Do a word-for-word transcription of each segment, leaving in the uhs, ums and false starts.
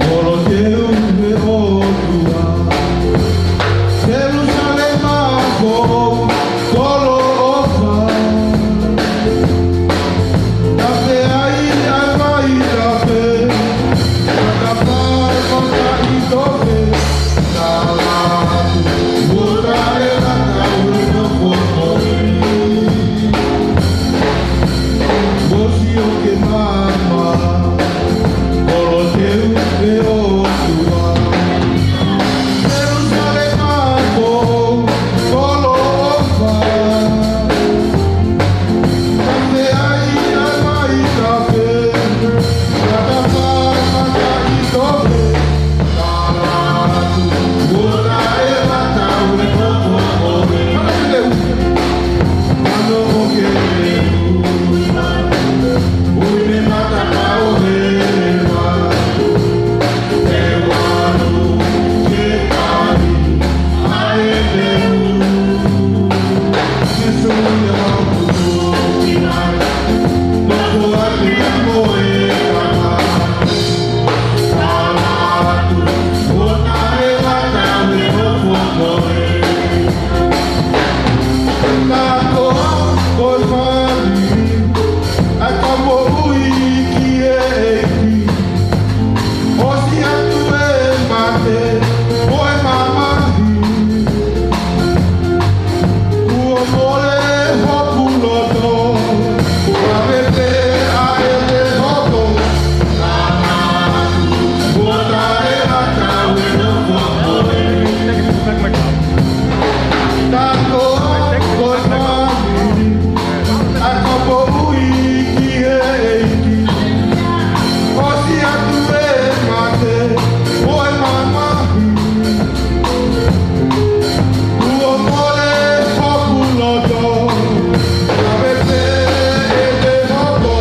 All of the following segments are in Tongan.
Kolo teu he ʻOtua, Selusalema ko e kolo ʻofa. Tafe ai ʻa e vai tafe, matapā mataʻitofe, tala atu, kuo taʻelata ʻa e nofo ko eni. Kuo sio ke maama, kolo teu he ʻOtua. Selusalema ko e kolo ʻofa. Tafe ai ʻa e vai tafe, matapā mataʻitofe, tala atu, kuo taʻelata ʻa e nofo ko eni. Haleluia. Ka ko au ko e fāmili, ʻa e kau moʻui ki he ʻEiki. ʻOsi atu e mate mo e mamahi. Kuo mole hoku loto, ʻave pē ʻa e te hoto. Kuo taʻelata ʻa e nofo ko eni. Ka ko au ko e fāmili, ʻa e kau moʻui ki he ʻEiki. ʻOsi atu e mate mo e mamahi. Kuo mole hoku loto, ʻave pē ʻe te hoto.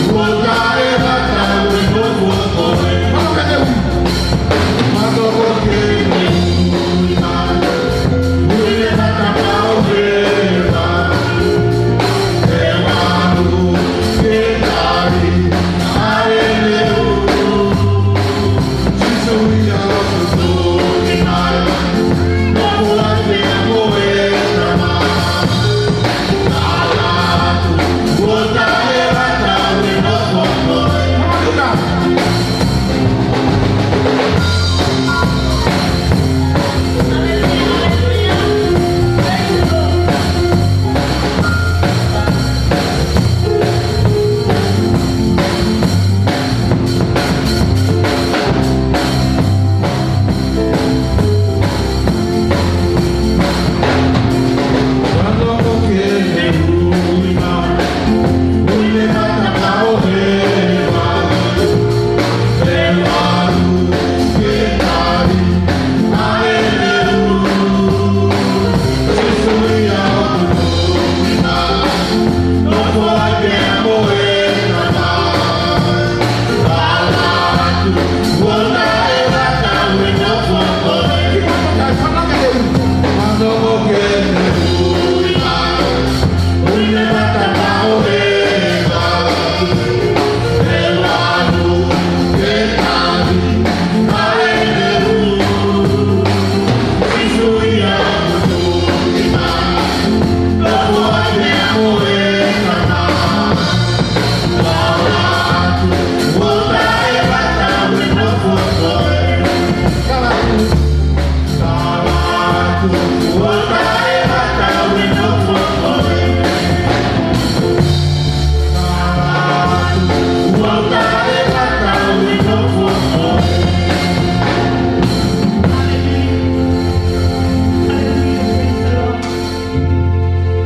Kuo taʻelata ʻa e nofo ko eni.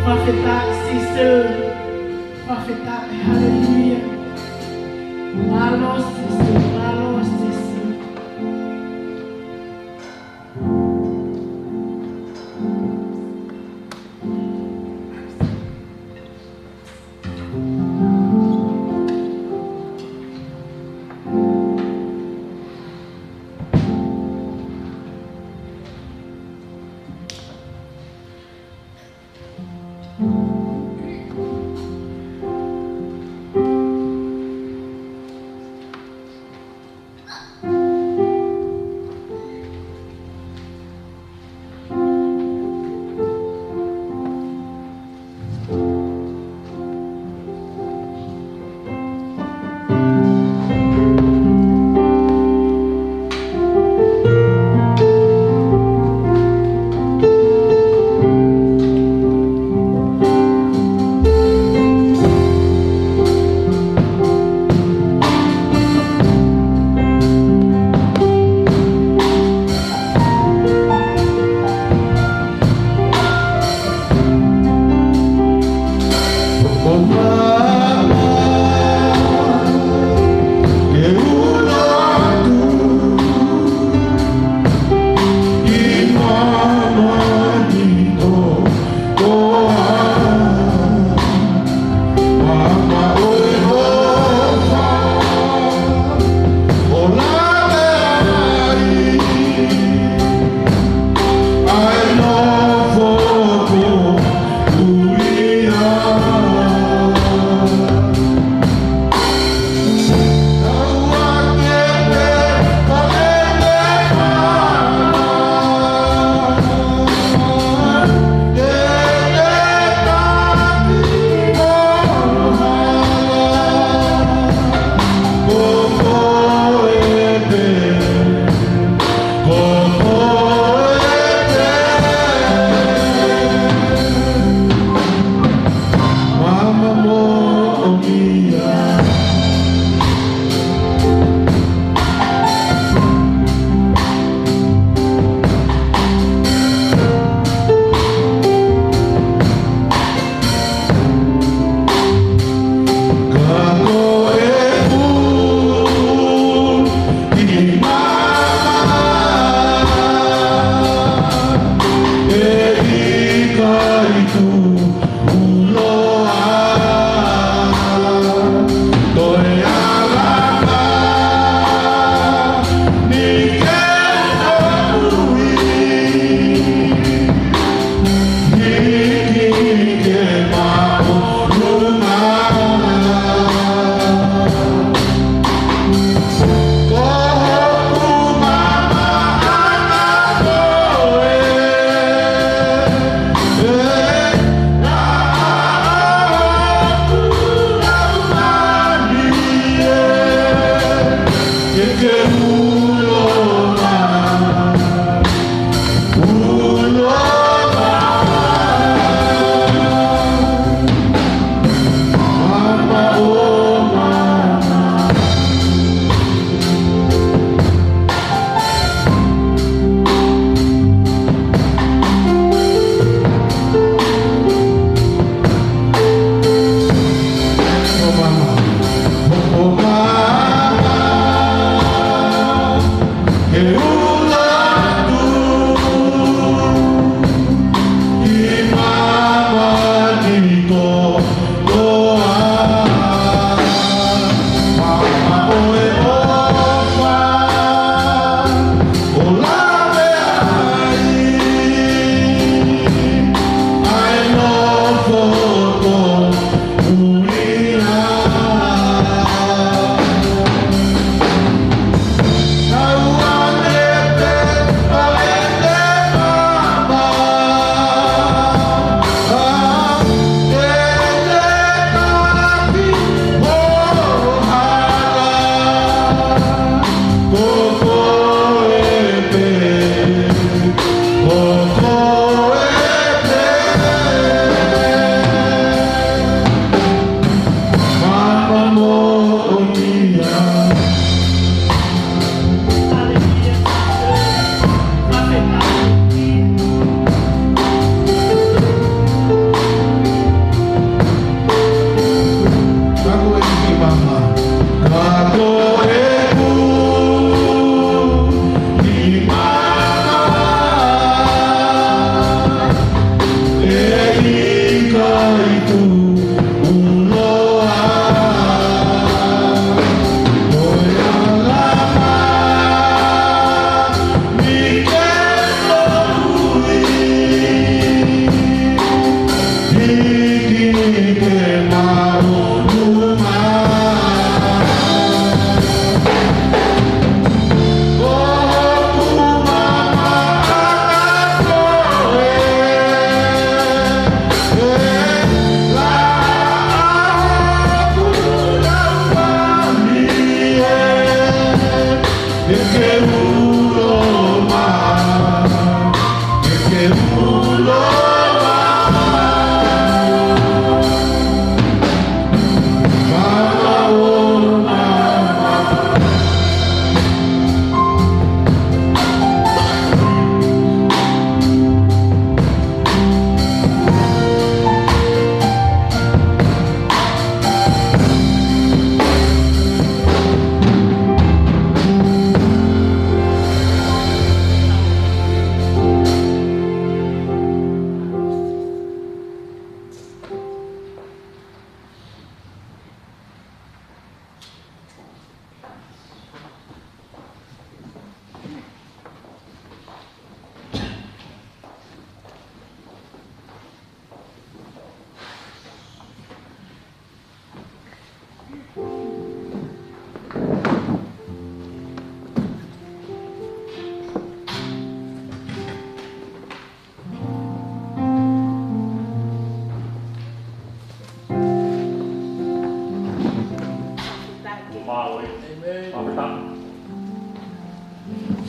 Fakafetaʻi, sister. Fakafetaʻi, haleluia. Mālō, sister, mālō, sister.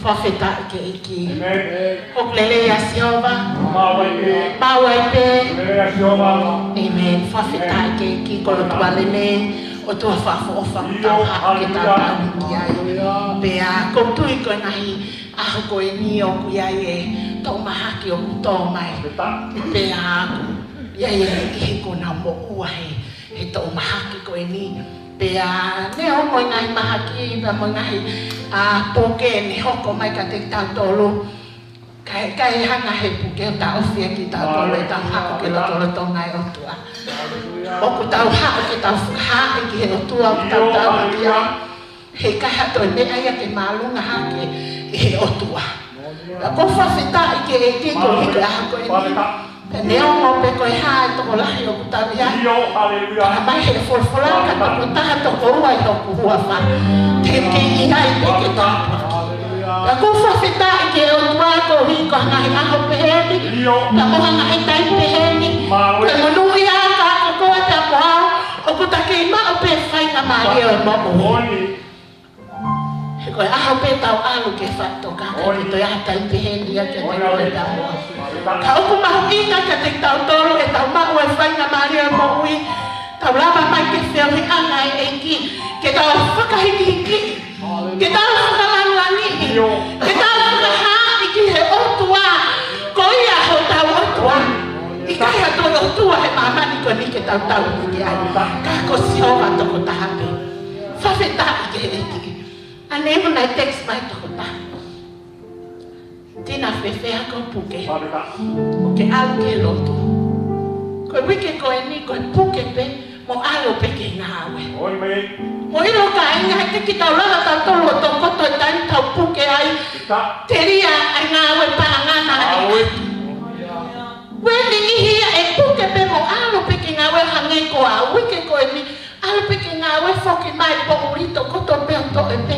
Fakafetaʻi ki he ʻEiki. ʻĒmeni. ʻOku lelei ʻa Sihova. Maʻu ai pē. Maʻu ai pē. Lelei ʻa Sihova. ʻĒmeni. Fakafetaʻi ki he ʻEiki, ko e ʻOtua lelei, ʻOtua fakaʻofoʻofa ʻoku tau haʻu ke tau tauhi ki ai. Pea ʻoku ou tui ko e ngaahi ʻaho ko eni ʻoku ʻi ai e toʻu mahaki ʻoku tō mai. Pea ʻoku ʻi ai e niʻihi kuo nau moʻua he, he toʻu mahaki ko eni. Pea neongo e ngaahi mahaki, pea mo e ngaahi, ʻa, puke ne hoko mai kiate kitautolu. Kae, kae hanga he puke ʻo taʻofi ʻa kitautolu ʻetau haʻu ki he lotolotonga ʻo e ʻOtua. ʻOku tau haʻu ke tau fakahaaʻi ki he ʻOtua ʻoku tau tauhi ki ai. He ʻikai ha toe meʻa ia ke māʻolunga hake ʻi he ʻOtua. Pea ʻoku ou fakafetaʻi ki he ʻEiki koeʻuhi ko e ʻaho ko eni. Pea neongo pe ko e hā e tokolahi ʻoku tau ʻi ai. Tala mai he folofola ka toko taha toko ua ʻi hoku huafa, te u ʻi ai pē ke tāpuaki. Pea ʻoku ou fakafetaʻi ki he ʻOtua koeʻuhi ko e ngaahi ʻaho pehē ni. Pea mo e ngaahi taimi pehē ni. Ko e monūʻia ʻa e ʻOtua pea mo au, ʻoku ta kei maʻu pē faingamālie ʻo e moʻui. He ko e ʻaho pē tau ʻalu ke fakatoka, ka ʻoku ʻi ai ha taimi pehē ni ia kiate koe pea mo au. Ka ʻoku mahuʻinga kiate kitautolu ʻetau maʻu e faingamālie ʻo e moʻui, tau lava mai ki he feohiʻanga ʻa e ʻEiki, ke tau fakahīkihikiʻi, ke tau fakalāngilangiʻi, ke tau fakahaaʻi ki he ʻOtua, ko ia hotau ʻOtua. ʻIkai ha toe ʻotua he māmani ko eni ke tau tauhi ki ai, ka ko Sihova tokotaha pē. Fakafetaʻi ki he ʻEiki. ʻAneafi naʻe text mai tokotaha. Tina, fēfē hako puke? Fakafetaʻi. Puke ʻalu ki he lotu. Ko e uike ko eni, ko e puke pē mo ʻalu pē ki he ngāue. ʻOi mei. Mou ʻilo kāinga, he ʻikai ke tau lava tautolu ʻo tokoto e taimi tau puke ai. Telia ʻa e ngāue paʻanga naʻe ʻi ai. Ko e niʻihi ia ʻe puke pē mo ʻalu pē ki he ngāue hangē ko e uike ko eni. ʻAlu pē ki he ngāue, foki mai poʻuli, tokoto pē ʻo toʻe pē.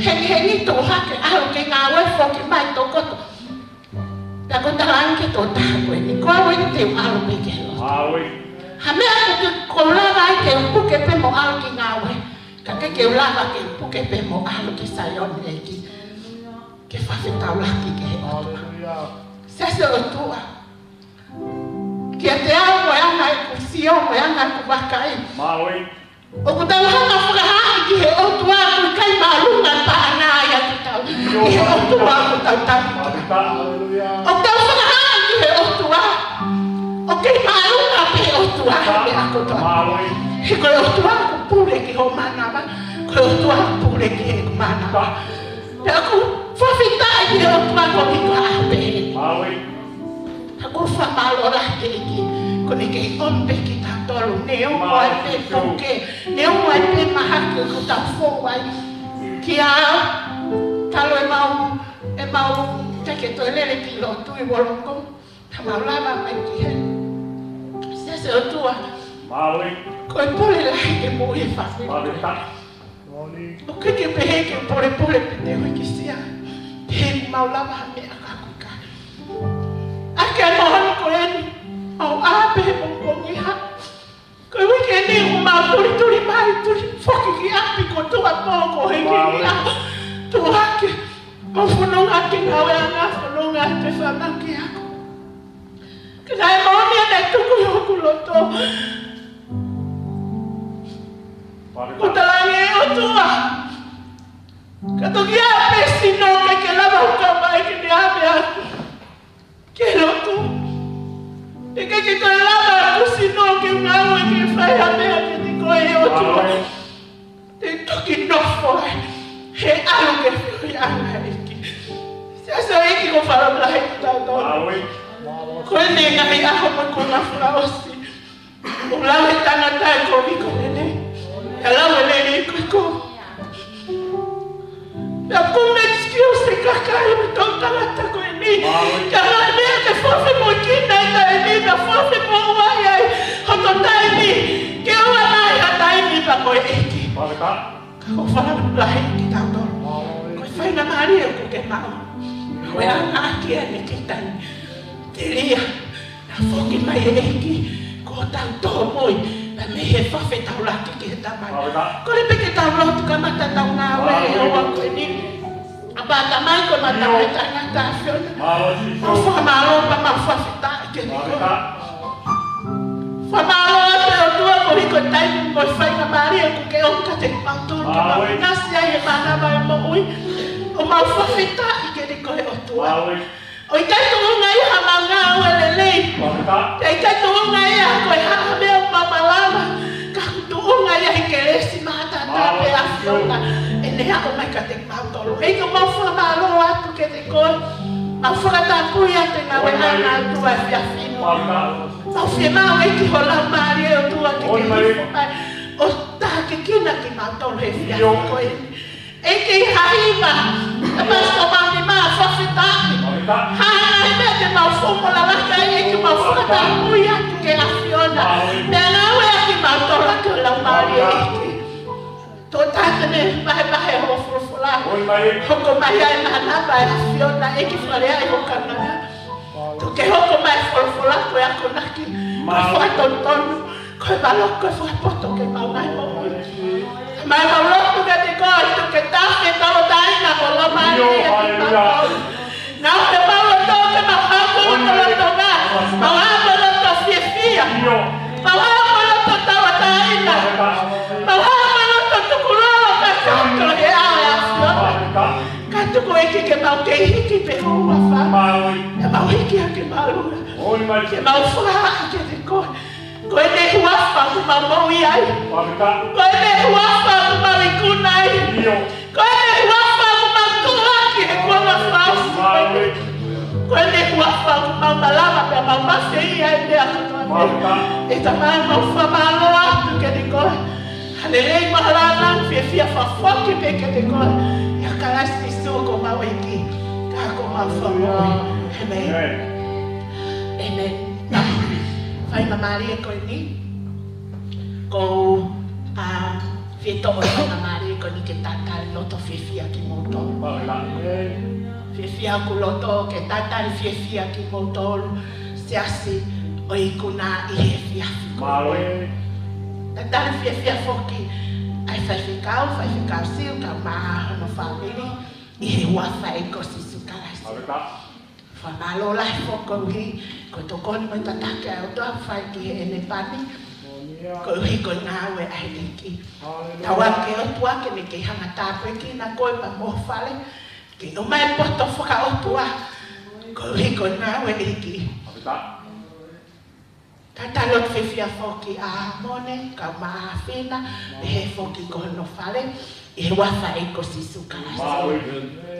Hengihengi tuʻu hake, ʻalu ki he ngāue, foki mai tokoto. Pea ʻoku ou talaange ki he tokotaha ko eni, ko au eni te u ʻalu pē ki he lotu. Ha meʻa ʻoku ke, ʻoku ou lava ai ke u puke pē mo ʻalu ki he ngāue, ka ʻikai ke u lava ke u puke pē mo ʻalu ki he Saione ʻEiki, ke fakafetaulaki ki he ʻOtua. Siasi ʻo e ʻOtua. Kiate au mo e anga ʻeku sio, mo e anga ʻeku vakai. ʻOku tau hanga fakahaaʻi ki he ʻOtua ʻoku ʻikai māʻolunga paʻanga ia ʻoku tau. Ki he ʻOtua ʻoku tau tauhi. ʻOku tau fakahaaʻi ki he ʻOtua ʻoku kei māʻolunga pē ʻOtua he meʻa kotoa. He ko e ʻOtua ʻoku pule ki hoʻo mānava, ko e ʻOtua ʻoku pule ki heʻeku mānava. Pea ʻoku ou fakafetaʻi ki he ʻOtua koeʻuhi ko e ʻaho pehē ni. Ka ʻoku ou fakamālō lahi ki he ʻEiki, ko ʻene kei ʻomi pē kitautolu, neongo ʻa e puke, neongo ʻa e mahaki ʻoku tau fou ai. Kia, talu ʻemau, ʻemau ʻikai ke toe lele ki lotu ʻi Wollongong, ka mau lava mai ki heni. Siasi ʻo e ʻOtua, ko e pole lahi ke moʻui e fāmili. ʻOku ʻikai ke pehē ke polepole pe te u hikisia. Pehē ʻoku mau lava ha meʻa ka ʻoku ʻikai. ʻAki ʻa e moʻoni ko eni, mau ʻā pē he pongipongi hā. Ko e uike ni ʻoku mau tulituli mai, tuli foki ki ʻapi ko e tuʻuapō ko e hiki ni ʻa. Tuʻu hake, mau fononga ki he ngāueʻanga, fononga ki he fānau ki he ako. Ka naʻe moʻoni ʻa e tuku ʻi hoku loto. ʻOku talaange ʻe he ʻOtua, ka toki ʻā pē sino ke ke lava ʻo kau mai ke ne ʻave au ki he lotu. He ʻikai ke toe lava ʻeku sino ke ngāue ke fai ha meʻa kiate koe ʻe ʻOtua. Te u toki nofo ai he ʻalu ki he feohiʻanga ʻEiki. Siasi ʻEiki, ʻoku ou fakamālō lahi kitautolu. Ko eni ngaahi ʻaho mo e konga fakaʻosi. ʻOku lau e tangata ʻe kovi ko eni. ʻE lau e lelei ko ē ko. Pea ʻoku ou make excuse e kakai mo e toʻutangata ko eni. Ka ʻi ai ha meʻa ke fakamoʻui ki ai ʻi he taimi ni, pea fakamoʻui ai hoto taimi. Ke ʻoua naʻa ʻi ai ha taimi pea ko e ʻEiki. Ka ʻoku ou fakamālō lahi kitautolu. Ko e faingamālie ʻoku ke maʻu. Ko e anga ʻaki ʻene kei taimi. Telia naʻa foki mai e ʻEiki ko hotau tōmui, pea mei he fakafetaulaki ki he Tamai. Kole pē ke tau lotu kamata ʻetau ngāue he houa ko eni. ʻA Pea tamai ko e mata mai tangata ʻAfiona. Mālō Sīsū. Mau fakamālō pea mau fakafetaʻi kiate koe. Mālō. Fakamālō atu ʻOtua koeʻuhi ko e taimi mo e faingamālie kuo ke ʻomi kiate kimautolu ke mau ʻinasi ai he mānava ʻo e moʻui. ʻOku mau fakafetaʻi kiate koe ʻOtua. Mālō. ʻOku ʻikai tuʻunga ia ha mau ngāue lelei. Mālō. ʻOku ʻikai tuʻunga ia ko e hā ha meʻa ʻoku mau malava. Ka ʻoku tuʻunga ia he kelesi maʻataʻatā pē ʻa e ʻAfiona ʻene aʻu mai kiate kimautolu. ʻEiki, mau fakamālō atu kiate koe. Mau fakatapui atu e ngāue ʻa e ʻOtua he efiafi ni. Mau fiemaʻu ʻEiki ho Laumālie ʻOtua ke ke hifo mai ʻo tākiekina kimautolu he efiafi ko eni. ʻEiki, ha hiva, ʻa e pasi ko mau ni mau fakafetaʻi. Ha ngaahi meʻa te mau fou mo lalaka ai ʻEiki, mau fakatapui atu ki he ʻAfiona. Pea ngāue ʻaki kimautolu ʻaki ho Laumālie ʻEiki. Toʻo taha ke ne vahevahe hoʻo folofola. Hoko mai ai mānava ʻa e ʻAfiona ʻEiki, faleʻi ho kaunanga. Tuku ke hoko mai e folofola ko e akonaki, ko e fakatonutonu, ko e valoki, ko e fakapoto ki heʻemau ngaahi moʻui. Mau lotu kiate koe, tuku ke tafe tauʻatāina ho Laumālie ʻiate kimautolu. Ngāue ʻemau loto ke mau haʻu mo e loto lotolotonga, mau haʻu mo e loto fiefia, mau haʻu mo e loto tauʻatāina, mau haʻu mo e loto tukulolo ka ke ʻoto he ʻao ʻo e ʻAfiona. Ka tuku ʻEiki ke mau kei hiki pē ho huafa. Pea mau hiki hake māʻolunga. Ke mau fakahā kiate koe. Ko ʻene huafa ʻoku mau moʻui ai. Ko ʻene huafa ʻoku mau ikuna ai. Ko ʻene huafa ʻoku mau tuʻuaki he kuonga fakaʻosi. Ko ʻene huafa ʻoku mau malava pea mau mafeia ai meʻa kotoa pē. ʻE Tamai, mau fakamālō atu kiate koe. Ha lelei mo ha lāngilangi fiefia fakafoki pē kiate koe. ʻIa Kalaisi Sīsū ko homau ʻEiki, ka ko homau Fakamoʻui. ʻĒmeni. ʻĒmeni. Faingamālie ko eni. ʻOku ou, ā, fie toʻo e faingamālie ko eni ke talitali loto fiefia kimoutolu. Fiefia ʻoku ou loto ke talitali fiefia kimoutolu. Siasi ʻo e ikuna ʻi he efiafi ko eni. Talitali fiefia foki ʻa e faifekau, Faifekau Siu, kae ʻumaʻā hono fāmili, ʻi he huafa ʻo e ʻEiki ko Sīsū Kalaisi. Fakamālō lahi foki koeʻuhi ko e tokoni mo e tataki ʻa e ʻOtua ʻoku fai ki heʻene pani. Koeʻuhi ko e ngāue ʻa e ʻEiki. Tauange ki he ʻOtua ke ne kei hanga ʻo tāpuekina koe pea mo ho fale. Ke ʻomai e poto fakaʻotua. Koeʻuhi ko e ngāue ʻa e ʻEiki. Talitali loto fiefia foki ʻa Mone, kae ʻumaʻā ʻa Fina, pehē foki ki hono fale, ʻi he huafa ʻo e ʻEiki ko Sīsū Kalaisi.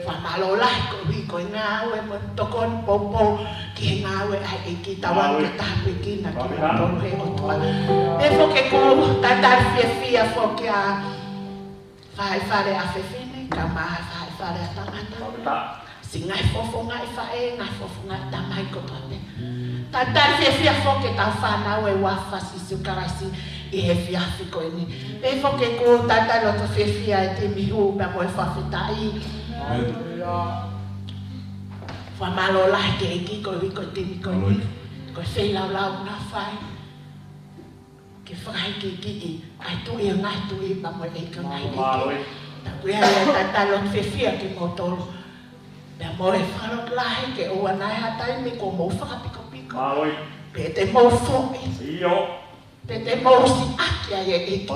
Fakamālō lahi koeʻuhi ko e ngāue mo e tokoni poupou ki he ngāue ʻa e ʻEiki. Tauange ke tāpuekina kimoutolu ʻe he ʻOtua. Pehē foki ʻoku ou talitali fiefia foki ʻa Faʻē fale ʻa fefine, kae ʻumaʻā e faʻē fale ʻa tangata. Siʻi ngaahi fofonga ʻi faʻē, ngaahi fofonga ʻi tamai kotoa pē. Talitali fiefia foki ʻetau fānau ʻi he huafa ʻo Sīsū Kalaisi ʻi he efiafi ko eni. Pehē foki ʻoku ou talitali loto fiefia e timi hū pea mo e fakafetaʻi. Fakamālō lahi ki he ʻEiki koeʻuhi ko e timi ko eni. Ko e feilaulau naʻa fai ke fakahīkihikiʻi ʻa e Tuʻi ʻo e ngaahi tuʻi pea mo e ʻEiki ʻo e ngaahi ʻeiki. Pea ʻoku ou talitali loto fiefia kimoutolu. Pea mo e fakalotolahi ke ʻoua naʻa ʻi ai ha taimi kuo mou fakapikopiko. Pe te mou foʻi. Pe te mou siʻaki ai e ʻEiki.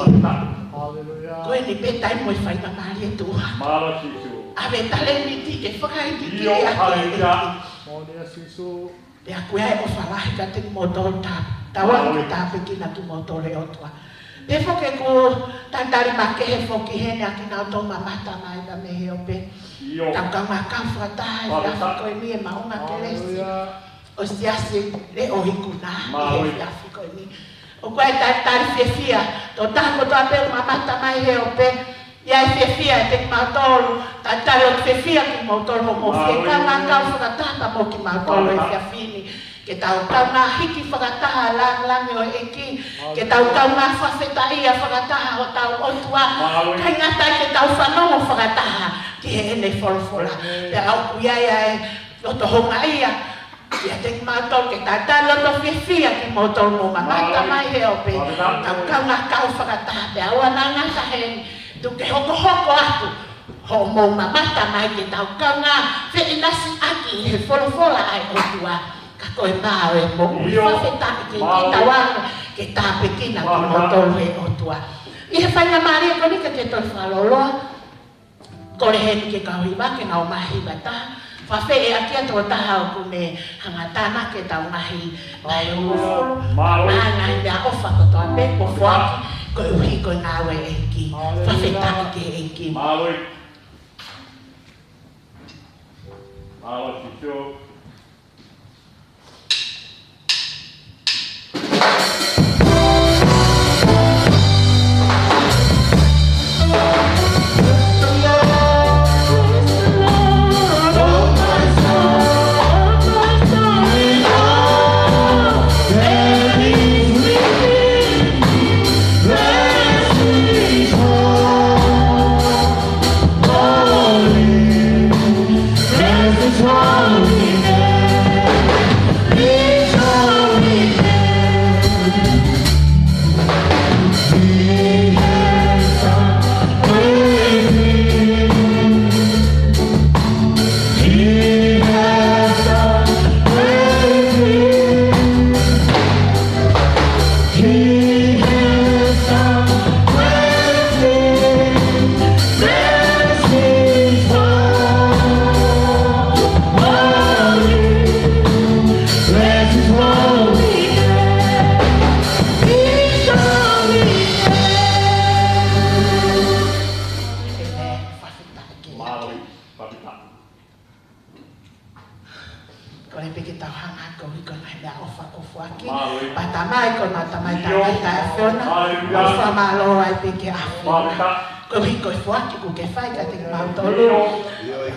Ko eni pē taimi mo e faingamālie tuʻu hake. ʻAve e talēniti ke fakahīkihikiʻi ʻaki e ʻEiki. Pea ʻoku ʻi ai e ʻofa lahi kiate kimoutolu, tauange ke tāpuekina kimoutolu ʻe he ʻOtua. Pehē foki ʻoku ou talitali makehe foki heni ʻa kinautolu ʻoku mamata mai pea mei he ope. Tau kaungā kau fakataha he efiafi ko eni he maʻunga kelesi ʻo e siasi leʻo ikuna ʻi he efiafi ko eni. ʻOku ou talitali fiefia, tokotaha kotoa pē ʻoku mamata mai he ope, ʻi ai e fiefia ʻiate kimautolu, talitali loto fiefia kimoutolu hoʻomou fie kaungā kau fakataha pea mo kimautolu he efiafi ni. Ke tau kaungā hiki fakataha e lāngilangi ʻo e ʻEiki, ke tau kaungā fakafetaʻia fakataha hotau ʻOtua, kae ngata ai ke tau fanongo fakataha ki heʻene folofola. Pea ʻoku ʻi ai ʻa e loto houngaʻia ʻiate kimautolu ke talitali loto fiefia kimoutolu ʻoku mou mamata mai he ope, tau kaungā kau fakataha pea ʻoua naʻa ngata heni, tuku ke hokohoko atu hoʻomou mamata mai ke tau kaungā feʻinasiʻaki he folofola ʻa e ʻOtua. Ka ko e mā ʻo e moʻui. ʻIo. Fakafetaʻi ki he ʻEiki, tau anga ke tāpuekina kimoutolu ʻe he ʻOtua. ʻI he faingamālie ko eni ka ke toe fakalōloa, kole heni ki he kau hiva ke nau ʻomai ha hiva ʻe taha. Fakafeʻiloaki atu ʻa e tokotaha ʻoku ne hanga ʻo tānaki ʻetau ngaahi, ngaahi hongofulu, ngaahi meʻaʻofa kotoa pē kuo foaki koeʻuhi ko e ngāue ʻa e ʻEiki. Fakafetaʻi ki he ʻEiki. Mālō. Mālō, Sīsū. Mālō. Kole pē ke tau hanga koeʻuhi ko e ngaahi meʻaʻofa kuo foaki. Mālō. Pea Tamai, ko e mau Tamai, ʻio, Tamai ʻa e ʻAfiona. Haleluia. ʻOku fakamālō ai pē ki he ʻAfiona. Mālō. Koeʻuhi ko e foaki kuo ke fai kiate kimautolu. ʻIo.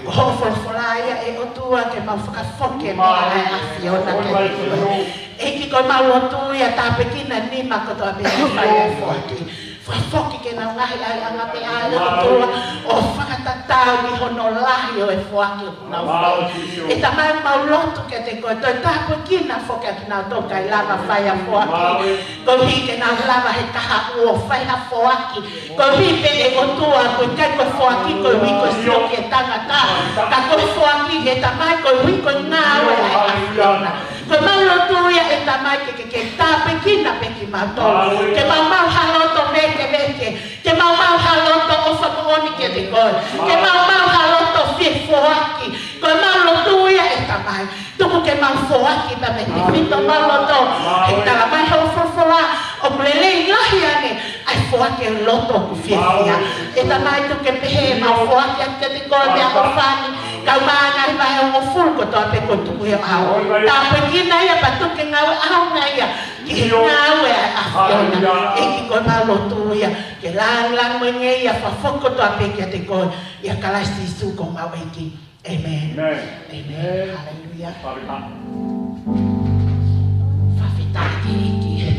Ko hoʻo folofola ia ʻe ʻOtua ke mau fakafoki e meʻa ʻa e ʻAfiona kiate koe. ʻEiki, ko e mau lotu ia, tāpuekina e nima kotoa pē ʻe fai e foaki. Fakafoki ke nau ngaahi ʻaiʻanga meʻa ʻa e ʻOtua ʻo fakatatau ki hono lahi ʻo e foaki ʻoku nau fai. ʻE Tamai, mau lotu kiate koe, toe tāpuekina foki ʻa kinautolu ʻoku ʻikai lava fai ha foaki. Koeʻuhi ke nau lava he kahaʻu ʻo fai ha foaki. Koeʻuhi pē ʻe ʻOtua, ʻoku ʻikai ko e foaki koeʻuhi ko e sio ki he tangata, ka ko e foaki ʻe Tamai koeʻuhi ko e ngāue ʻa e ʻAfiona. Ko e mau lotu ia ʻe Tamai ke, ke, ke tāpuekina pē kimautolu. Ke maumau ha loto vēkeveke. Ke maumau ha loto ʻofa moʻoni kiate koe. Ke maumau ha loto fie foaki. Ko e mau lotu ia ʻe Tamai. Tuku ke mau foaki pea mei he tefito ʻemau loto. He talamai ʻe hoʻo folofola, ʻoku lelei lahi ange ʻa e foaki ʻa e loto ʻoku fiefia. ʻE Tamai, tuku ke pehē ʻemau foaki atu kiate koe meʻaʻofa ni, kae ʻumaʻā e ngaahi vahe hongofulu kotoa pē kuo tuku ʻi ho ʻao. Tāpuekina ia pea tuku ke ngāue ʻaonga ia ki he ngāue ʻa e ʻAfiona. ʻEiki, ko e mau lotu ia ke lāngilangiʻia, fakafoki kotoa pē kiate koe, ʻia Kalaisi Sīsū ko homau ʻEiki. ʻĒmeni. ʻĒmeni. ʻĒmeni. Haleluia. Fakafetaʻi ki he ʻEiki.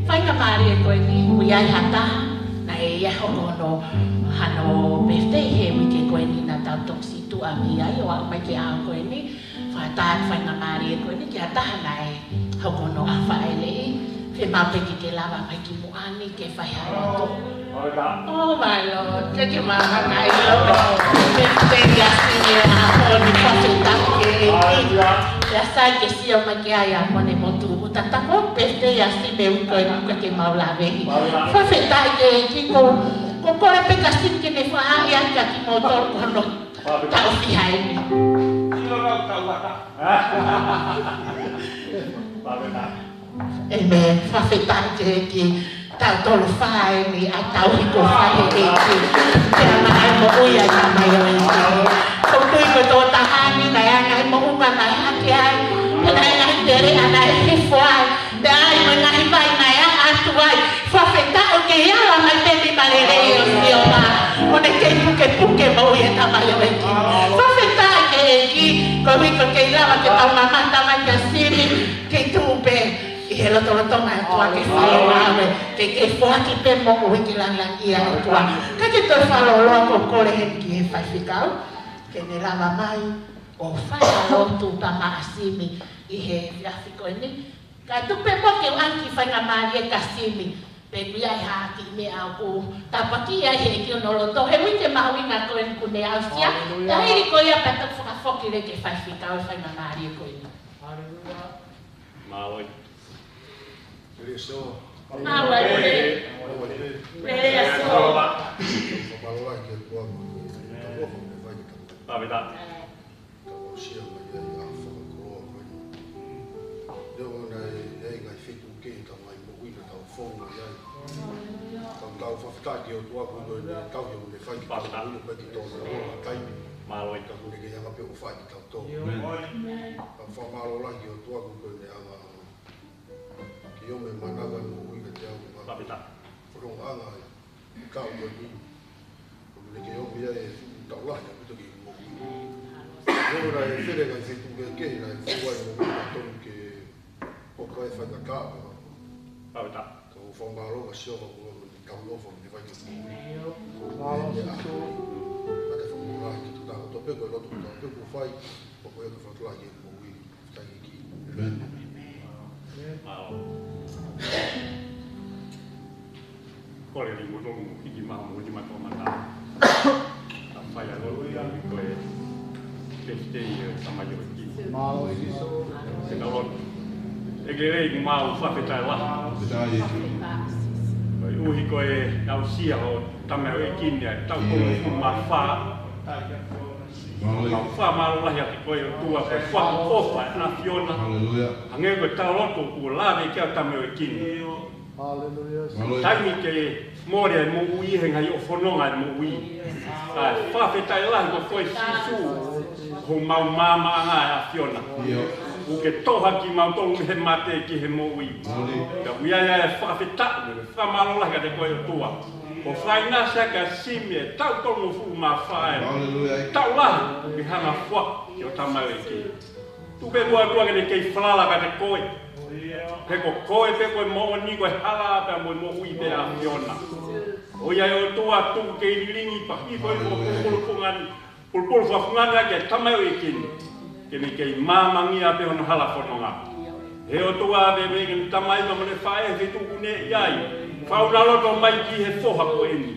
Faingamālie ko eni, ʻoku ʻi ai ha taha naʻe ʻi ai hono, hano birthday he uike ko eni naʻa tau toki situʻa mei ai, ʻo aʻu mai ki he ʻaho ko eni. Fakafetaʻi, faingamālie ko eni ki ha taha naʻe hoko hono ʻaho faʻeleʻi. Fiemaʻu pē ke ke lava mai ki muʻa ni ke fai ha lotu. Oh my Lord, ke ke mahana i lo. Ke te ia sini a honi, fakafetaʻi ki he ʻEiki. Ia sai ke sio mai ki ai ʻa Moʻunimotu Uta, taku pē te ia si me uko e uka ke mau laveʻi. Fakafetaʻi ki he ʻEiki, ko, ko kole pē ka sini ke ne faʻa ia kia kimoutolu ko hono taʻu fiha eni. ʻĒmeni. Fakafetaʻi ki he ʻEiki. Taʻu tolu fā eni ʻa e tauhi kuo fai ʻe he ʻEiki. Pea naʻe moʻui ʻa e tamaioʻeiki. ʻOku ou tui ko e tokotaha ni naʻe ʻi ai e ngaahi moʻunga naʻe hake ai. Pea naʻe ʻi ai e ngaahi teleʻa naʻe hifo ai. Pea ʻi ai mo e ngaahi vai naʻe ʻaʻa atu ai. Fakafetaʻi ʻoku kei ala mai pē e nima lelei ʻo Sihova, ʻo ne kei pukepuke moʻui e tamaioʻeiki. Fakafetaʻi ki he ʻEiki, koeʻuhi ʻoku kei lava ke tau mamata mai kia Simi, kei tuʻu pē ʻi he lotolotonga ʻo e ʻOtua ke fai e ngāue, ke, ke foaki pē moʻui ke lāngilangiʻia e ʻOtua. Ka ke toe fakalōloa, ʻoku ou kole heni ki he faifekau ke ne lava mai ʻo fai ha lotu pea maʻa Simi ʻi he efiafi ko eni. Kae tuku pē muʻa ke u ʻange ki he faingamālie kia Simi. Pea ʻoku ʻi ai ha kiʻi meʻa ʻoku tāpuakiʻi ai he ʻEiki hono loto. He uike mahuʻinga ko eni kuo ne aʻusia. Haleluia. Ka hili ko ia pea toki fakafoki leva ki he faifekau e faingamālie ko eni. Haleluia. Mālō. Praise the Lord. Mālō. Praise the Lord. Mālō ai ke kuo ʻosi e tau ʻofa ke fai ke tau. Pāpeta. Tau aʻusia mai ai ʻa e fakakoloa ko eni. Neongo naʻe ʻi ai e ngaahi feituʻu kehe ʻi he ngaahi moʻui naʻa tau fononga ai. Ka tau fakafetaʻi ki he ʻOtua koeʻuhi ko ʻene tauhi ʻo ne fai ke tau moʻui ʻo pehē ki tōna ʻo taimi. Mālō. Ka kuo ne kei hanga pē ʻo fai ke tau tō. Amen. Ka fakamālō lahi ki he ʻOtua koeʻuhi ko ʻene anga ke ʻomi e mānava moʻui kiate au. Pāpeta. Fononga ai. Ka ʻoku ʻi ai. ʻOku ne kei ʻomi ai e fuʻu tau lahi ʻaupito ki he moʻui. Neongo naʻe fele e ngaahi feituʻu kehekehe naʻe fou ai e moʻui, ka tonu ke hoko ai e faingataʻa. Pāpeta. Ka ʻoku fakamālō ka sio ka ʻoku ʻomi e tau ʻofa mo e fai ke moʻui. Mālō. Ka te fakamālō ki he tau kotoa pē ko e lotu kotoa pē kuo fai, ʻoku ʻikai ke fakatulaʻi ke moʻui. Amen. Mālō. Kole ʻi muʻa ʻo hiki mai ho nima toʻomataʻu. Ka fai ʻa e lotu ia ko e birthday ʻo e tamaioʻeiki. Mālō ʻEiki. Ke tau lotu. ʻEiki, ʻoku mau fakafetaʻi lahi. Fakafetaʻi. Koeʻuhi ko e aʻusia ho tamaioʻeiki ni ʻa e taʻu tolungofulu mā fā. Mālō. Mau fakamālō lahi atu kiate koe ʻOtua, ko e fakaʻofa ʻa e ʻAfiona. Haleluia. Hangē ko e tau lotu kuo lave ki ai e tamaioʻeiki ni. Haleluia. Mālō. Taimi ke mole e moʻui he ngaahi ʻo fononga e moʻui. Kae fakafetaʻi lahi ko koe Sīsū, ko homau maamaʻanga ʻa e ʻAfiona. ʻIo. ʻOku ke toʻo hake kimautolu mei he mate ki he moʻui. Mālō. Ka ʻoku ʻi ai ʻa e fakafetaʻi, fakamālō lahi kiate koe ʻOtua. Ko e faingamālie ke sio mai e taʻu tolungofulu mā fā ē. Haleluia. Taʻu lahi, ke hanga ʻo foaki ki ho tamaioʻeiki. Tuku pē muʻa ʻOtua ke ne kei falala kiate koe. He ko koe pē ko e moʻoni, ko e hala pea mo e moʻui pē ʻAfiona. ʻOiauē ʻOtua tuku ke lilingi pea hifo ʻi ho pulupulu fungani. Pulupulu fakafunga ni ʻa e tamaioʻeiki ni, ke ne kei maamangia pē hono hala fononga. He ʻOtua, ʻoku ʻi ai e tamai pea mo ʻene faʻē he feituʻu ʻoku ne ʻi ai. Fakaʻunaʻi loto mai ki he foha ko eni.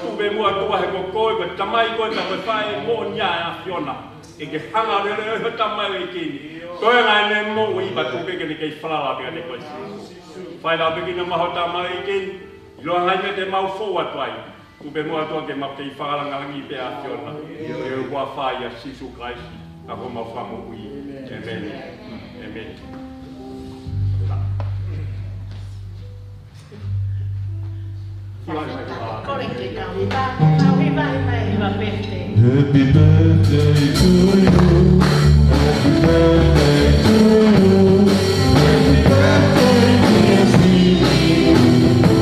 Tuku pē muʻa ʻOtua he ko koe, ko e tamai koe, pea ko e faʻē moʻoni ʻa e ʻAfiona. Ke ke hanga ʻo lele ʻo ho tamaioʻeiki ni. Ko e ngaahi meʻa moʻui pea tuku pē ke ne kei falala pē kiate koe Sīsū. Fai lava pē kinaua ho tamaioʻeiki ni. ʻIloa ngaahi meʻa te mau fou atu ai. Tuku pē muʻa ʻOtua ke mau kei fakalangalangiʻi pē ʻa e ʻAfiona. ʻI he huafa ʻo Sīsū Kalaisi, ko homau Fakamoʻui. ʻĒmeni. ʻĒmeni. Kole ke kau hiva, kau hiva, hiva, hiva birthday. Happy birthday to you. Happy birthday to you. Happy birthday, dear Steve.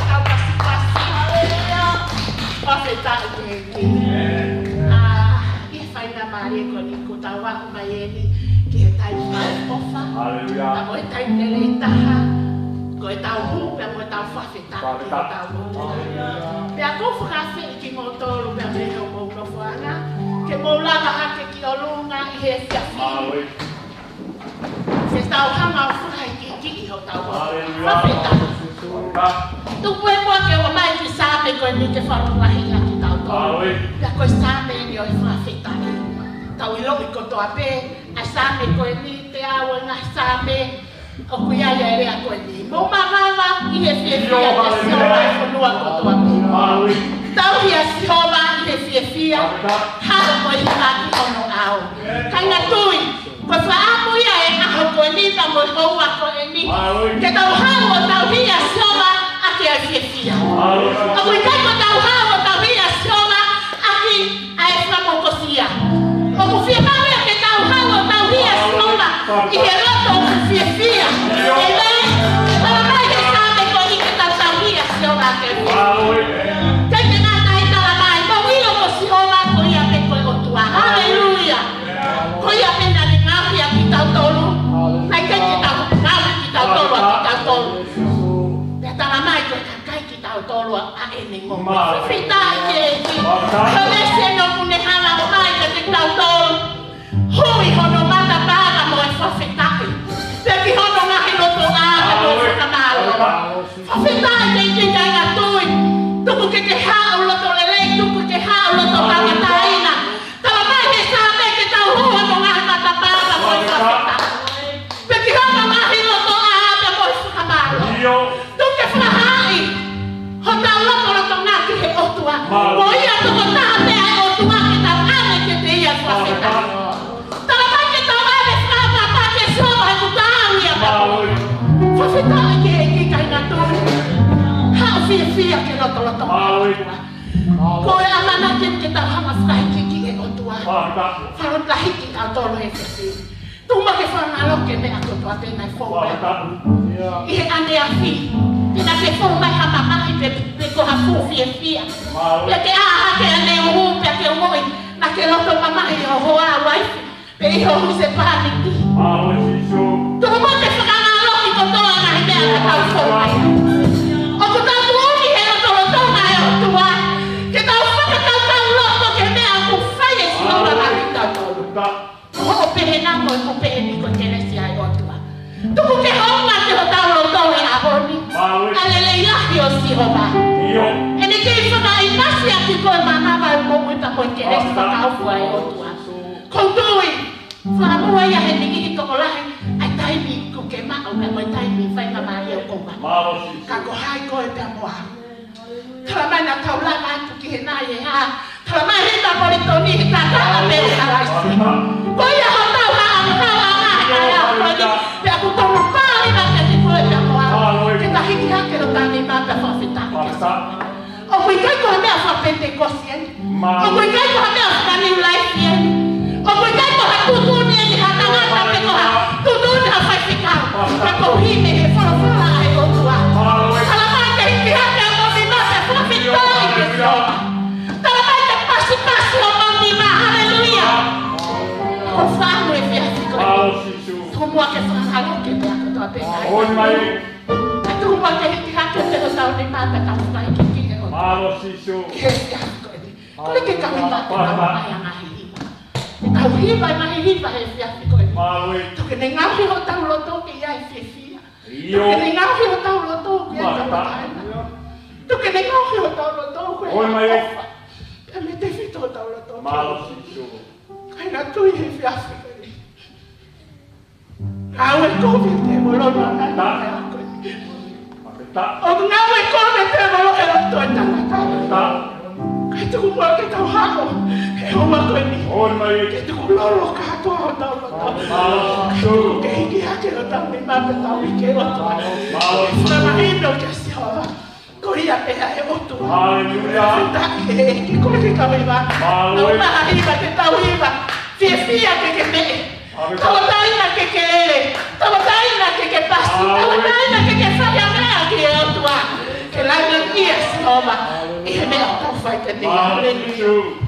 Kau pasipasi. Haleluia. Fakafetaʻi ki he ʻEiki. ʻA, ʻi he faingamālie ko eni kuo tau aʻu mai eni ki he taimi fakaʻofa. Haleluia. Ka ko e taimi lelei taha, ko e tau hū pea mo e tau fakafetaʻi ki he Taupotu. Haleluia. Pea ʻoku ou fakaafeʻi kimoutolu pea mo e hoʻomou nofoʻanga. Ke mou lava hake ki ʻolunga ʻi he efiafi ni. Mālō. Ke tau hanga ʻo fakaikiiki ʻi hotau ʻOtua. Haleluia. Fakafetaʻi. Tuku e muʻa ke ʻomai ki he Saame ko eni ke fakalotolahiʻi kitautolu. Mālō. Pea ko e Saame eni ʻo e fakafetaʻi. Tau ʻiloʻi kotoa pē ʻa e Saame ko eni, teau ʻo e ngaahi Saame. ʻOku ʻi ai ʻa e lea ko eni. Mou mavava ʻi he fiefia, ʻio, kia Sihova, haleluia, ʻa e fonua kotoa pē. Mālō. Tauhi ʻa Sihova ʻi he fiefia. Fakafetaʻi. Haʻu mo e hiva ki hono ʻao. Kāinga tui, ko e fakaʻamu ia ʻo e ʻaho ko eni pea mo e houa ko eni. Mālō. Ke tau haʻu ʻo tauhi ʻa Sihova ʻaki ʻa e fiefia. Mālō. ʻOku ʻikai ko ʻetau haʻu ʻo tauhi ʻa Sihova ʻaki ʻa e fakamokosia. ʻOku fiemaʻu ia ke tau haʻu ʻo tauhi ʻa Sihova ʻi he loto ʻoku fiefia. ʻĒmeni. Talamai ʻe he Saame ko eni ke tau tauhi ʻa Sihova ʻaki e fiefia. Ke ke ngata ai, talamai, mou ʻilo ko Sihova ko ia pē ko e ʻOtua. Haleluia. Ko ia pē naʻa ne ngaohi ʻa kitautolu. Naʻe ʻikai ke tau ngaohi kitautolu ʻa kitautolu. Pea talamai ko e kakai kitautolu ʻa ʻene ngoue. Mālō. Fakafetaʻi ki he ʻEiki. Mālō. Ko e lēsoni ʻoku ne hanga ʻo ʻomai kiate kitautolu. Hui hono matapā mo e fakafetaʻi. Pea ki hono ngaahi lotoʻā mo e fakamālō. Mālō. Fakafetaʻi ki he ʻEiki, kāinga tui. Tuku ke ke haʻu loto lelei, tuku ke ke haʻu loto kamataina. Talamai ʻe he Saame ke tau hui hono ngaahi matapā mo e fakafetaʻi. Pea ki hono ngaahi lotoʻā pea mo e fakamālō. ʻIo. Tuku ke fakahaaʻi hotau lotolotonga ki he ʻOtua. Mālō. Ko ia tokotaha pē ʻa e ʻOtua ke tau ʻave kiate ia e fakafetaʻi. Mālō. Talamai ke tau ʻave e fakafetaʻi kia Sihova he kuta ia pea. Mālō. Fakafetaʻi ki he ʻEiki, kāinga tui. Haʻu fiefia ki he lotolotonga. Mālō. Ko e ʻamanaki ke tau hanga ʻo fakaikiiki e ʻOtua. Mālō. Fakalotolahiʻi kitautolu he efiafi ni. Tuku muʻa ke fakangaloʻi e meʻa kotoa pē naʻe fou mai. Mālō. ʻI he ʻaneafi. Pea ke fou mai ha mamahi pe, pe ko ha fuʻu fiefia. Mālō. Pea ke ʻā hake ʻaneuhu, pea ke ongoʻi naʻa ke loto mamahi ʻi ho hoa, uaifi, pe ʻi ho husepāniti. Mālō Sīsū. Tuku muʻa ke fakangaloʻi kotoa e ngaahi meʻa naʻa tau fou mai. ʻOku tau tuʻu ni he lotolotonga e ʻOtua. Ke tau fakakaukauloto ki he meʻa ʻoku fai ʻe Sihova maʻa kitautolu. Mālō. Ko hoʻo pehē na mo ʻeku pehē ni, ko e kelesi ʻa e ʻOtua. Tuku ke houngaʻia hotau loto he ʻaho ni. Mālō. ʻA e lelei lahi ʻo Sihova. ʻIo. ʻEne kei fakaʻinasi ʻaki koe manava e moʻui pea mo e kelesi fakaofo ʻa e ʻOtua. ʻOku ou tui, fakamuʻa ia he niʻihi tokolahi, ʻa e taimi ʻoku ke maʻu pea mo e taimi faingamālie ʻoku ke maʻu. Mālō Sīsū. Ka ko hai koe pea mo au? Talamai naʻa tau lava atu ki he nai e hā. Talamai ʻe he hita Molitoni he tatala pē ʻa Kalaisi. Ko ia hotau haʻa, haʻa, haʻa, haʻa, ko ia. Pea ʻoku tonu pali na ke ti koe pea mo au. Ke ta hiki hake hotau nima pea fakafetaʻi ki he ʻOtua. ʻOku ʻikai ko ha meʻa faka-Penitekosi eni. ʻOku ʻikai ko ha meʻa faka-New Life eni. ʻOku ʻikai ko ha tuʻutuʻuni eni ha tangata pe ko ha tuʻutuʻuni ha faifekau. Ka koeʻuhi mei he folofola ʻa e ʻOtua. Talamai ke hiki hake homou nima pea fakafetaʻi ki he ʻOtua. Talamai ke pasipasi homou nima. Haleluia. Ko e fānau efiafi ko eni. Tuku muʻa ke fakangaloʻi e meʻa kotoa pē. Tuku muʻa ke hiki hake hotau nima pea tau fakaikiiki ki he ʻOtua. Mālō Sīsū. Ki he efiafi ko eni. Kole ke tau hiva, ke tau hiva e ngaahi hiva. Ke tau hiva e ngaahi hiva he efiafi ko eni. Mālō. Tuku ke ne ngaohi hotau loto ke ʻi ai e fiefia. ʻIo. Tuku ke ne ngaohi hotau loto ke ʻi ai e tauʻatāina. Tuku ke ne ngaohi hotau loto ke ʻi ai e ʻofa. Pea mo e tefito hotau loto. Mālō Sīsū. Kāinga tui he efiafi ko eni. Ngāue kovi e tēvolo ʻi he ʻaho ko eni. ʻOku ngāue kovi e tēvolo he loto ʻo e tangata. Kae tuku muʻa ke tau haʻu he houa ko eni. Ke tukulolo kātoa hotau loto. Ke tuku ke hiki hake hotau nima pea tau ʻeke ʻOtua. Fakamahino kia Sihova. Ko ia pē ʻa e ʻOtua. Haleluia. Fakafetaʻi ki he ʻEiki. Kole ke tau hiva. Mālō. Tau maha hiva, ke tau hiva. Fiefia ke ke meʻe. Tauʻatāina ke ke lele. Tauʻatāina ke ke pasi. Tauʻatāina ke ke fai ha meʻa ki he ʻOtua. Ke langilangiʻia Sihova ʻi he meʻa ʻoku tau fai kiate ia. Haleluia.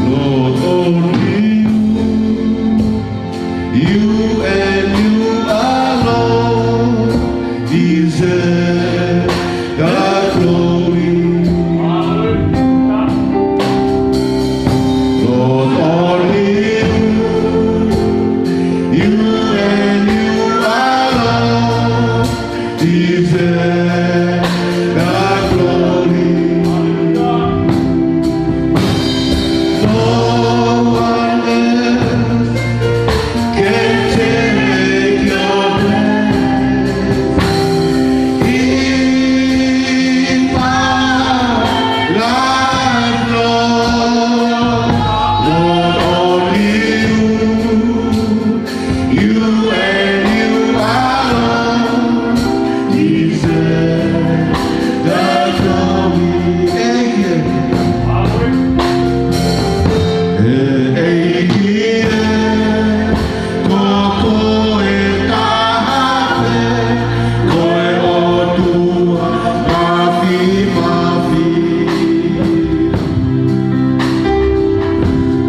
Lord, only you, you and you alone deserve the glory. Lord, only you, you and you alone deserve the glory. No one else can take your place in my life, Lord. Lord, only you, you and you alone deserve the glory. ʻEiki ē. ʻEiki ē, ko koe taha pē, ko e ʻOtua mafimafi.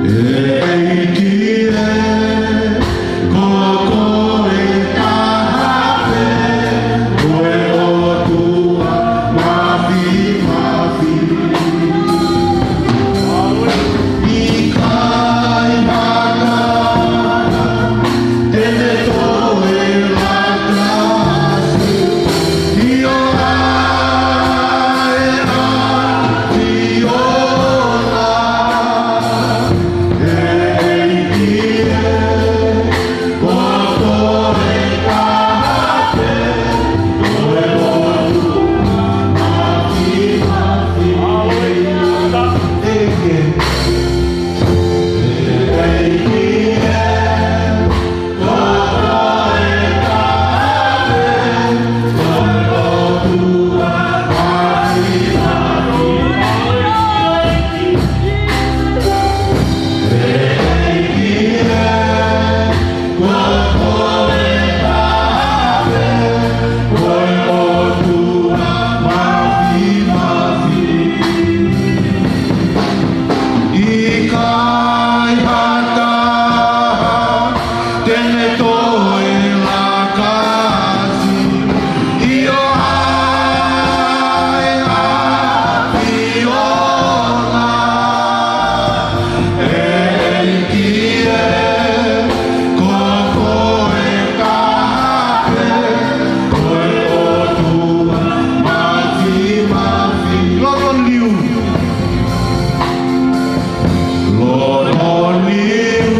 ʻEiki ē, ko koe taha pē, ko e ʻOtua mafimafi. ʻIkai ha taha te ne toe lakasi ʻi ho ʻAfiona. ʻEiki ē, ko koe taha pē, ko e ʻOtua mafimafi. ʻEiki ē. ʻEiki ē, ko koe taha pē, ko e ʻOtua mafimafi. ʻEiki ē, ko koe taha pē, ko e ʻOtua mafimafi. ʻIkai ha taha te ne toe lakasi ʻi ho ʻAfiona. ʻEiki ē, ko koe taha pē, ko e ʻOtua mafimafi. Lord, only you. Lord, only you,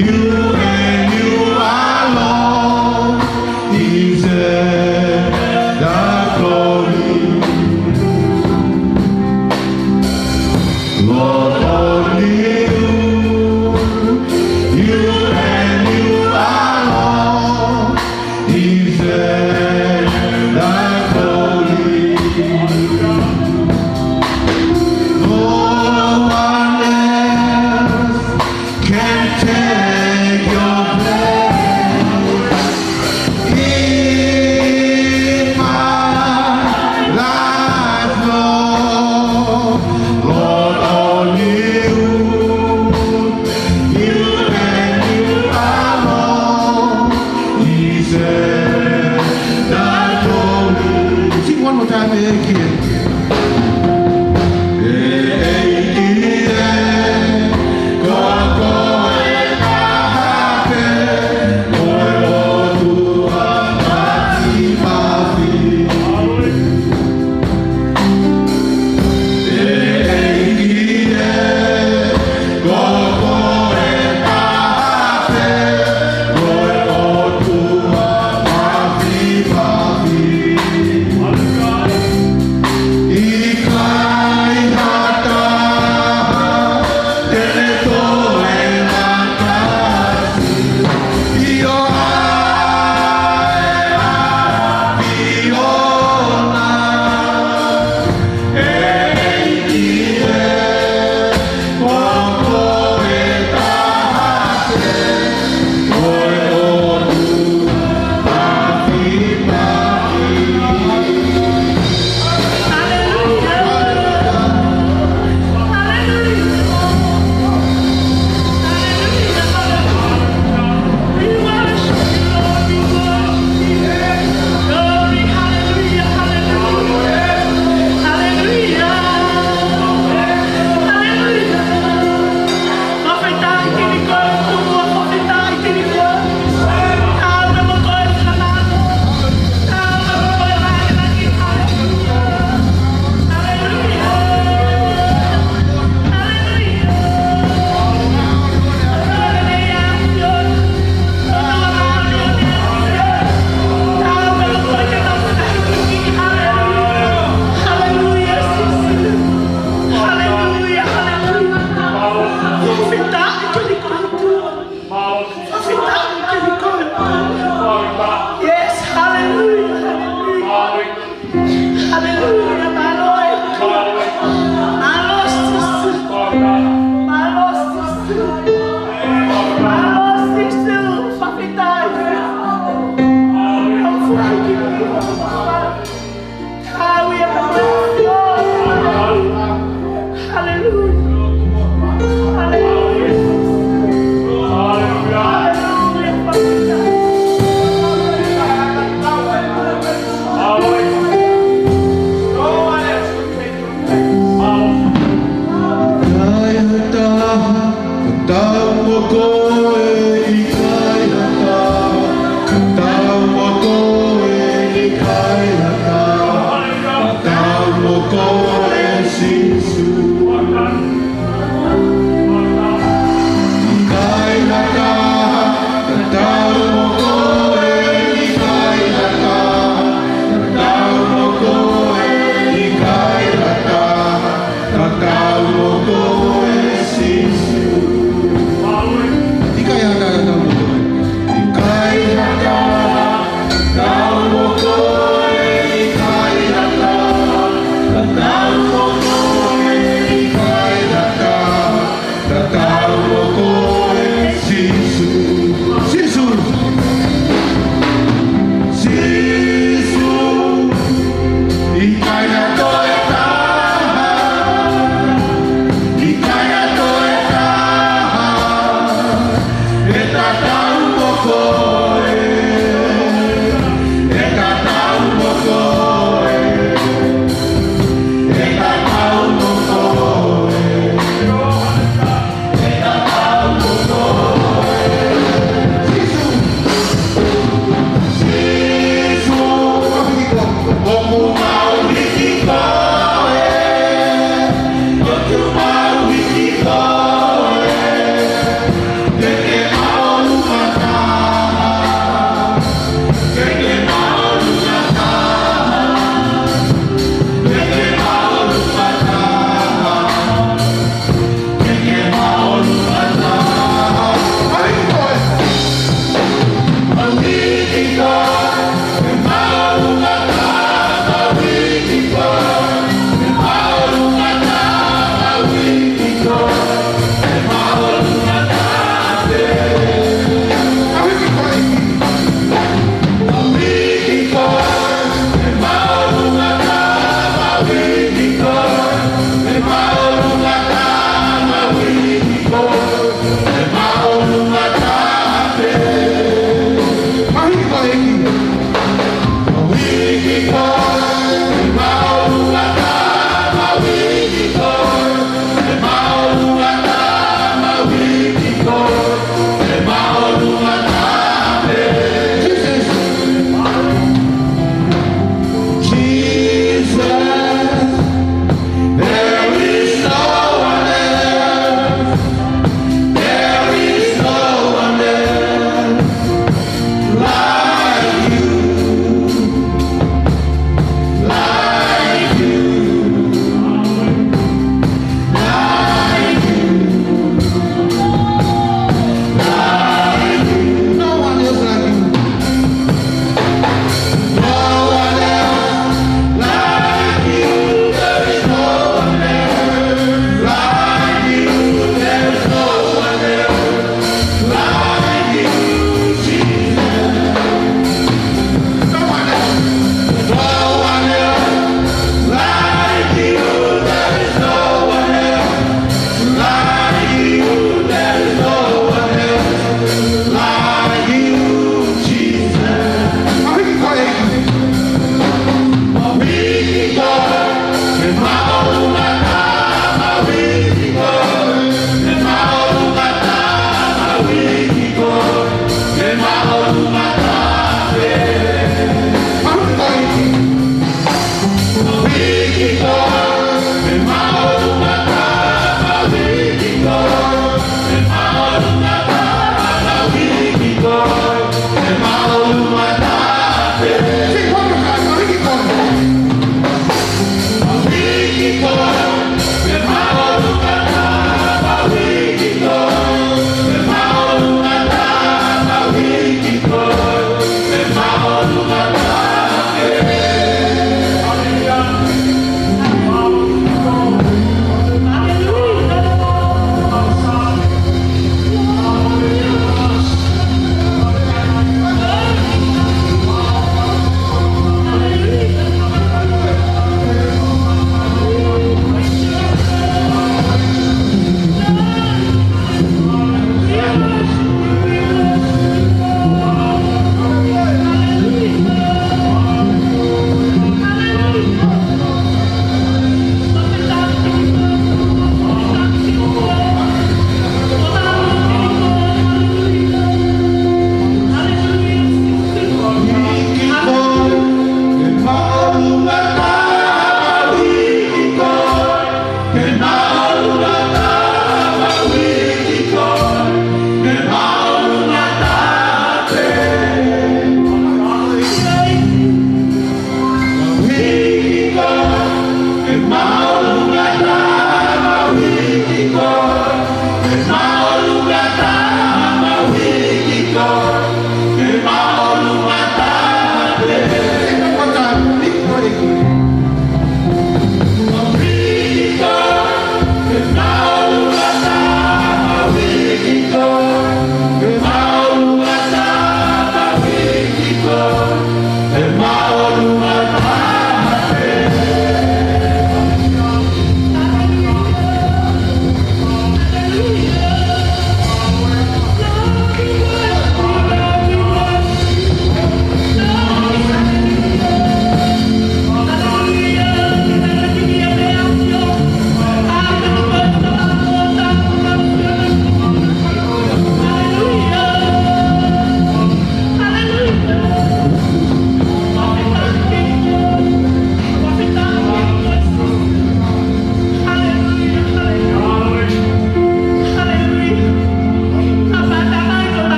you and you alone deserve the glory. Lord, only you, you and you alone deserve the glory. No one else can take your place in my life, Lord. Lord, only you. Tau mo koe ʻikai ha taha, tau mo koe ʻikai ha taha, tau mo koe Sīsū. ʻIkai ha taha, tau mo koe ʻikai ha taha, tau mo koe ʻikai ha taha, tau mo koe Sīsū.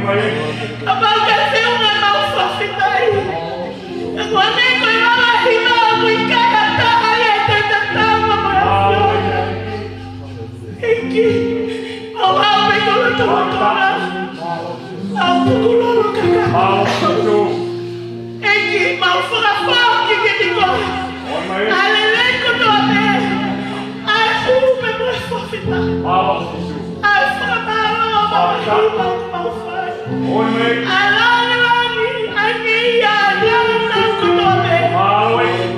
Kapau ʻoku ke feʻunga, mau fakafetaʻi. Ka ko e meʻa ko e lava hiva ʻoku ʻikai ha taha ia ʻe tatau mo e ʻAfiona. ʻEiki, mau haʻu mei ho loto ʻotua. Mau pukulolo kakato. ʻEiki, mau fakafoki kiate koe ʻa e lelei kotoa pē, ʻa e hū pea mo e fakafetaʻi, ʻa e fakamālō mo e hiva ʻoku mau fai. ʻA e lāngilangi, ʻa e ngeia, ʻa e lāngilangi kotoa pē,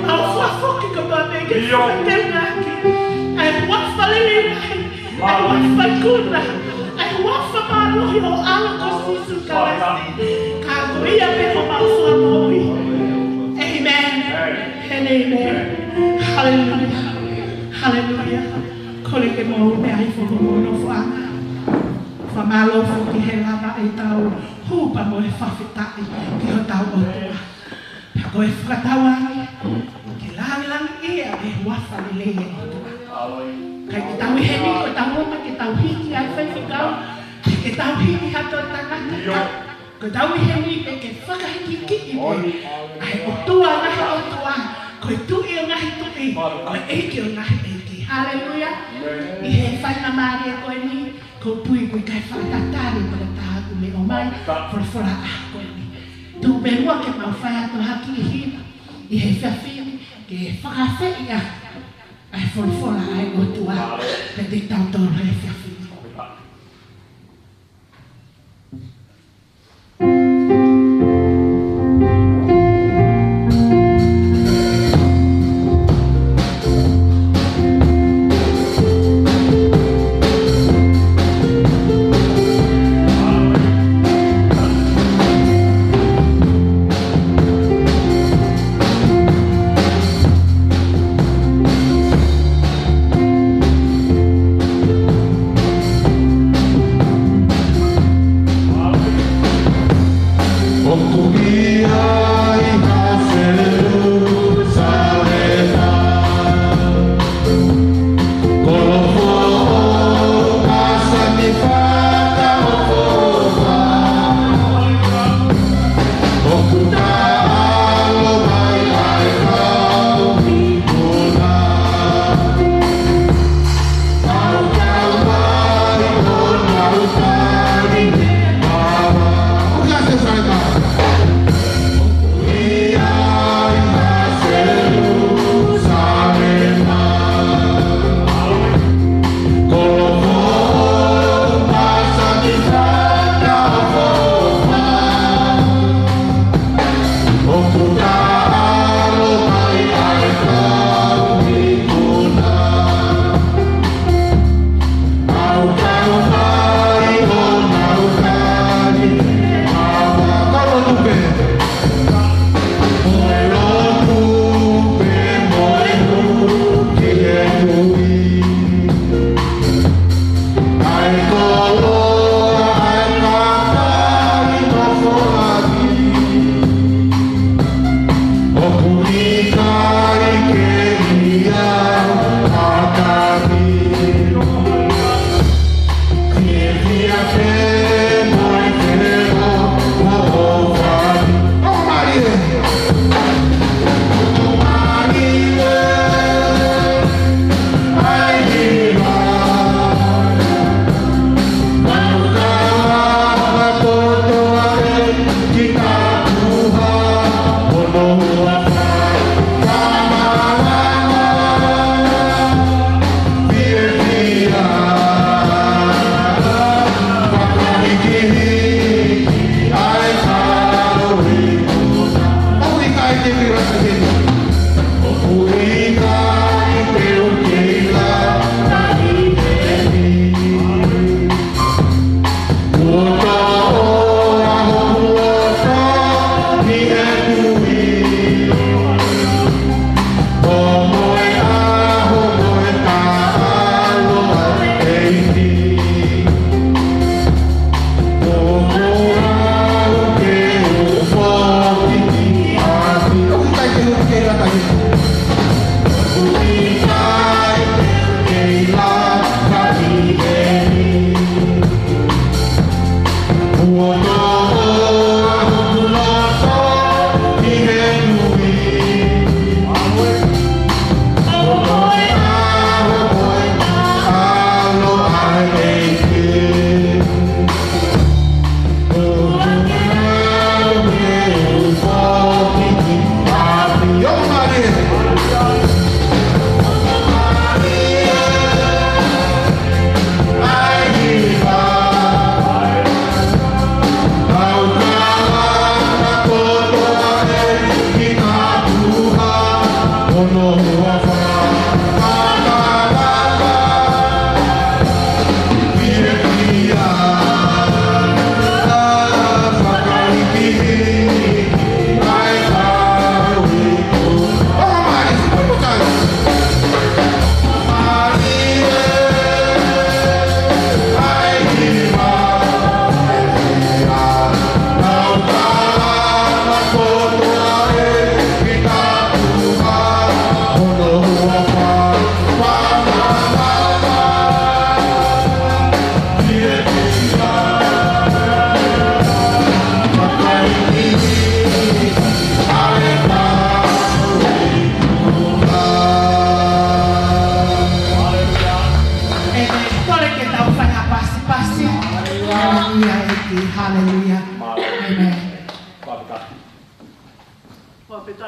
mau fakafoki kotoa pē ke fakateungaʻaki ʻa e huafa lelei lahi, ʻa e huafa ikuna, ʻa e huafa mālohi ʻo ho ʻAlo ko Sīsū Kalaisi. Ka ko ia pē homau Fakamoʻui. ʻĒmeni. ʻĒmeni. Haleluia. Haleluia. Kole ke mou meʻa hifo ki homou nofoʻanga. Fakamālō foki he lava ʻetau hū pea mo e fakafetaʻi ki hotau ʻOtua. Pea ko e fakatauange ke lāngilangiʻia ʻa e huafa lelei ʻo e ʻOtua. ʻIkai ke tau ʻi heni ko ʻetau ō mai ke tau hiki ʻa e faifekau, ke tau hiki ha toe tangata. Ko ʻetau ʻi heni pē ke fakahikihikiʻi pē ʻa e ʻOtua ngaahi ʻotua, ko e Tuʻi ʻo e ngaahi tuʻi, ko e ʻEiki ʻo e ngaahi ʻeiki. Haleluia. ʻI he faingamālie ko eni, ko e pui ʻoku ʻikai fakatatali pea ka taha ʻoku ne ʻomai folofola ʻa ko eni. Tuku pē muʻa ke mau fai atu ha kiʻi hiva ʻi he efiafi ni ke fakaafeʻi ʻa e folofola ʻa e ʻOtua. Pea te tau tō he efiafi ni.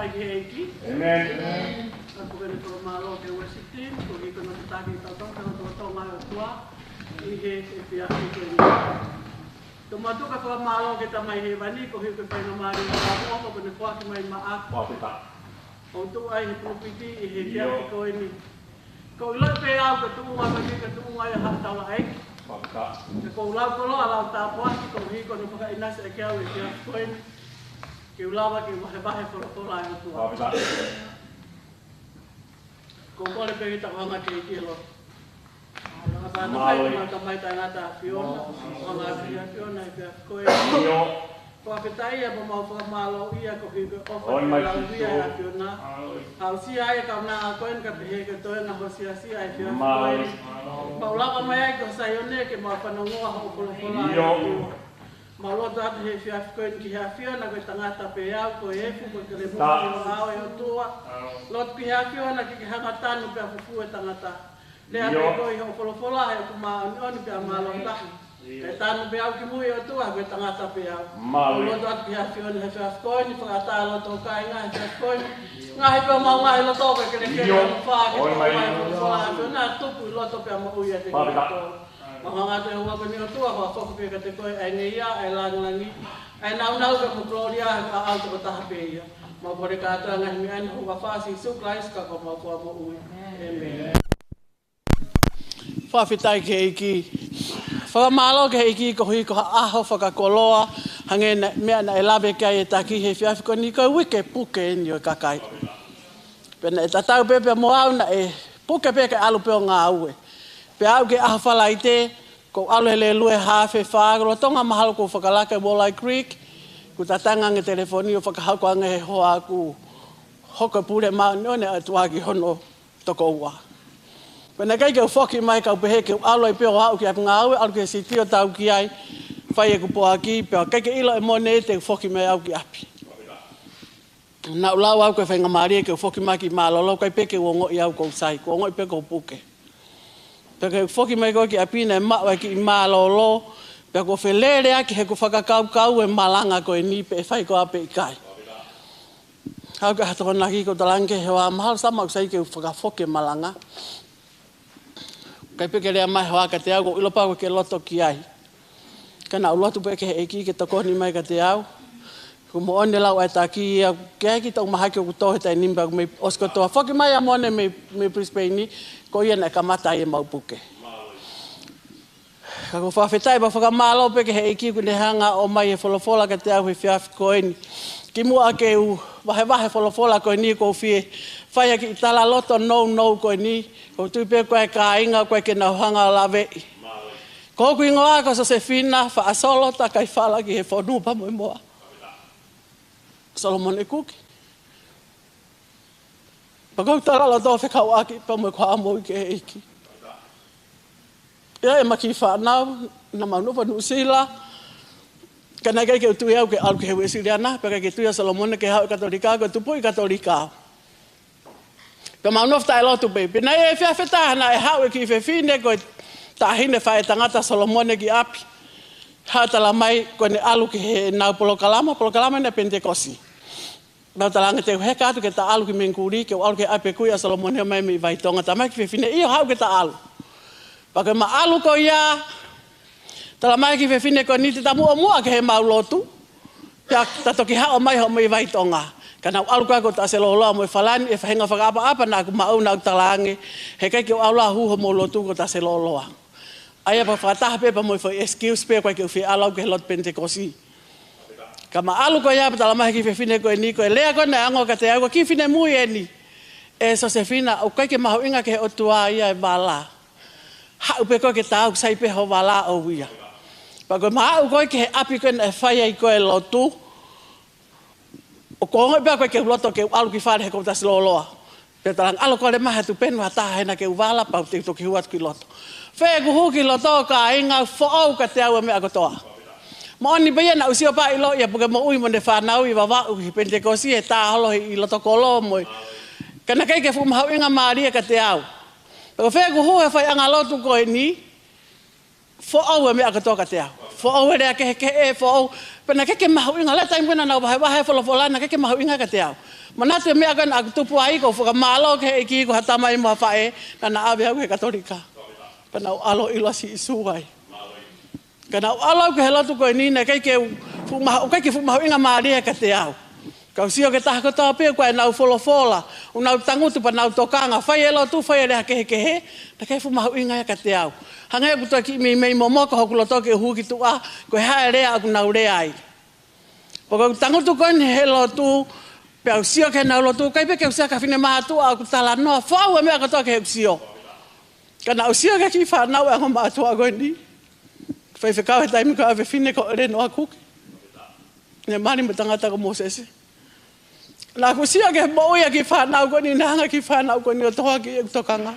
Ki he ʻEiki. ʻĒmeni. Ka ko e fakamālō ki he worship team, koeʻuhi ko hono tataki ʻetau tau tau tau tau mai ʻOtua ʻi he efiafi ko eni. Tomuʻa ʻoku ou fakamālō ki he Tamai Hēvani, koeʻuhi ko e faingamālie ʻoku ne foaki mai maʻaku. Fakafetaʻi. ʻO tuʻu ai he pulupiti ʻi he efiafi ko eni. Ko e ʻiloʻi pē au ko e tuʻunga mai, ko e tuʻunga ia ha taulaʻeiki. Fakafetaʻi. Ka ʻoku ou lau koloa lau tāpuaki koeʻuhi ko hono fakaʻinasi ʻaki au he efiafi ko eni. Ke u lava ke vahevahe folofola ʻa e ʻOtua. Fakafetaʻi. ʻOku ou kole pē ke tau hanga ki he lotu. Mālō. Tamai, Tamai Tangata ʻAfiona, hanga ki he ʻAfiona he efiafi ko eni. ʻIo. Fakafetaʻi pea mau fakamālōʻia koeʻuhi ko e ʻofa ʻOi mai lauia Sīsū. ʻAfiona. Mālō. Aʻusia ai e kaunanga ko eni kae pehē ki he toenga ho siasi ʻa e efiafi ko eni. Mālō. Mau lava mai ai ki Saione ke mau fanongoa hoʻo folofola ʻIo. ʻAfiona. Mau lotu atu he efiafi ko eni ki he ʻAfiona ko e tangata pē au, ko e efu, ko e kelemusi ʻo e ʻao ʻe ʻOtua. Lotu ki he ʻAfiona ke ke hanga tanu pea fufū e tangata. Lea ʻIo. pē koe ʻi hoʻo folofola he ʻoku māʻoniʻoni pea mālohi lahi. ʻIo. Kae tanu pē au ki mui ʻOtua ko e tangata pē au. Mālō. Mau lotu atu ki he ʻAfiona he efiafi ko eni, fakaʻatā loto kāinga he efiafi ko eni. Ngaohi pē homau ngaahi loto ko e kelekele ʻIo. ʻo fā ke ʻOi mai. tau mai folofola ʻAfiona tupu ʻi loto pea moʻui ʻiate Fakafetaʻi. kinautolu. Mau hanga atu he houa ko eni ʻOtua, fakafoki pē kiate koe ʻa e ngeia, ʻa e lāngilangi, ʻa e nāunau pea mo e kolōlia, he ʻoku ʻa au tokotaha pē ia. Mau kole kātoa e ngaahi meʻa ni ʻi he huafa ʻo Sīsū Kalaisi ko homau Fakamoʻui. ʻĒmeni. Fakafetaʻi ki he ʻEiki. Fakamālō ki he ʻEiki koeʻuhi ko ha ʻaho fakakoloa, hangē ko e meʻa naʻe lave ki ai e taki he efiafi ko eni ko e uike puke eni ʻo e kakai. Pea naʻe tatau pē pea mo au naʻe puke pē ke ʻalu pē ʻo ngāue. Pea aʻu ki he ʻaho Falaite, ʻoku ou ʻalu he lēlue haafe fā, lolotonga mahalo ʻoku ou fakalaka ʻi Walleye Creek, ʻoku tatanga ange e telefoni ʻo fakahoko ange ʻe he hoa ʻoku hoko e pule māʻoniʻoni ʻa e ʻOtua ki hono tokoua. Pea naʻe ʻikai ke u foki mai ka u pehē ke u ʻalu ai pē ʻo aʻu ki ʻapi ngāue, ʻalu ki he siti ʻo tau ki ai, fai ʻeku poaki, pea ʻikai ke ʻilo ʻe Mone te u foki mai au ki ʻapi. Naʻa ku lau au ko e faingamālie ke u foki mai ki mālōlō, ʻikai pē ke u ongoʻi au ʻoku ou sai, ʻoku ou ongoʻi pē ʻoku ou puke. Pea ke u foki mai ko ē ki ʻapi naʻe maʻu ai e kiʻi mālōlō, pea ʻoku ou feleleʻaki heʻeku fakakaukau e malanga ko eni pe ʻe fai koā pe ʻikai. Haʻu ki he ʻaho Tokonaki ʻoku ou talaange ki he hoa mahalo sa maʻu sai ke u fakafoki e malanga. ʻIkai pē ke lea mai e hoa kiate au, ʻoku ou ʻilo pē ʻoku ʻikai ke loto ki ai. Ka naʻa ku lotu pē ki he ʻEiki ke tokoni mai kiate au. ʻOku moʻoni e lau ʻa e taki ia, ʻoku ʻikai ke u mahaki ʻoku tō he taimi ni pea ʻoku mei ʻosi kotoa. Foki mai ʻa Mone mei, mei Brisbane ni, ko ia naʻe kamata ai ʻemau puke. Ka ʻoku ou fakafetaʻi pea fakamālō pē ki he ʻEiki ʻoku ne hanga ʻo ʻomai e folofola kiate au he efiafi ko eni. Kimuʻa ke u vahevahe e folofola ko eni ʻoku ou fie fai ha kiʻi talaloto nounou ko eni, ʻoku ou tui pē ko e kāinga ʻoku ʻikai ke nau hanga ʻo laveʻi. Ko hoku hingoa ko Sosefina Faʻasolota Kaifala ki he Fonua Pamoemoa. Solomone Kuki. Pea ʻoku ou talaloto fekauʻaki pea mo ʻeku haʻa moʻui ki he ʻEiki. ʻI ai ʻema kiʻi fānau, naʻa mau nofo Nuʻusila. Ka naʻe ʻikai ke u tui au ke ʻalu ki he Uēsiliana, pea ʻikai ke tui ʻa Solomone ke haʻu ʻi he Katolika, ko e tupuʻi Katolika. Pea mau nofo taʻelotu pē. Pea naʻe ʻi ai e efiafi ʻe taha naʻe haʻu e kiʻi fefine ko e taʻahine faʻētangata ʻo Solomone ki ʻapi. Haʻu ʻo talamai ko ʻene ʻalu ki heʻenau polokalama, polokalama ʻa e Penitekosi. Naʻa ku talaange te u heka atu ke ta ʻalu ki Mengikuli, ke u ʻalu ki he ʻapē kui ʻa Solomone ʻo mai mei Vaitonga. Talamai e kiʻi fefine, ʻio, haʻu ke ta ʻalu. Pea ko ʻema ʻalu ko ia, talamai e kiʻi fefine ko eni te ta muʻomuʻa ki heʻemau lotu. Pea ta toki haʻu mai hoʻo mei Vaitonga. Ka naʻa ku ʻalu ko ē ko Taseloloa mo e falani, e faʻahinga fakaʻapaʻapa naʻa ku maʻu naʻa ku talaange, heʻikai ke u ʻalu ʻo hū hoʻomou lotu ko Taseloloa. ʻA ia pea fakataha pē pea mo e foʻi excuse pē ko ē ke u fie ʻalu au ki he lotu Penitekosi. Ka ma ʻalu ko ia pea talamai e kiʻi fefine ko eni ko e lea ko ē naʻe ongo kiate au ko e kiʻi finemui eni. ʻE Sosefina, ʻoku ʻikai ke mahuʻinga ki he ʻOtua ia e vala. Haʻu pē koe ke ta ō ʻoku sai pē hoʻo vala ʻoʻou ia. Pea ko ʻema aʻu ko ē ki he ʻapi ko ē naʻe fai ai ko ē e lotu. ʻOku ou ongoʻi pē au ʻoku ʻikai ke u loto ke u ʻalu ki fale he ʻoku ou Taseloloa. Pea talaange ʻalu ʻo kole mai ha tupenu ha taha hena ke u vala pea te u toki hū atu ki loto. Fē ʻeku hū ki loto kāinga, foʻou kiate au e meʻa kotoa. Moʻoni pē ia naʻa ku sio pē ʻiloʻi ʻa e puke moʻui mo ʻene fānau ʻi Vavaʻu ki he Penitekosi he tā holo ʻi loto kolo mo e. Ka naʻe ʻikai ke fuʻu mahuʻinga mālie kiate au. Pea ko fē ʻeku hū he faiʻanga lotu ko eni. Foʻou e meʻa kotoa kiate au. Foʻou e lea kehekehe, foʻou. Pea naʻe ʻikai ke mahuʻinga, lea taimi ko ē naʻa nau vahevahe e folofola, naʻe ʻikai ke mahuʻinga kiate au. Manatu e meʻa ko ē naʻa ku tupu ai, ʻoku ou fakamālō ki he ʻEiki, ko ha tamai mo ha faʻē naʻa na ʻave au ki he Katolika. Pea naʻa ku ʻalu ʻo ʻilo ʻa Sīsū ai. Ka naʻa ku ʻalu au ki he lotu ko eni, naʻe ʻikai ke fuʻu mahu-, ʻikai ke fuʻu mahuʻingamālie kiate au. Ka u sio ki he taha kotoa pē ko ē naʻa nau folofola, ʻoku nau tangutu pea nau tokanga, fai e lotu, fai e lea kehekehe, naʻe ʻikai fuʻu mahuʻinga ia kiate au. Hangē ʻoku toe kiʻi meimei momoko hoku loto ke u hū ki tuʻa, ko e hā e lea ʻoku nau lea ai. Pea ko ʻeku tangutu ko eni he lotu, pea u sio ki heʻenau lotu, ʻikai pē ke u sio ki ha fine mātuʻa ʻoku talanoa, foʻou e meʻa kotoa ki heʻeku sio. Ka naʻa ku sio ki he kiʻi fānau ʻa e ongo mātuʻa ko eni. Faifekau he taimi ko ē ʻa e fefine ko ʻElenoa Kuki. Ne mali mo e tangata ko Mōsese. Naʻa ku sio ki he moʻui ʻa e kiʻi fānau ko eni, naʻe hanga ʻe he kiʻi fānau ko eni ʻo tohoakiʻi ʻeku tokanga.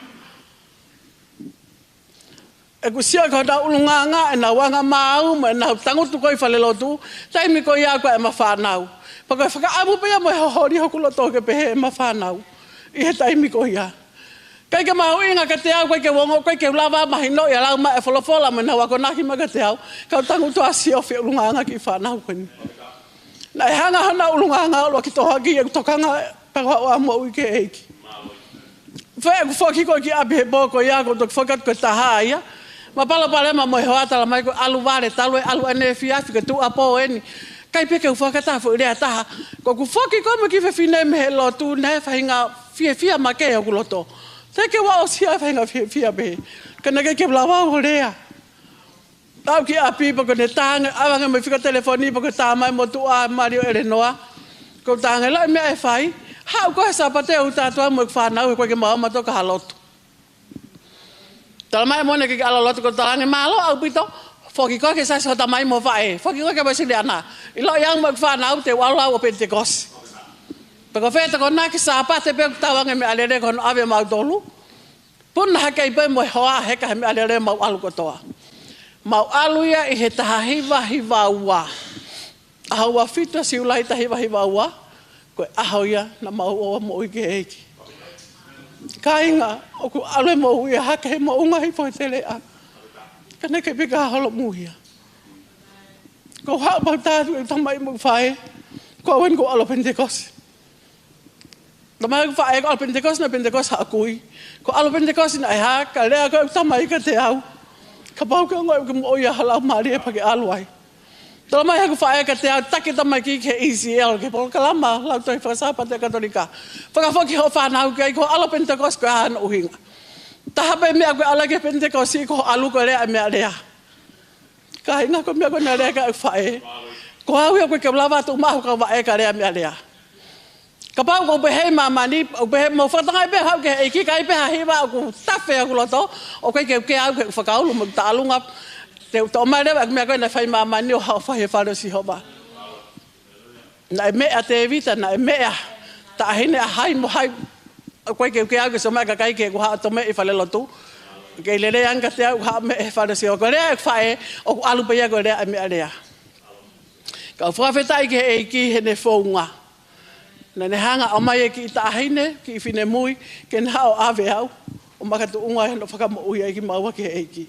ʻOku ou sio ki honau ʻulungaanga, ʻenau anga maau, mo ʻenau tangutu ko ē ʻi falelotu, taimi ko ia ko ē ʻema fānau. Pea ko e fakaʻamu pē ia mo e holi hoku loto ke pehē ʻema fānau. ʻI he taimi ko ia. ʻIkai ke mahuʻinga kiate au, ʻikai ke u ongo, ʻikai ke u lava mahinoʻi ʻa e lau mai e folofola mo ʻenau akonaki mai kiate au, ka u tangutu ʻo sio ki he ʻulungaanga kiʻi fānau ko eni. Naʻe hanga honau ʻulungaanga ʻo ʻalu ʻo tohoakiʻi ʻeku tokanga, pea ko au ʻa e moʻui ki he ʻEiki. Fē ʻeku foki ko ē ki ʻapi he pō ko ia, ko e toki foki atu ko e taha ia. Ma palopalema mo e hoa, talamai ko e ʻalu vale, talu e ʻalu ʻaneefiafi, ko e tuʻuapō eni. ʻIkai pē ke u fakataha foʻi lea ʻe taha. Ko ʻeku foki ko ē mo e kiʻi fefine mei he lotu, naʻe faʻahinga fiefia makehe hoku loto. Teʻeki ke u aʻusia e faʻahinga fiefia pehē. Ka naʻe ʻikai ke u lava ʻo lea. Aʻu ki ʻapi pea ko ʻene tā ange, ʻave ange mo e fika telefoni pea ko e tā mai mo tuʻa mali ʻo ʻElenoa. Ko e tā ange, lahi e meʻa ʻe fai. Haʻu koe he Sāpate ʻo ʻuta atu au mo e fānau he ʻoku ʻikai ke mau ō mautolu ki ha lotu. Talamai mo ʻene ʻikai ke ʻalu ʻo lotu, ko e tā ange, mālō ʻaupito. Foki koe ki he siasi ho tamai mo faʻē. Foki koe ki he Uēsiliana. ʻIloʻi au mo e fānau te u ʻalu au ʻo Penitekosi. Pea ko fē tokonaki, Sāpate pē ʻoku tau ange meʻa lele ko hono ʻave mautolu. Puna hake ai pē mo e hoa, heka he meʻa lele, mau ʻalu kotoa. Mau ʻalu ia ʻi he taha hiva hiva ua. ʻAho ua fitu ʻo Siulai taha hiva hiva ua, ko e ʻaho ia naʻa mau ō ʻo moʻui ki he ʻEiki. Kāinga, ʻoku ʻalu e moʻui ia hake he moʻunga hifo he teleʻa. Ka naʻe ʻikai pē ke holomui ia. Ko e haʻu pē ʻo tā atu e tamai mo e faʻē, ko au eni ʻoku ou ʻalu ʻo Penitekosi. Tamai ʻoku faʻē, ko e ʻalu Penitekosi, naʻe Penitekosi haʻa kui. Ko e ʻalu Penitekosi naʻe hā, ka lea ko ē ʻeku tamai kiate au. Kapau ʻoku ke ongoʻi ʻoku ke moʻui ʻi ha laumālie pea ke ʻalu ai. Talamai ʻe hoku faʻē kiate au, taki e tamaiki ki he E C L, ki he polokalama Lautohi Fakasāpate Katolika. Fakafoki hoʻo fānau ki ai, ko e ʻalu Penitekosi ko e hā hono ʻuhinga. Taha pē meʻa ko e ʻalu ki he Penitekosi, ko e ʻalu ko e lea e meʻa lea. Kāinga, ko e meʻa ko ē naʻe lea ki ai ʻeku faʻē. Ko au ia ʻoku ʻikai ke u lava atu ʻo maʻu ha kau vaʻe ka lea meʻa lea. Kapau ʻoku ou pehē ʻi māmani, ʻoku ou pehē mo fakatangaʻi pē haʻu ki he ʻEiki, ʻikai pē ha hiva ʻoku tafe hoku loto, ʻoku ʻikai ke u kē au ki heʻeku fakaulu mo ʻeku taʻalunga, te u toʻo mai leva ʻeku meʻa ko ē naʻe fai ʻi māmani ʻo haʻu ʻo fai he fale ʻo Sihova. Naʻe meʻa Tēvita, naʻe meʻa taʻahine ʻa hai mo hai. ʻOku ʻikai ke u kē au ke sio mai e kakai ki heʻeku haʻu ʻo tomeʻi falelotu. Kei lelei ange kiate au haʻu ʻo meʻa he fale ʻo Sihova. Ko e lea ʻeku faʻē, ʻoku ʻalu pē ia ko e lea e meʻa lea. Ka ʻoku ou fakafetaʻi ki he ʻEiki heʻene founga. Naʻa ne hanga ʻo ʻomai e kiʻi taʻahine, kiʻi finemui, ke ne haʻu ʻo ʻave au ʻo makatuʻunga ʻi hono fakamoʻui ai kimaua ki he ʻEiki.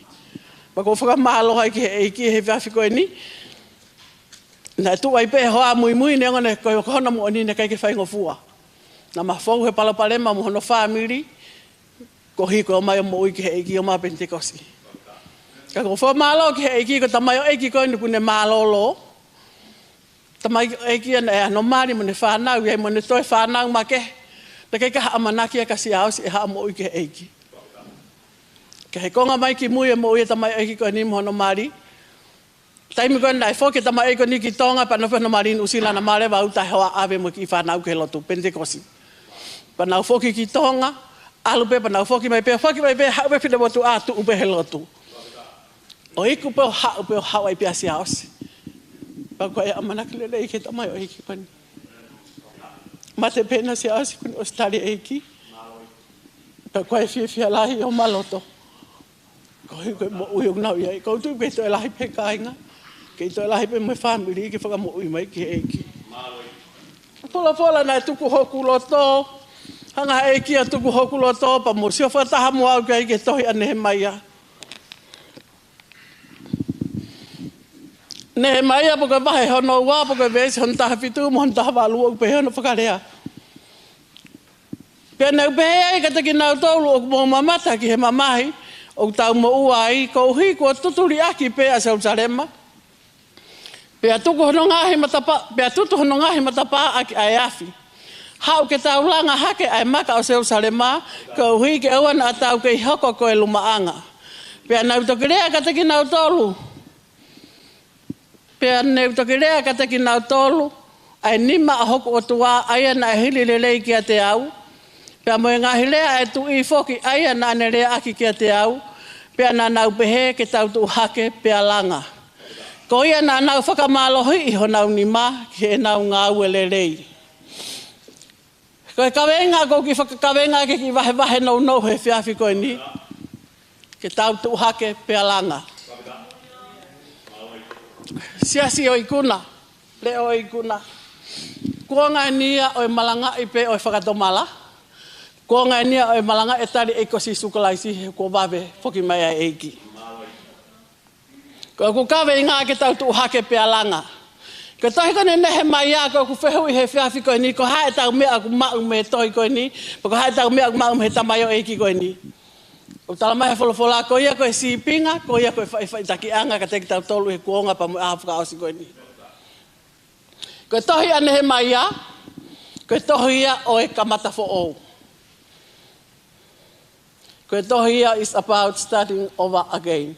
Pea ʻoku ou fakamālō ai ki he ʻEiki he efiafi ko eni. Naʻe tuʻu ai pē e hoa muimui, neongo naʻe ko, ko hono moʻoni naʻe ʻikai ke faingofua. Naʻa ma fou he palopalema mo hono fāmili, koeʻuhi ko e ō mai ʻo moʻui ki he ʻEiki, ō mai ʻo Penitekosi. Ka ʻoku ou fakamālō ki he ʻEiki, ko e tamaioʻeiki ko eni ʻoku ne mālōlō. Tamaioʻeiki ia naʻe ʻi ai hono mali mo ʻene fānau, ʻi ai mo ʻene toe fānau makehe. Naʻe ʻikai ke ʻi ai ha ʻamanaki ia kia Siaosi ʻe haʻu ʻo moʻui ki he ʻEiki. Ka he konga mai ki mui e moʻui e tamaioʻeiki ko eni mo hono mali. Taimi ko ē naʻe foki e tamaioʻeiki ko eni ki Tonga, pea nofo hono mali ʻi Nuʻu Sila, naʻa ma leva ʻo ʻuta e hoa ʻave mo e kiʻi fānau ki he lotu Penitekosi. Pea nau foki ki Tonga, ʻalu pē pea nau foki mai pē, foki mai pē, haʻu pē finemotuʻa, tuʻu pē he lotu. ʻO iku pē ʻo haʻu pē ʻo haʻu ai pē ʻa Siaosi. Pea ko e ʻamanaki lelei ki he tamaioʻeiki ko eni. Mate pē ʻena Siaosi kuo ne ʻosi tali e ʻEiki. Pea ko e fiefia lahi ʻo ma loto. Koeʻuhi ko e moʻui ʻoku nau ʻi ai. ʻOku ou tui kei toe lahi pē kāinga. Kei toe lahi pē mo e fāmili ke fakamoʻui mai ki he ʻEiki. Folofola naʻe tuku hoku loto. Hanga ʻe he ʻEiki ʻo tuku hoku loto. Pea mou sio fakataha mo au ki ai ki he tohi ʻa Nehemaia. Nehemaia, pe ko e vahe hono ua, pe ko e veesi hono taha fitu mo hono taha valu, ʻoku pehē hono fakalea: Pea naʻá ku pehē ai kiate kinautolu ʻoku mou mamata ki he mamahi ʻoku tau moʻua ai, koeʻuhi kuo tutu liʻaki pē ʻa Selusalema, pea tuku hono ngaahi matapā, pea tutu hono ngaahi matapā ʻaki ʻa e afi. Haʻu ke tau langa hake ʻa e maka ʻo Selusalema, koeʻuhi ke ʻoua naʻa tau kei hoko ko e lumaʻanga. Pea naʻá ku toki lea kiate kinautolu, pea naʻá ku toki lea kiate kinautolu ʻa e nima ʻo hoku ʻOtua, ʻa ia naʻe hili lelei kiate au, pea mo e ngaahi lea ʻa e tuʻi foki, ʻa ia naʻá ne leaʻaki kiate au, pea naʻa nau pehē ke tau tuʻu hake pea langa. Ko ia naʻa nau fakamālohiʻi honau nima ki heʻenau ngāue lelei. Ko e kaveinga ʻoku ou kiʻi fakakavenga ki he kiʻi vahevahe nounou he efiafi ko eni, ke tau tuʻu hake pea langa. Siasi ʻo e ikuna, leʻo ʻo e ikuna, kuonga eni ia ʻo e malangaʻi pē ʻo e fakatomala. Kuonga eni ia ʻo e malangaʻi e tali ʻa e ʻEiki ko Sīsū Kalaisi he kuo vave foki mai ʻa e ʻEiki. Ko ʻeku kaveinga ke tau tuʻu hake pea langa. Ko e tohi ko eni ʻa Nehemaia, ko ʻeku fehuʻi he efiafi ko eni, ko e hā ʻetau meʻa ʻoku maʻu mei he tohi ko eni, pe ko e hā ʻetau meʻa ʻoku maʻu mei he tamaioʻeiki ko eni. ʻOku talamai he folofola, ko ia ko e sīpinga, ko ia ko e faʻifaʻitakiʻanga kiate kitautolu he kuonga pea mo e ʻaho fakaʻosi ko eni. Ko e tohi ʻa Nehemaia, ko e tohi ia ʻo e kamata foʻou. Ko e tohi ia is about starting over again.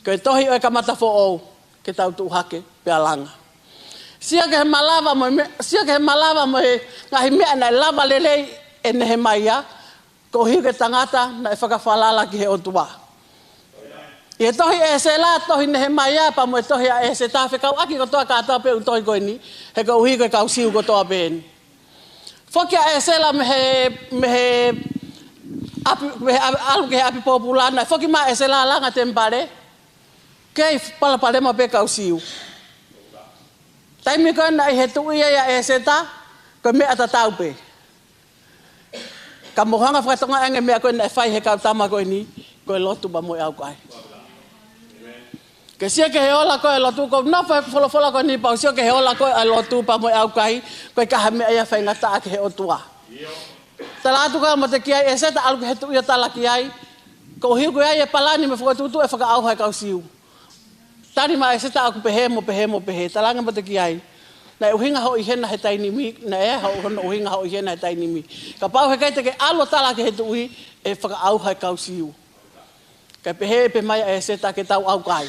Ko e tohi ʻo e kamata foʻou, ke tau tuʻu hake pea langa. Sio ki he malava mo e me-, sio ki he malava mo e ngaahi meʻa naʻe lava lelei ʻe Nehemaia, koeʻuhi ko e tangata naʻe fakafalala ki he ʻOtua. ʻI he tohi ʻEsela, tohi Nehemaia, pea mo e tohi ʻa ʻEseta, fekauʻaki kotoa kātoa pē ʻū tohi ko eni, he koeʻuhi ko e kau Siu kotoa pē eni. Foki ʻa ʻEsela mei he, mei he ʻapi, mei he ʻapi, ʻalu ki he ʻapi pōpula, naʻe foki mai ʻa ʻEsela langa temipale, kei palopalema pē kau Siu. Taimi ko ē naʻe ʻi he tuʻi ai ʻa ʻEseta, ko e meʻa tatau pē. Ka mou hanga fakatokangaʻi ange e meʻa ko ē naʻe fai he kau tama ko eni, ko e lotu pea mo e ʻaukai. Ke sio ki he ola ko ē ʻa e lotu, ko e nofo he folofola ko eni pea u sio ki he ola ko ē ʻa e lotu pea mo e ʻaukai, ko e hā ha meʻa ia faingataʻa ki he ʻOtua. Tala atu ka mo te ki ai ʻEseta ʻalu ki he tuʻi ʻo tala ki ai, koeʻuhi ko e ʻai e palani mo e fokotuʻutuʻu e fakaʻauha e kau Siu. Tali mai ʻa ʻEseta ʻoku pehē mo pehē mo pehē, talaange mo te ki ai. Naʻe ʻuhinga hoʻo ʻi hena he taimi ni, naʻe ʻi ai hono ʻuhinga hoʻo ʻi hena he taimi ni. Kapau heʻikai te ke ʻalu ʻo tala ki he tuʻi e fakaʻauha e kau Siu. Kae pehē pē mai ʻa ʻEseta ke tau ʻaukai.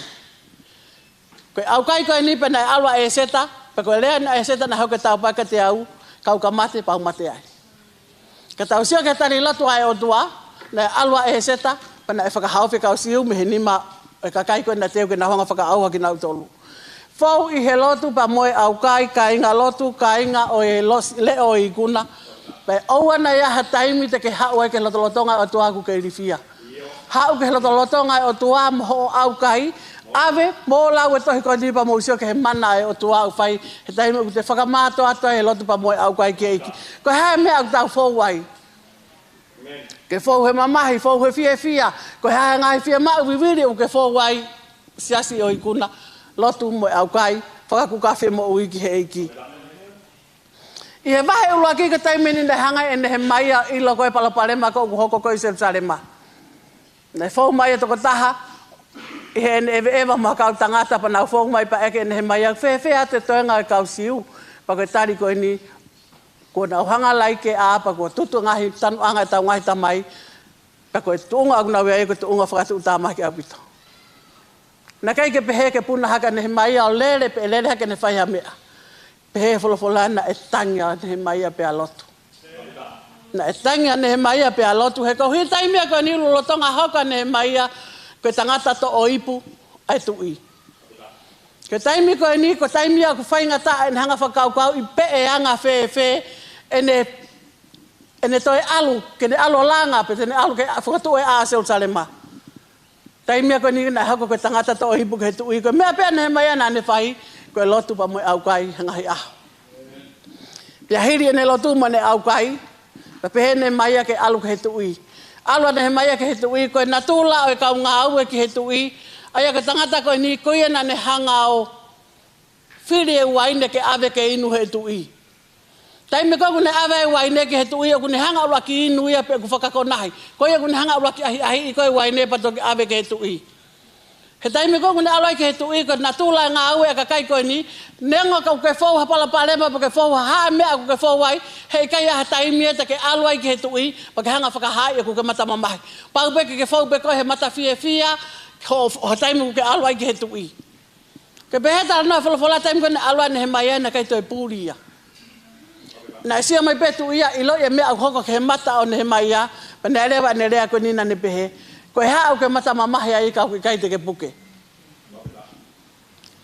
Ko e ʻaukai ko eni pē naʻe ʻalu ʻa ʻEseta, pea ko e lea ʻa ʻEseta naʻe hoko ʻo tāpuaki kiate au, ka u ka mate pea u mate ai. Ka tau sio ki he tali lotu ʻa e ʻOtua, naʻe ʻalu ʻa ʻEseta, pea naʻe fakahaofi e kau Siu mei he nima ʻo e kakai ko ē naʻe teu ke nau hanga ʻo fakaʻauha kinautolu. Fou ʻi he lotu pea mo e ʻaukai, kāinga lotu, kāinga ʻo e losi, leʻo ʻo e ikuna. Pea ʻoua naʻa ʻi ai ha taimi te ke haʻu ai ki he lotolotonga ʻo e ʻOtua ʻoku ke ilifia. Haʻu ki he lotolotonga ʻo e ʻOtua mo hoʻo ʻaukai, ʻave mo lau e tohi ko eni pea mou sio ki he mana ʻa e ʻOtua ʻoku fai he taimi ʻoku te fakamātoato ai e lotu pea mo e ʻaukai ki he ʻEiki. Ko e hā e meʻa ʻoku tau fou ai? Ke fou he mamahi, fou he fiefia, ko e hā e ngaahi fiemaʻu vivili ʻoku ke fou ai, siasi ʻo e ikuna, lotu mo e ʻaukai, fakakukafi e moʻui ki he ʻEiki. ʻI he vahe ʻuluaki ko e taimi eni naʻe hanga ʻe Nehemaia ʻo ʻilo ko e palopalema ko ē ʻoku hoko ko ē ʻi Selusalema. Naʻe fou mai e tokotaha ʻi heʻene ʻeveʻeva mo ha kau tangata pea nau fou mai pea ʻeke ʻe Nehemaia, fēfē atu e toenga ʻo e kau Siu, pea ko e tali ko eni, kuo nau hanga lahi ke ʻā pea kuo tutu e ngaahi tanuʻanga ʻetau ngaahi tamai, pea ko e tuʻunga ʻoku nau ʻi ai ko e tuʻunga fakatuʻutāmaki ʻaupito. Naʻe ʻikai ke pehē ke puna hake ʻa Nehemaia ʻo lele, pe lele hake ʻene fai ha meʻa. Pehē he folofola naʻe tangi ʻa Nehemaia pea lotu. Naʻe tangi ʻa Nehemaia pea lotu he koeʻuhi taimi ko eni lolotonga hoko ʻa Nehemaia ko e tangata toʻo ipu ʻa e tuʻi. Ko e taimi ko eni, ko e taimi ia ʻoku faingataʻa ʻene hanga ʻo fakakaukauʻi pe ʻe anga fēfē ʻene, ʻene toe ʻalu, ke ne ʻalu ʻo langa, pe te ne ʻalu ke fokotuʻu e ʻā ʻo Selusalema. Taimi ko eni naʻe hoko ko e tangata toʻo ipu ki he tuʻi, ko e meʻa pē ʻa Nehemaia naʻa ne fai, ko e lotu pea mo e ʻaukai he ngaahi ʻaho. Pea hili ʻene lotu mo ʻene ʻaukai, pea pehē ʻe Nehemaia ke ʻalu ki he tuʻi. ʻAlu ʻa Nehemaia ki he tuʻi, ko e natula ʻo e kau ngāue ki he tuʻi, ʻA ia ko e tangata ko eni, ko ia naʻa ne hanga ʻo fili e uaine ke ʻave ke inu he tuʻi. Taimi ko ē ʻoku ne ʻave e uaine ki he tuʻi, ʻoku ne hanga ʻo ʻuluaki inu ia pea ʻoku fakakonahi. Ko ia ʻoku ne hanga ʻo ʻuluaki ʻahiʻahiʻi ko ē e uaine pea toki ʻave ki he tuʻi. He taimi ko ē ʻoku ne ʻalu ai ki he tuʻi, ko e natula e ngāue ʻa e kakai ko eni, neongo ʻoku ke fou ha palopalema pe ʻoku ke fou ha hā e meʻa ʻoku ke fou ai, heʻikai ha taimi ia te ke ʻalu ai ki he tuʻi, pea ke hanga ʻo fakahaaʻi ʻoku ke mata mamahi. Pau pē ke ke fou pē koe he mata fiefia, ho, ho taimi ʻoku ke ʻalu ai ki he tuʻi. Ke pehē talanoa folofola, taimi ko ē naʻe ʻalu ai ʻa Nehemaia, naʻe ʻikai toe puli ia. Naʻe sio mai pē tuʻi ia, ʻiloʻi e meʻa ʻoku hoko ki he mata ʻo Nehemaia, pea naʻe lea ʻa e lea ko eni naʻa ne pehē, ko e hā ʻoku ke mata mamahi ai ka ʻoku ʻikai te ke puke?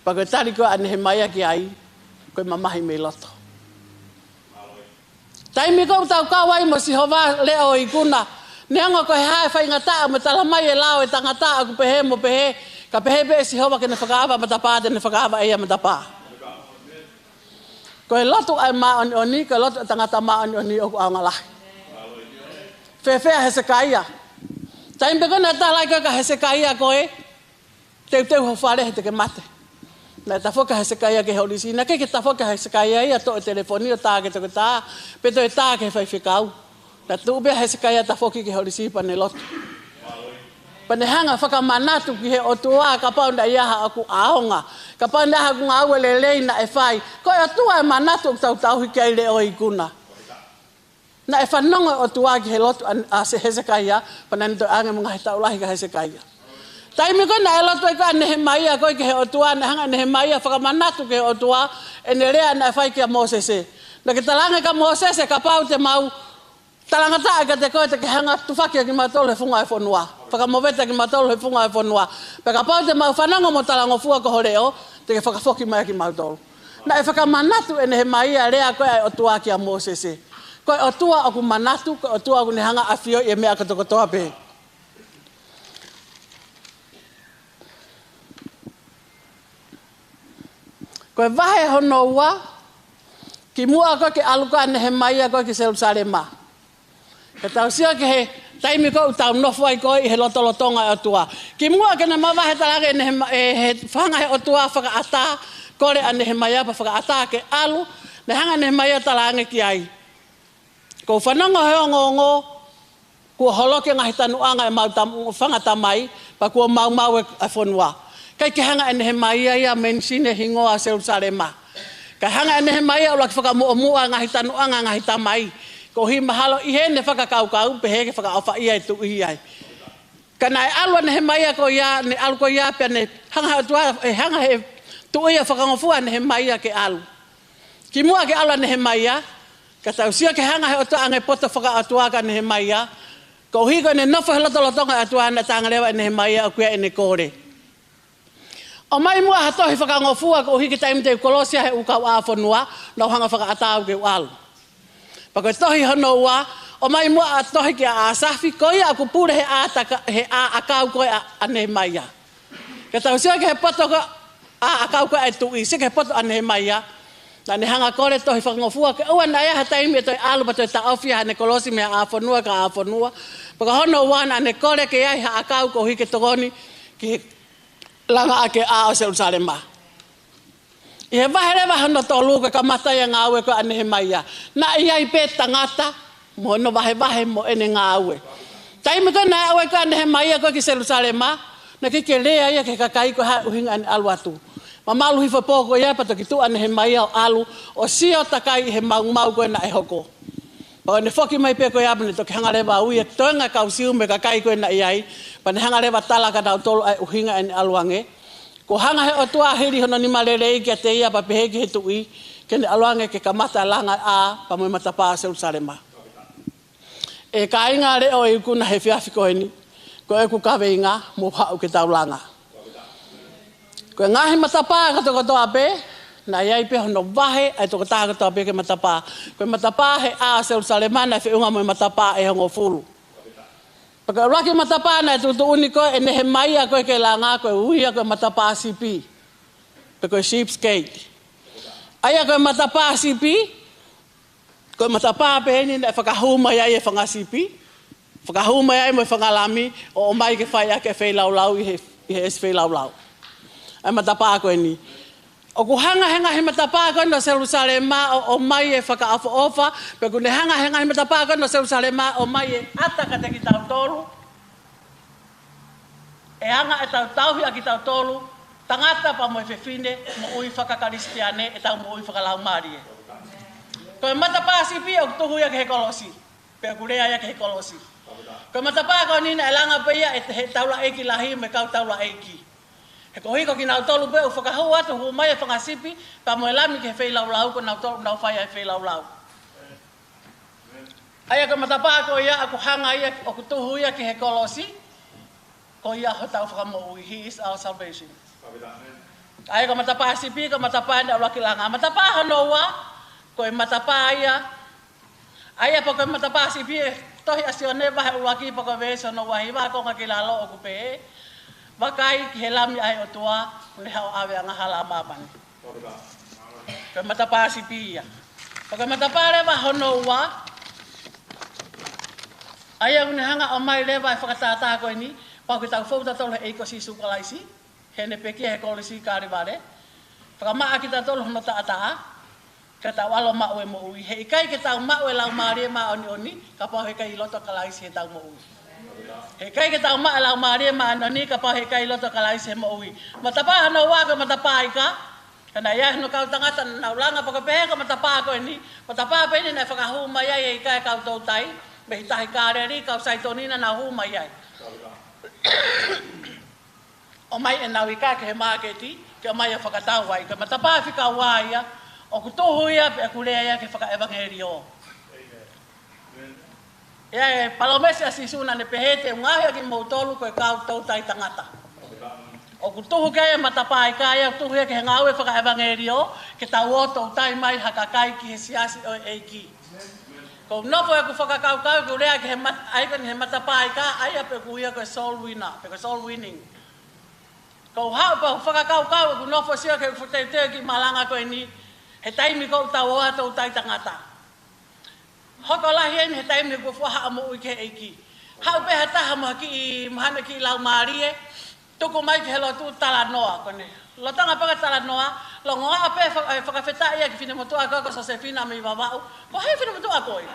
Pea ko e tali ko ē ʻa Nehemaia ki ai, ko e mamahi mei loto. Taimi ko ē ʻoku tau kau ai mo Sihova, leʻo ikuna, neongo ko e hā e faingataʻa mo e tala mai e lao e tangata ʻoku pehē mo pehē, ka pehē pē ʻe Sihova ke ne fakaava matapā, te ne fakaava ʻe ia matapā. Ko e lotu ʻa e māʻoniʻoni, ko e lotu ʻa e tangata māʻoniʻoni ʻoku ʻaonga lahi. Fēfē ʻa Hesekaia? Taimi pē ko ē naʻe tala ai ko ē kia Hesekaia ko e teuteu ho fale he te ke mate. Naʻe tafoki ʻa Hesekaia ki he holisi. Naʻe ʻikai ke tafoki ʻa Hesekaia ia ʻo toʻo e telefoni ʻo tā ki he toketā, pe toe tā ki he faifekau. Naʻe tuʻu pē ʻa Hesekaia ʻo tafoki ki he holisi pea ne lotu. Pea ne hanga ʻo fakamanatu ki he ʻOtua kapau naʻe ʻi ai haʻaku ʻaonga, kapau naʻe ʻi ai haʻaku ngāue lelei naʻe fai. Ko e ʻOtua e manatu ʻoku tau tauhi ki ai, leʻo ikuna. Naʻe fanongo e ʻOtua ki he lotu ʻa, ʻa Hesekaia, pea naʻa ne toe ʻange mo e ngaahi taʻu lahi kia Hesekaia. Taimi ko ē naʻe lotu ai ko ē ʻa Nehemaia ko ē ki he ʻOtua, naʻe hanga ʻe Nehemaia ʻo fakamanatu ki he ʻOtua ʻene lea naʻe fai kia Mōsese. Naʻa ke talaange kia Mōsese, kapau te mau talangataʻa kiate koe, te ke hanga ʻo tufaki ʻa kimautolu he funga ʻo e fonua. Fakamovete ʻa kimautolu he funga ʻo e fonua. Pea kapau te mau fanongo mo talangofua ki ho leʻo, te ke fakafoki mai ʻa kimautolu. Naʻe fakamanatu ʻe Nehemaia e lea ko ē ʻa e ʻOtua kia Mōsese. Ko e ʻOtua ʻoku manatu, ko e ʻOtua ʻoku ne hanga ʻo ʻafioʻi e meʻa kotokotoa pē. Ko e vahe hono ua, kimuʻa ko ē ke ʻalu ko ē ʻa Nehemaia ko ē ki Selusalema. Ke tau sio ki he taimi ko ē ʻoku tau nofo ai ko ē ʻi he lotolotonga ʻo e ʻOtua. Kimuʻa ke ne mavahe, talaange ʻe Nehema-, ʻe he fanga ʻe he ʻOtua fakaʻatā, kole ʻa Nehemaia pea fakaʻatā ke ʻalu, naʻe hanga ʻe Nehemaia ʻo talaange ki ai, kuo u fanongo he ongoongo, kuo holoki e ngaahi tanuʻanga ʻemau tam-, fanga tamai, pea kuo maumau e, e fonua. ʻIkai ke hanga ʻe Nehemaia ia ʻo mention e hingoa ʻo Selusalema. Kae hanga ʻe Nehemaia ʻo ʻuluaki fakamuʻomuʻa e ngaahi tanuʻanga ʻa e ngaahi tamai. Koeʻuhi mahalo ʻi heʻene fakakaukau, pehē ke fakaʻofaʻia e tuʻi ai. Ka naʻe ʻalu ʻa Nehemaia ko ia, ne ʻalu ko ia pea ne hanga ʻe he ʻOtua, ʻe hanga ʻe he tuʻi ʻo fakangofua ʻa Nehemaia ke ʻalu. Kimuʻa ke ʻalu ʻa Nehemaia, ka tau sio ki he hanga ʻe he ʻOtua ʻo ʻange e poto fakaʻotua kia Nehemaia, koeʻuhi ko ʻene nofo he lotolotonga ʻo e ʻOtua, naʻe talaange leva ʻe Nehemaia ʻoku ʻi ai ʻene kole. ʻOmai muʻa ha tohi fakangofua koeʻuhi ko e taimi te u kolosi ai he ʻū kauʻāfonua, fonua, naʻa ku hanga ʻo fakaʻatā au ke u ʻalu. Pea ko e tohi hono ua, ʻomai muʻa ha tohi kia ʻAsafi, ko ia ʻoku pule he ʻā taka-, he ʻā ʻakau ko ē ʻa, ʻa Nehemaia. Ke tau sio ki he poto ko ē ʻā ʻakau ko ē ʻa e tuʻi, sio ki he poto ʻa Nehemaia. Naʻa ne hanga ʻo kole tohi fakangofua, ke ʻoua naʻa ʻi ai ha taimi ʻe toe ʻalu pea toe taʻofi ia ʻene kolosi mei he ʻā fonua ki he ʻā fonua. Pea ko hono ua, naʻa ne kole ke ʻi ai ha ʻakau koeʻuhi ke tokoni ki he langa ʻaki e ʻā ʻo Selusalema. ʻI he vahe leva hono tolu, ko e kamata ia e ngāue ko ē ʻa Nehemaia. Naʻe ʻi ai pē tangata mo hono vahevahe mo ʻene ngāue. Taimi ko ē naʻe ʻalu ai ko ē ʻa Nehemaia ko ē ki Selusalema, naʻe ʻikai ke lea ia ki he kakai ko e hā e ʻuhinga ʻene ʻalu atu. Mamalu hifo e pō ko ia pea toki tuʻu ʻa Nehemaia ʻo ʻalu, ʻo sio takai ʻi he maumau ko ē naʻe hoko. Pea ne foki mai pē ko ia pea ne toki hanga leva ʻo ui e toenga e kau Siu mo e kakai ko ē naʻe ʻi ai, pea ne hanga leva ʻo tala kia nautolu ʻa e ʻuhinga ʻene ʻalu ange. Kuo hanga ʻe he ʻOtua, hili hono nima lelei kiate ia, pea pehē ki he tuʻi, ke ne ʻalu ange ke kamata e langa e ʻā pea mo e matapā ʻo Selusalema. ʻE kāinga, leʻo ikuna, he efiafi ko eni, ko ʻeku kaveinga, mou haʻu ke tau langa. Ko e ngaahi matapā kotokotoa pē, naʻe ʻi ai pē hono vahe ʻa e tokotaha kotoa pē ki he matapā. Ko e matapā he ʻā ʻo Selusalema naʻe feʻunga mo e matapā ʻe hongofulu. Pea ko e ʻuluaki matapā naʻe tuʻutuʻuni ko ē ʻe Nehemaia ko ē ke langa, ko e ui ia ko e matapā sipi, pe ko e Sheep's Gate. ʻA ia ko e matapā sipi, ko e matapā pē eni naʻe fakahū mai ai e fanga sipi, fakahū mai ai mo e fanga lami, ʻo ʻomai ke fai ʻaki e feilaulau ʻi he, ʻi he ʻesi feilaulau. ʻA e matapā ko eni. ʻOku hanga he ngaahi matapā ko eni ʻo Selusalema ʻo, ʻomai e fakaʻofoʻofa, pea ʻoku ne hanga he ngaahi matapā ko eni ʻo Selusalema ʻomai e ʻata kiate kitautolu. ʻE anga ʻetau tauhi ʻa kitautolu, tangata pea mo e fefine, moʻui fakakalisitiane, ʻetau moʻui fakalaumālie. Ko e matapā sipi ʻoku tuhu ia ki he kolosi. Pea ʻoku lea ia ki he kolosi. Ko e matapā ko eni naʻe langa pē ia ʻe he taulaʻeiki lahi mo e kau taulaʻeiki. He koeʻuhi ko kinautolu pē ʻoku fakahū atu, hū mai e fanga sipi, pea mo e lami ki he feilaulau, ko kinautolu ʻoku nau fai ʻa e feilaulau. ʻA ia ko e matapā ko ia ʻoku hanga ia, ʻoku tuhu ia ki he kolosi, ko ia hotau fakamoʻui, he is our salvation. ʻA ia ko e matapā sipi, ko e matapā naʻe ʻuluaki langa. Matapā hono ua, ko e matapā ia, ʻa ia pea ko e matapā sipi ʻi he tohi ʻa Sione vahe ʻuluaki pea ko e veesi hono ua hiva, konga ki lalo ʻoku pehē: Vakai ki he Lami ʻa e ʻOtua, ʻoku ne haʻu ʻo ʻave angahala ʻa māmani. Ko e matapā sipi ia. Pea ko e matapā leva hono ua, ʻa ia ʻoku ne hanga ʻo ʻomai leva e fakatātā ko eni, pea ʻoku tau fou tautolu he ʻEiki ko Sīsū Kalaisi, heʻene pekia he kolosi Kalevale. Fakamaʻa kitautolu hono taʻataʻa, ka tau ʻalu ʻo maʻu e moʻui. Heʻikai ke tau maʻu e Laumālie Māʻoniʻoni kapau heʻikai ʻi loto ʻa Kalaisi heʻetau moʻui. Heʻikai ke tau maʻu e Laumālie Māʻoniʻoni kapau heʻikai ʻi loto ʻa Kalaisi he moʻui. Matapā hono ua ko e matapā ika. Ka naʻe ʻi ai hono kau tangata naʻa nau langa pea ko e pehē ko e matapā ko eni, matapā pē eni naʻe fakahū mai ai e ika ʻa e kau toutai mei he tahi Kāleli, kau Saitoni naʻa nau hū mai ai. ʻOmai ʻenau ika ki he māketi, ke ʻomai ʻo fakatau ai. Ko e matapā fika ua ia, ʻoku tuhu ia pea ʻoku lea ia ki he fakaʻevangeliō. ʻI ai e palōmesi ʻa Sīsū naʻa ne pehē, te u ngaohi ʻa kimoutolu ko e kau toutai tangata. ʻOku tuhu ki ai e matapā ika ia, ʻoku tuhu ia ki he ngāue fakaʻevangeliō, ke tau ō toutai mai ha kakai ki he siasi ʻo e ʻEiki. ʻOku ou nofo ʻeku fakakaukau, ʻeku lea ki he mat-, ʻa ia ko eni he matapā ika, ʻa ia pē ʻoku ui ia ko e soul winner, pe ko e soul winning. ʻOku ou haʻu pea u fakakaukau, ʻeku nofo ʻo sio ki heʻeku foʻi teuteu ki he malanga ko eni, he taimi ʻoku tau ō ai toutai tangata. Hoko lahi eni he taimi ʻoku fuʻu haʻa moʻui ki he ʻEiki. Haʻu pē ha taha mo ha kiʻi, mo haʻane kiʻi laumālie, tuku mai ki he lotu, talanoa ko eni. Lolotonga pē ko e talanoa, longoaʻa pē fa-, ʻe fakafetaʻi ʻa e kiʻi finemotuʻa ko ē ko Sosefina mei Vavaʻu. Ko hai e finemotuʻa ko ē?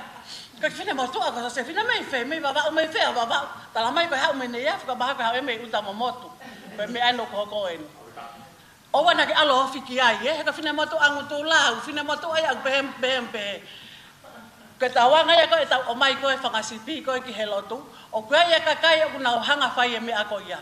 Ko e kiʻi finemotuʻa ko Sosefina mei fē, mei Vavaʻu, mei fē ʻa Vavaʻu? Talamai ko e haʻu mei Neiafu, ka mahalo ko e haʻu ia mei ʻUta Momotu. Ko e meʻa eni ʻoku hoko eni. ʻOua naʻa ke ʻalu ʻo ofi ki ai, ē? He ko e finemotuʻa ngutulau, finemotuʻa ia ʻoku pehē, pehē, pehē. Ko e tauanga ia ko ē ʻetau ʻomai ko ē fanga sipi ko ē ki he lotu, ʻoku ʻi ai e kakai ʻoku nau hanga ʻo fai e meʻa ko ia.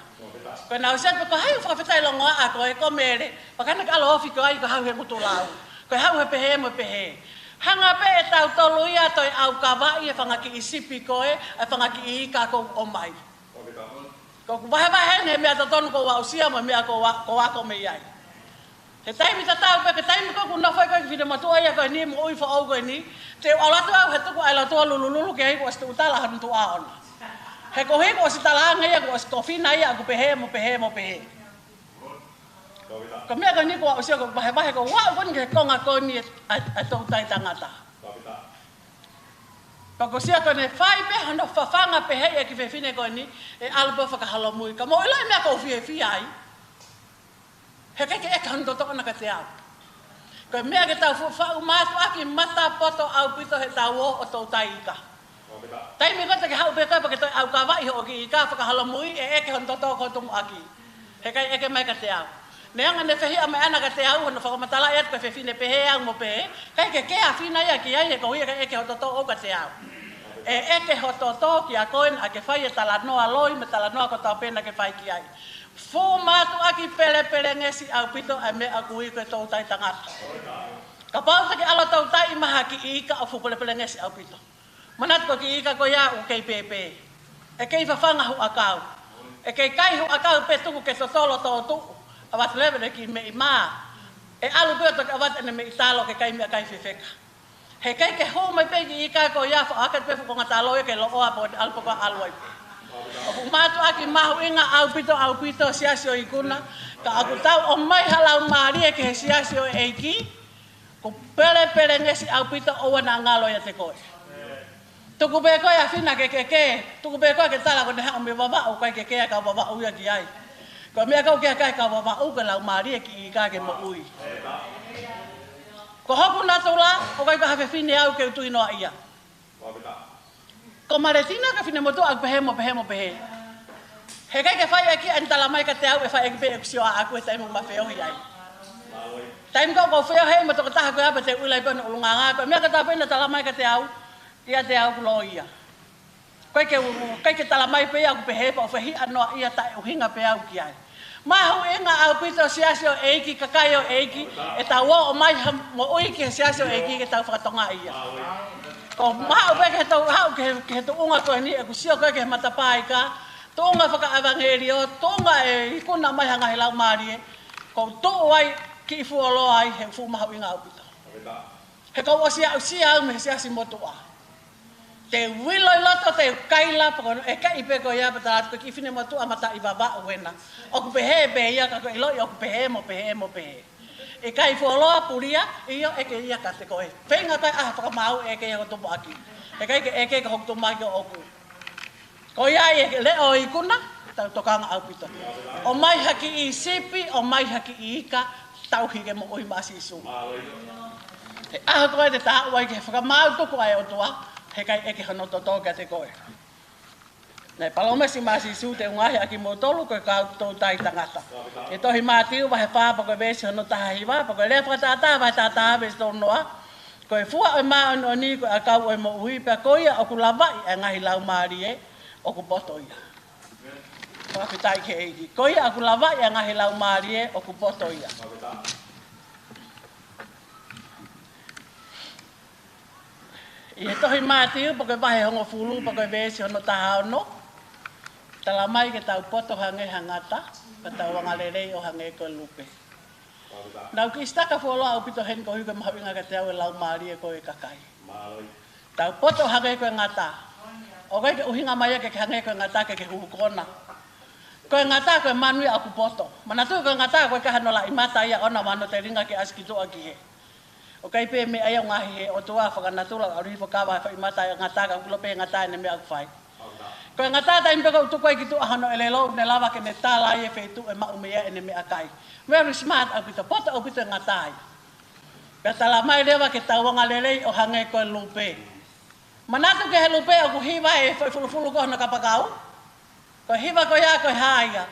Ko ʻenau sio pē ko hai ʻoku fakafetaʻi longoaʻa ko ē, ko Mele, pea ka naʻa ke ʻalu ʻo ofi ki ai ko e haʻu he ngutulau. Ko e haʻu he pehē mo e pehē. Hanga pē ʻe tautolu ia ʻo toe ʻaukavaʻi e fanga kiʻi sipi ko ē, e fanga kiʻi ika ʻoku ʻomai. Ko ʻeku vahevahe eni he meʻa totonu ʻoku ou aʻusia mo e meʻa ʻoku ou a-, ʻoku ou ako mei ai. He taimi tatau pē, ko e taimi ko ē ʻoku ou nofo ai ko ē ki he finemotuʻa ia ko eni, moʻui foʻou ko eni, te u ʻalu atu au he tuku ʻa e lotu ʻo lulululu ki ai kuo ʻosi tuʻu tala hono tuʻa ona. He koeʻuhi kuo ʻosi talaange ia, kuo ʻosi kofina ia ʻoku pehē mo pehē mo pehē. Ko e meʻa ko eni ʻoku ou aʻusia, ʻoku ou vahevahe, ʻoku ou aʻu ko eni ki he konga ko eni ʻa e, ʻa e toutai tangata. Pea ʻoku ou sio ko ʻene fai pē hono fafanga pehē ʻa e kiʻi fefine ko eni, ʻe ʻalu pē ʻo fakaholomui. Ka mou ʻilo e meʻa ʻoku ou fiefia ai. He ʻikai ke ʻeke hono toto ʻona kiate au. Ko e meʻa ke tau fuʻu faʻu mātuʻaki matapoto ʻaupito heʻetau ō ʻo toutai ika. Taimi ko ē te ke haʻu pē koe pea ke toe ʻaukavaʻi hoʻo kiʻi ika fakaholomui, ʻe ʻeke hono toto ko ē tumuʻaki. He ʻikai ʻeke mai kiate au. Neongo ʻene fehiʻa mai ʻana kiate au, hono fakamatalaʻi atu ko e fefine pehē au mo pehē, ʻikai ke kea fina ia ki ai, he koeʻuhi ʻikai ʻeke hoʻo toto ʻoʻou kiate au. ʻE ʻeke hoʻo toto kia koe naʻa ke fai e talanoa loi mo e talanoa kotoa pē naʻa ke fai ki ai. Fuʻu mātuʻaki pelepelengesi ʻaupito ʻa e meʻa ʻoku ui ko e toutai tangata. Kapau te ke ʻalu ʻo toutai mai ha kiʻi ika, ʻoku fuʻu pelepelengesi ʻaupito. Manatu ko e kiʻi ika ko ia ʻoku kei pēpē. ʻE kei fafanga huʻakau. ʻE kei kai huʻakau pē, tuku ke totolo tōtuʻu. ʻAvatu leva ʻene kiʻi meʻi mā. ʻE ʻalu pē ʻo toki ʻavatu ʻene meʻi talo ke kai meʻakai fefeka. He ʻikai ke hū mai pē kiʻi ika ko ia, faʻo hake pē fuʻu konga talo ia ke loʻoa pea ʻalu pē ko ē ʻalu ai pē. ʻOku mātuʻaki mahuʻinga ʻaupito, ʻaupito siasi ʻo e ikuna. Ka ʻoku tau ʻomai ha laumālie ki he siasi ʻo e ʻEiki, ʻoku pelepelengesi ʻaupito, ʻoua naʻa ngalo ʻiate koe. Tuku pē koe ʻa fina ke kekē, tuku pē koe ke tala ko ʻene haʻu mei Vavaʻu, ʻikai ke kea kau Vavaʻu ia ki ai. Ko e meʻa ʻoku ou kei ʻai ke u vaʻu ko e laumālie ki he ika ke moʻui. Ko hoku natula, ʻoku ʻikai ko ha fefine au ke u tui noaʻia. Ko Maletina ko e finemotuʻa ʻoku pehē mo pehē mo pehē. He ʻikai ke fai ʻaki ʻene tala mai kiate au, ʻe fai ʻaki pē ʻeku sio ʻaʻaku he taimi ʻoku ma feohi ai. Taimi ko ē ʻoku ou feohi mo e tokotaha ko ia pea te u ʻilo ai pē hono ʻulungaanga, ko e meʻa kotoa pē naʻa ne tala mai kiate au, ʻiate au ʻoku lōia. ʻIkai ke u, ʻikai ke tala mai pē ia ʻoku pehē pea u fehiʻa noaʻia taʻeʻuhinga pē au ki ai. Mahuʻinga ʻaupito siasi ʻo e ʻEiki, kakai ʻo e ʻEiki, ʻetau ō mai ha moʻui ki he siasi ʻo e ʻEiki ke tau fakatokangaʻi ia. Ko e maʻu pē ke tau haʻu ki he, ki he tuʻunga ko eni, ʻeku sio ko ē ki he matapā ika, tuʻunga fakaʻevangeliō, tuʻunga e ikuna mai ha ngaahi laumālie, ʻoku ou tuʻu ai kiʻi fuoloa ai he fuʻu mahuʻinga ʻaupito. He ʻoku ou ʻosi aʻusia au mei he siasi motuʻa. Te u ʻilo ʻi loto, te u kaila, pea ko e ʻekeʻi pē ko ia pea tala atu ko e kiʻi finemotuʻa mataʻi vavaʻu ena. ʻOku pehē pē ia ka ko e ʻiloʻi ʻoku pehē mo pehē mo pehē. ʻIkai fuoloa pulia, ʻio ʻeke ia kiate koe. Feinga koe ʻa e fakamaau ʻeke ia ko e tupuʻaki. He ʻikai ke ʻeke ko hoku tupuʻaki ʻoʻoku. Ko ia ʻi he leʻo ʻo e ikuna, tau tokanga ʻaupito. ʻOmai ha kiʻi sipi, ʻomai ha kiʻi ika, tauhi ke moʻui maʻa Sīsū. He ʻaho ko ē te ta aʻu ai ki he fakamaau tuku ʻa e ʻOtua, he ʻikai ʻeke hono toto kiate koe. Naʻe palōmesi mai ʻa Sīsū te u ngaohi ʻa kimoutolu ko e kau toutai tangata. ʻI he tohi Mātiu vahe fā pea ko e veesi hono taha hiva, pea ko e Lea Fakatātā vahe taha taha veesi tolu noa, ko e fua ʻo e māʻoniʻoni ko e ʻakau ʻo e moʻui, pea ko ia ʻoku lavaʻi ʻa e ngaahi laumālie ʻoku poto ia. Fakafetaʻi ki he ʻEiki. Ko ia ʻoku lavaʻi ʻa e ngaahi laumālie ʻoku poto ia. ʻI he tohi Mātiu, pea ko e vahe hongofulu, pea ko e veesi hono taha ono, tala mai ke tau poto hangē ha ngata, pea tau angalelei ʻo hangē ko e lupe. Naʻa ku kiʻi sitaka fuoloa ʻaupito heni koeʻuhi ko e mahuʻinga kiate au e laumālie ko e kakai. Tau poto hangē ko e ngata. ʻOku ʻikai ke ʻuhinga mai ia ke ke hangē ko e ngata ke ke hū kona. Ko e ngata ko e manu ia ʻoku poto. Manatuʻi ko e ngata ʻoku ʻikai hano laʻi mata ia ʻona mo hono telinga ke ʻasi ki tuʻa ki hē. ʻOku ʻikai pē meʻa ia ʻoku ngaohi ʻe he ʻOtua fakanatula, ʻalu hifo kava e foʻi mata ʻo e ngata ka ʻoku ʻilo pē ʻe he ngata ʻene meʻa ʻoku fai. Ko e ngata taimi pē ʻoku tuku ai ki tuʻa hono ʻelelo, ne lava ke ne tala ai e feituʻu ʻe maʻu mei ai ʻene meʻakai. Very smart ʻaupito, poto ʻaupito e ngata ia. Pea tala mai leva ke tau angalelei ʻo hangē ko e lupe. Manatu ki he lupe ʻoku hiva e foʻi fulufulu ko hono kapakau. Ko e hiva ko ia ko e hā ia?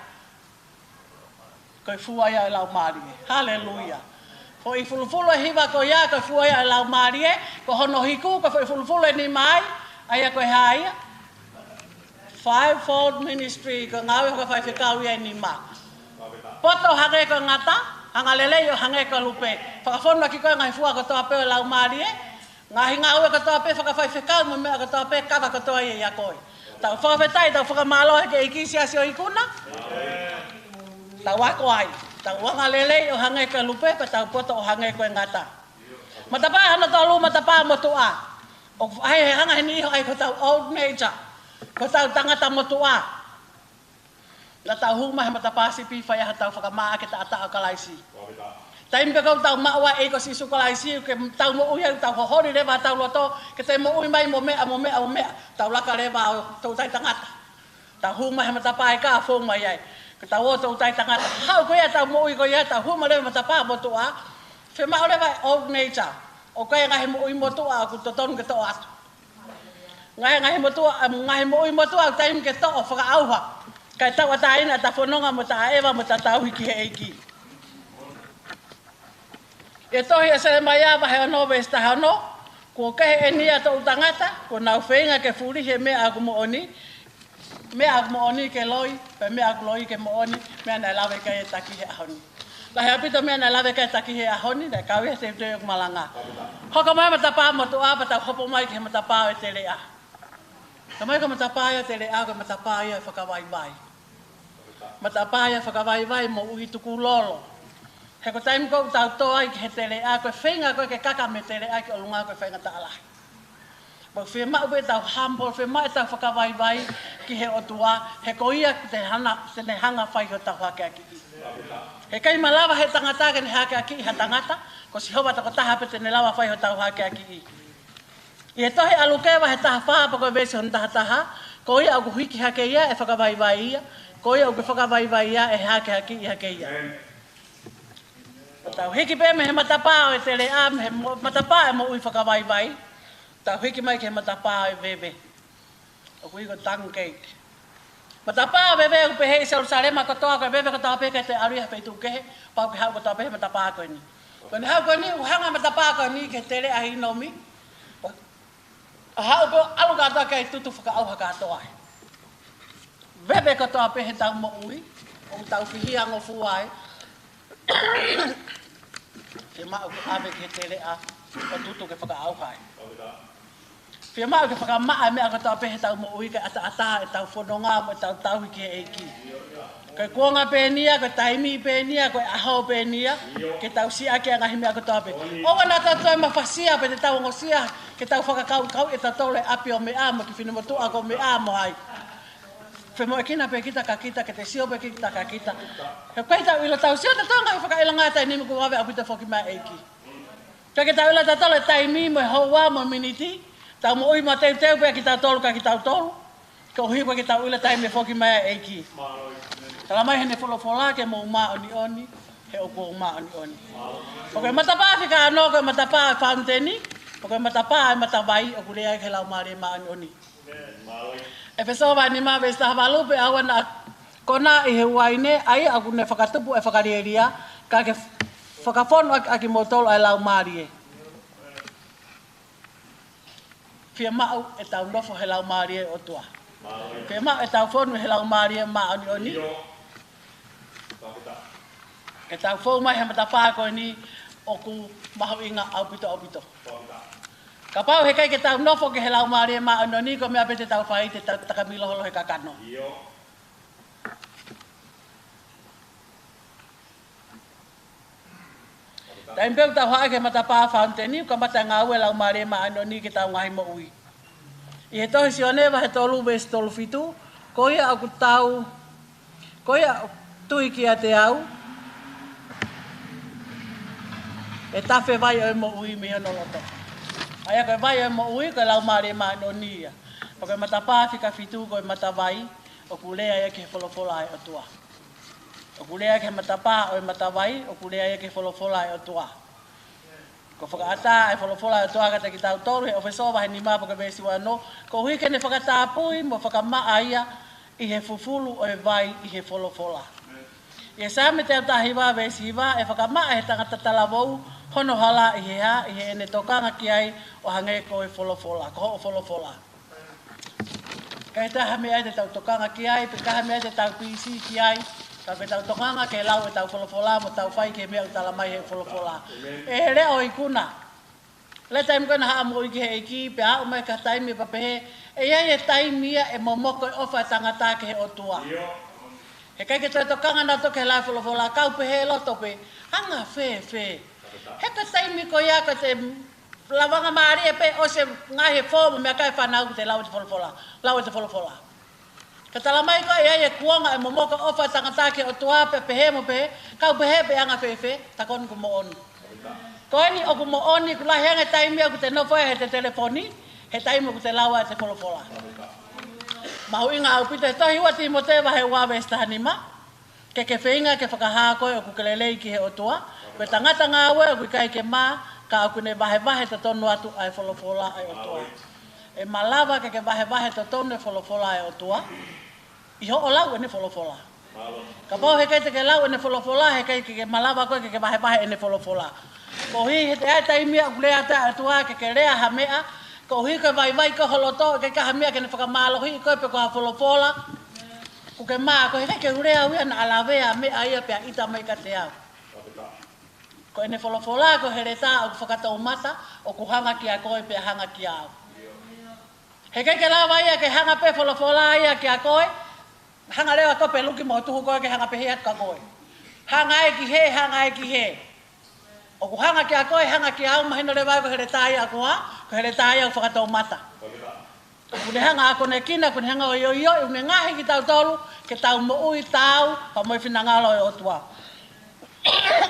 Ko e fua ia ʻo e laumālie. Haleluia. Foʻi fulufulu e hiva ko ia ko e fua ia ʻo e laumālie. Ko hono hiku ko e foʻi fulufulu ʻe nima ai. ʻA ia ko e hā ia? Fivefold ministry, ko e ngāue fakafaifekau ia ʻe nima. Poto hangē ko e ngata, angalelei ʻo hangē ko e lupe. Fakafonu ʻaki koe ngaahi fua kotoa pē ʻo e laumālie, ngaahi ngāue kotoa pē fakafaifekau mo e meʻa kotoa pē, kava kotoa ia ʻia koe. Tau fakafetaʻi, tau fakamālō ki he ʻEiki, siasi ʻo e ikuna. Tau ako ai, tau angalelei ʻo hangē ko e lupe, pea tau poto ʻo hangē ko e ngata. Matapā hono tolu, matapā motuʻa. ʻOku ʻi ai e anga heni ʻoku ʻi ai hotau old nature, ko hotau tangata motuʻa. Naʻa tau hū mai he matapā sipi, fai ai hotau fakamaʻa ke taʻataʻa ʻo Kalaisi. Taimi pē ʻoku tau maʻu ai e ʻEiki ko Sīsū Kalaisi, ke tau moʻui ai, tau hoholi leva hotau loto, ke te moʻui mai mo meʻa, mo meʻa, mo meʻa. Tau laka leva ʻo toutai tangata. Tau hū mai he matapā ika, fou mai ai. Ke tau ō toutai tangata. Haʻu ko ia ʻetau moʻui ko ia, tau hū mai leva he matapā motuʻa. Fiemaʻu leva e old nature. ʻOku ʻi ai e ngaahi moʻui motuʻa ʻoku totonu ke toʻo atu. Ngaahi, ngaahi motuʻa, ʻa, ngaahi moʻui motuʻa ʻoku taimi ke toʻo fakaʻauha. Kae tauʻatāina ʻeta fononga mo ʻeta ʻaʻeva mo ʻeta tauhi ki he ʻEiki. ʻI he tohi ʻa Selemaia vahe ono veesi taha ono, kuo kehe ʻeni ʻa e toʻu tangata, kuo nau feinga ke fulihi e meʻa ʻoku moʻoni, meʻa ʻoku moʻoni ke loi, pea meʻa ʻoku loi ke moʻoni, meʻa naʻe lave ki ai e taki he ʻaho ni. Lahi ʻaupito meʻa naʻe lave ki ai e taki he ʻaho ni, naʻe kau ia he teuteu ʻeku malanga. Hoko mai matapā motuʻa, pea tau hopo mai ki he matapā ʻo e teleʻa. Ka mai ko e matapā ia ʻo e teleʻa, ko e matapā ia ʻo e fakavaivai. Matapā ia ʻo e fakavaivai mo e ʻuhi tukulolo. He ko e taimi ʻoku tau tō ai ki he teleʻa, ko e feinga ko ē ke kaka mei he teleʻa ki ʻolunga ko e faingataʻa lahi. Pea fiemaʻu pē ʻetau humble, fiemaʻu ʻetau fakavaivai ki he ʻOtua, he ko ia te ne hanga, te ne hanga fai hotau hakeakiʻi. He ʻikai malava he tangata ke ne hakeakiʻi ha tangata, ko Sihova tokotaha pē te ne lava fai hotau hakeakiʻi. ʻI he tohi ʻa Luke vahe taha fā pea ko e veesi hono taha taha, ko ia ʻoku hiki hake ia ʻe fakavaivai ia, Ko ia ʻoku fakavaivai ia ʻe hakehakeʻi hake ia. Ko ʻetau hiki pē mei he matapā ʻo e teleʻa, mei he mo-, matapā ʻo e moʻui fakavaivai. Tau hiki mai ki he matapā ʻo e veve. ʻOku ui ko e Dung Gate. Matapā ʻo e veve ʻoku pehē ʻi Selusalema kotoa, ko e veve kotoa pē ʻikai te ʻalu ia ha feituʻu kehe, pau ke haʻu kotoa pē he matapā ko eni. Ko ʻene haʻu ko eni, ʻoku hanga matapā ko eni ki he teleʻa Hinomi. ʻO haʻu pē ʻo ʻalu kātoa ki ai, tutu fakaʻauha kātoa ai. Veve kotoa pē heʻetau moʻui, ʻoku tau fihia ngofua ai. Fiemaʻu ke ʻave ki he teleʻa ʻo tutu ke fakaʻauha ai. Fiemaʻu ke fakamaʻa e meʻa kotoa pē heʻetau moʻui, ke ʻataʻatā ʻetau fononga mo ʻetau tauhi ki he ʻEiki. Ko e kuonga pē eni ia, ko e taimi pē eni ia, ko e ʻaho pē eni ia, ke tau siʻaki ʻa e ngaahi meʻa kotoa pē. ʻOua naʻa tau toe mafasia pe te tau ongosia ke tau fakakaukauʻi ʻe tautolu e ʻapi ʻo meʻa mo e kiʻi finemotuʻa ko meʻa mo hai. Femoʻuekina pē kita ka kita, ke te sio pē kita ka kita. He ʻikai ke tau ʻilo, tau sio tautolu he fakaʻilonga taimi ni kuo vave ʻaupito e foki mai e ʻEiki. Ka ke tau ʻilo tautolu e taimi mo e houa mo e miniti, tau moʻui mateuteu pē kitautolu ka kitautolu. Koeʻuhi ʻoku ʻikai ke tau ʻilo e taimi e foki mai e ʻEiki. Talamai heʻene folofola ke mou māʻoniʻoni, he ʻoku ou māʻoniʻoni. Ko e matapā fika ono, ko e matapā ʻo e fauniteni, ko e matapā ʻo e matavai, ʻoku lea ki he Laumālie Māʻoniʻoni. ʻEfesō vahe nima veesi taha valu: Pea ʻoua naʻa kona ʻi he uaine, ʻa ia ʻoku ne fakatupu ʻa e fakalielia, ka ke fakafonu ʻaki, ʻakimoutolu ʻa e Laumālie. Fiemaʻu ʻetau nofo he Laumālie ʻo e ʻOtua. Fiemaʻu ʻetau fonu he Laumālie Māʻoniʻoni. Ke tau fou mai he matapā ko eni ʻoku mahuʻinga ʻaupito, ʻaupito. Kapau heʻikai ke tau nofo ki he Laumālie Māʻoniʻoni, ko e meʻa pē te tau fai, te tau takamilo holo he kakano. Taimi pē ʻoku tau haʻu ki he matapā fauniteni, ʻoku kamata e ngāue e Laumālie Māʻoniʻoni ki heʻetau ngaahi moʻui. ʻI he tohi Sione vahe tolu veesi tolu fitu, ko ia ʻoku tau, ko ia ʻoku tui kiate au, ʻe tafe vai ʻo e moʻui mei hono loto. ʻA ia ko e vai ʻo e moʻui, ko e Laumālie Māʻoniʻoni ia. Pea ko e matapā fika fitu, ko e matavai, ʻoku lea ia ki he folofola ʻa e ʻOtua. ʻOku lea ki he matapā ʻo e matavai, ʻoku lea ia ki he folofola ʻa e ʻOtua. Ko e fakaʻatā ʻa e folofola ʻa e ʻOtua kiate kitautolu, he ʻEfesō vahe nima pea ko e veesi ua ono, koeʻuhi ke ne fakatapui mo fakamaʻa ia ʻi he fufulu ʻo e vai ʻi he folofola. ʻI he Saame teau taha hiva veesi hiva, ʻe fakamaʻa ʻe he tangata talavou hono hala ʻi he hā, ʻi heʻene tokanga ki ai ʻo hangē ko e folofola, ko hoʻo folofola. ʻIkai ha meʻa ia te tau tokanga ki ai, pe ko ha meʻa ia te tau pīsī ki ai, ka ke tau tokanga ki he lau ʻetau folofola, mo tau fai ki he meʻa ʻoku talamai ʻe he folofola. ʻE he leʻo ikuna. Lea taimi ko ē naʻa haʻamo ui ki he ʻEiki, pea aʻu mai ki he taimi pea pehē, ʻe ʻi ai e taimi ia ʻe momoko e ʻofa e tangata ki he ʻOtua. Heʻikai ke toe tokanga nautolu ki he lau e folofola, kau pehē loto pē, anga fēfē. He ko e taimi ko ia ko e te lavanga mālie pē ʻosi e ngaahi fō mo e meʻakai e fānau ke te lau e folofola, lau e folofola. Ka talamai ko ē ʻe ʻi ai e kuonga ʻe momoko e ʻofa e tangata ki he ʻOtua pea pehē mo pehē, kau pehē pē anga fēfē, tokoni kuo moʻoni. Ko eni ʻoku moʻoni, ʻoku lahi ange e taimi ʻoku te nofo ai he te telefoni, he taimi ʻoku te lau ai e folofola. Mahuʻinga ʻaupito e tohi ua Tīmote vahe ua veesi taha nima. Ke ke feinga ke fakahā koe ʻoku ke lelei ki he ʻOtua, ko e tangata ngāue ʻoku ʻikai ke mā, ka ʻoku ne vahevahe totonu atu ʻa e folofola ʻa e ʻOtua. ʻE malava ke ke vahevahe totonu e folofola ʻa e ʻOtua ʻi hoʻo lau ʻene folofola. Kapau heʻikai te ke lau ʻene folofola, heʻikai ke, ke malava koe ke ke vahevahe ʻene folofola. Koeʻuhi he ʻe ʻi ai e taimi ia ʻoku lea atu ai e ʻOtua ke ke lea ha meʻa, koeʻuhi ko e vaivai ko ē ho loto, ʻikai ke ʻi ai ha meʻa ke ne fakamālohiʻi koe pe ko ha folofola. ʻOku ke mā, ko e heʻikai ke u lea au ia naʻa lavea e meʻa ia pea ʻita mai kiate au. Ko ʻene folofola, ko e heletā ʻoku fakatoumata, ʻoku hanga kia koe pea hanga kia au. Heʻikai ke lava ia ke hanga pē folofola ia kia koe, hanga leva koe pē luki mo tuhu koe ke hanga pē ia kia koe. Hanga ai ki hē, hanga ai ki hē. ʻOku hanga kia koe, hanga kia au, mahino leva ia ko e heletā ia ʻoku hā, ko e heletā ia ʻoku fakatoumata. ʻOku ne hanga ʻo akonekina, ʻoku ne hanga ʻo ioioi, ʻoku ne ngaohi kitautolu ke tau moʻui taau pea mo e finangalo ʻo e ʻOtua.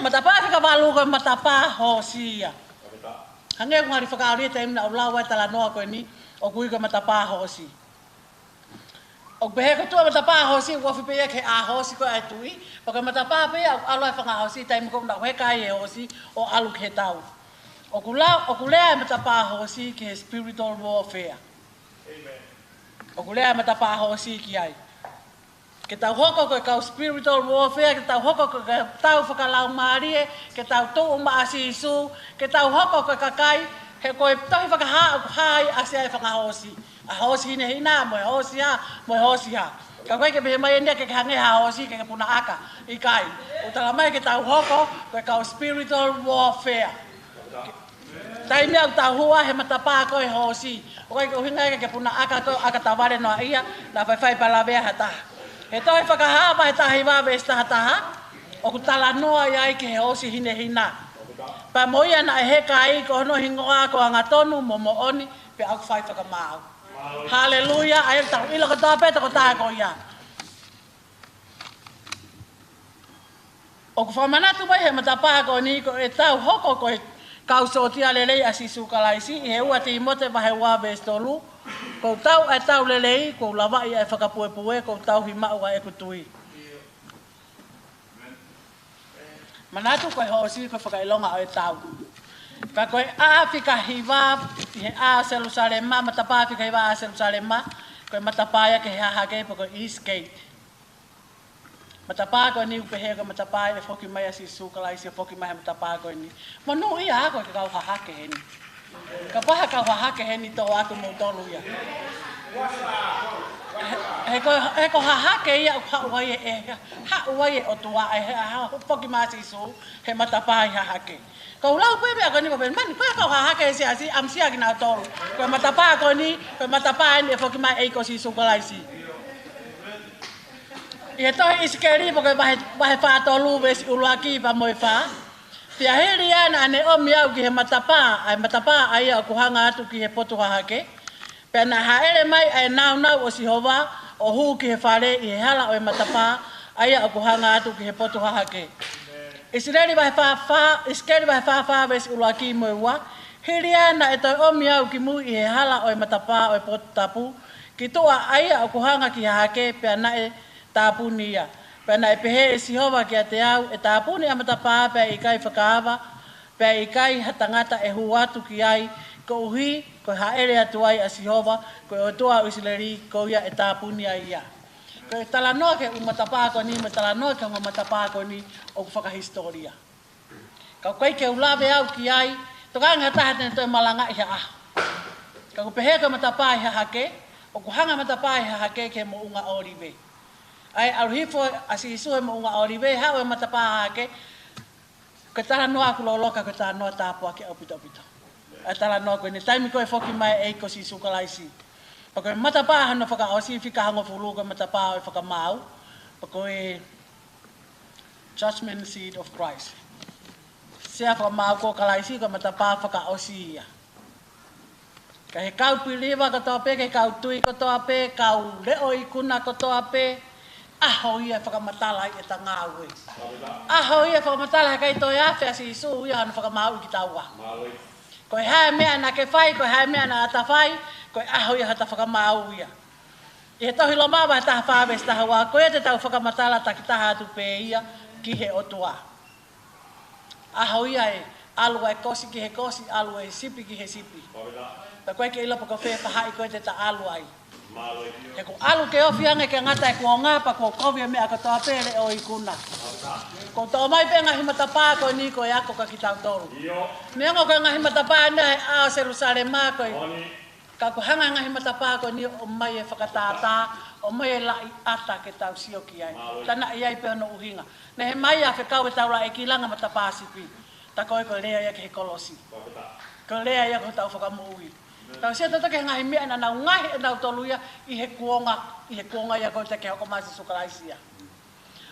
Matapā fika valu ko e matapā hoosi ia. Hangē ʻoku ngali fakaʻaliʻali e taimi naʻa ku lau ai e talanoa ko eni, ʻoku ui ko e matapā hoosi. ʻOku pehē ko e tuʻu e matapā hoosi, ʻoku ofi pē ia ki he ʻā hoosi ko ē ʻa e tuʻi, pea ko e matapā pē ia ʻoku ʻalu ai e fanga hoosi, taimi ko ē naʻa nau heka ai e hoosi ʻo ʻalu ki he tau. ʻOku lau, ʻoku lea e matapā hoosi ki he spiritual warfare. ʻOku lea e matapā hoosi ki ai. Ke tau hoko ko e kau spiritual warfare, ke tau hoko ko e tau fakalaumālie, ke tau tuʻu maʻa Sīsū, ke tau hoko ko e kakai, he ko e tohi Fakahā ʻoku hā ai ʻa e ʻasi ʻa e fanga hoosi. ʻA e hoosi hinehina, mo e hoosi hā, mo e hoosi hā. Ka ʻoku ʻikai ke pehē mai eni ke ke hangē ha hoosi ke ke punaʻaka. ʻIkai. ʻOku tala mai ke tau hoko ko e kau spiritual warfare. Taimi ʻoku tau hū ai he matapā ko e hoosi. ʻOku ʻikai ke ʻuhinga ia ke ke punaʻaka ko e ʻakatavale noa ia, naʻa faifai pea lavea ha taha. He tohi Fakahā vahe taha hiva veesi taha taha, ʻoku talanoa ai ki he hoosi hinehina. Pea mo ia naʻe heka ai ko hono hingoa ko Angatonu mo Moʻoni, pea ʻoku fai fakamaau. Haleluia, ʻa ia tau ʻilo kotoa pē tokotaha ko ia. ʻOku fakamanatu mai he matapā ko eni ko e tau hoko ko e kau sōtia lelei ʻa Sīsū Kalaisi ʻi he ua Tīmote vahe ua veesi tolu. Ko e tau ʻa e tau lelei, ko e lavaʻi ʻa e fakapuepue, ko e tauhi maʻu ʻa ʻeku tui. Manatu ko e hoosi ko e fakaʻilonga ʻo e tau. Ka ko e ʻā fika hiva ʻi he ʻā Selusalema, matapā fika hiva ʻā Selusalema, ko e matapā ia ki he hahake pe ko e East Gate. Matapā ko eni ʻoku pehē ko e matapā ʻe foki mai ʻa Sīsū Kalaisi, ʻe foki mai he matapā ko eni. Monūʻia ʻa koe ke kau hahake heni. Kapau ʻe kau hahake heni tō atu moutolu ia. He, he ko, he ko e hahake ia ʻoku haʻu ai e, e, haʻu ai e ʻOtua ʻe, he, ha, foki mai ʻa Sīsū he matapā ʻi hahake. Kau lau pē meʻa ko eni mo pē, mani, ko e kau hahake he siasi, ʻamusia kinautolu. Ko e matapā ko eni, ko e matapā eni ʻe foki mai e ʻEiki ko Sīsū Kalaisi. ʻI he tohi ʻIsikeli, pe ko e vahe, vahe fā tolu veesi ʻuluaki pea mo e fā. Pea hili ia naʻa ne ʻomi au ki he matapā, ʻa e matapā ʻa ia ʻoku hanga atu ki he potu hahake. Pea naʻe hāʻele mai ʻa e nāunau ʻo Sihova ʻo hū ki he fale ʻi he hala ʻo e matapā ʻa ia ʻoku hanga atu ki he potu hahake. ʻIsileli vahe fā fā, ʻIsikeli vahe fā fā veesi ʻuluaki mo e ua. Hili ia naʻe toe ʻomi au ki mui ʻi he hala ʻo e matapā ʻo e potu tapu, ki tuʻa ʻa ia ʻoku hanga ki hahake, pea naʻe tāpuni ia. Pea naʻe pehē ʻe Sihova kiate au, ʻE tāpuni ʻa e matapā pea ʻe ʻikai fakaava, pea ʻe ʻikai ha tangata ʻe hū atu ki ai, koeʻuhi ko e hāʻele atu ai ʻa Sihova, ko e ʻOtua ʻo ʻIsileli, ko ia ʻe tāpuni ai ia. Ko e talanoa ki he ʻū matapā ko eni, mo e talanoa ki he ongo matapā ko eni ʻoku fakahisitōlia. Ka ʻoku ʻikai ke u lave au ki ai, tokanga ha taha te ne toe malangaʻi ha ʻaho. Ka ʻoku pehē ko e matapā ʻi hahake, ʻoku hanga matapā ʻi hahake ki he moʻunga ʻŌlive. ʻA e ʻalu hifo ʻa Sīsū he moʻunga ʻŌlive, haʻu e matapā hahake, ko e talanoa ʻoku loloa ka ko e talanoa tāpuaki ʻaupito ʻaupito. ʻA e talanoa ko eni, taimi ko ē foki mai e ʻEiki ko Sīsū Kalaisi. Pea ko e matapā hono fakaʻosi fika hongofulu ko e matapā ʻo e fakamaau. Pea ko e Judgment Seat of Christ. Sea fakamaau ko Kalaisi ko e matapā fakaʻosi ia. Ka he kau piliva kotoa pē, ki he kau tui kotoa pē, kau leʻo ikuna kotoa pē, ʻaho ia ʻe fakamatala ai ʻeta ngāue. ʻAho ia ʻe fakamatala he ʻikai toe afe ʻa Sīsū ia hono fakamaauʻi kitaua. Ko e hā e meʻa naʻa ke fai, ko e hā e meʻa naʻa ta fai, ko e ʻaho ia hota fakamaau ia. ʻI he tohi Loma vahe taha fā veesi taha ua, ko ia te tau fakamatala takitaha atu pē ia ki he ʻOtua. ʻAho ia ʻe ʻalu ai e kosi ki he kosi, ʻalu e sipi ki he sipi. Pea ʻoku ʻikai ke ʻilo pe ko fē faʻahi ko ē te ta ʻalu ai. He ʻoku ʻalu ke ofi ange ke ngata e kuonga pea kuo kovi e meʻa kotoa pē leʻo ikuna. Kuo toʻo mai pē ngaahi matapā ko eni ko e ako kia kitautolu. Neongo ko e ngaahi matapā eni ʻa e ʻā Selusalema ko e Ka ʻoku hanga ngaahi matapā ko eni ʻo ʻomai e fakatātā, ʻomai e laʻiʻata ke tau sio ki ai. Tana ʻi ai pē hono ʻuhinga. Nehemaia fekau e taulaʻeiki langa matapā sipi. Ta ko e ko e lea ia ki he kolosi. Ko e lea ia ki hotau fakamoʻui. Tau sio tautolu ki he ngaahi meʻa naʻa nau ngaohi ʻe nautolu ia ʻi he kuonga, ʻi he kuonga ia ko ē te ke hoko mai Sīsū Kalaisi ia.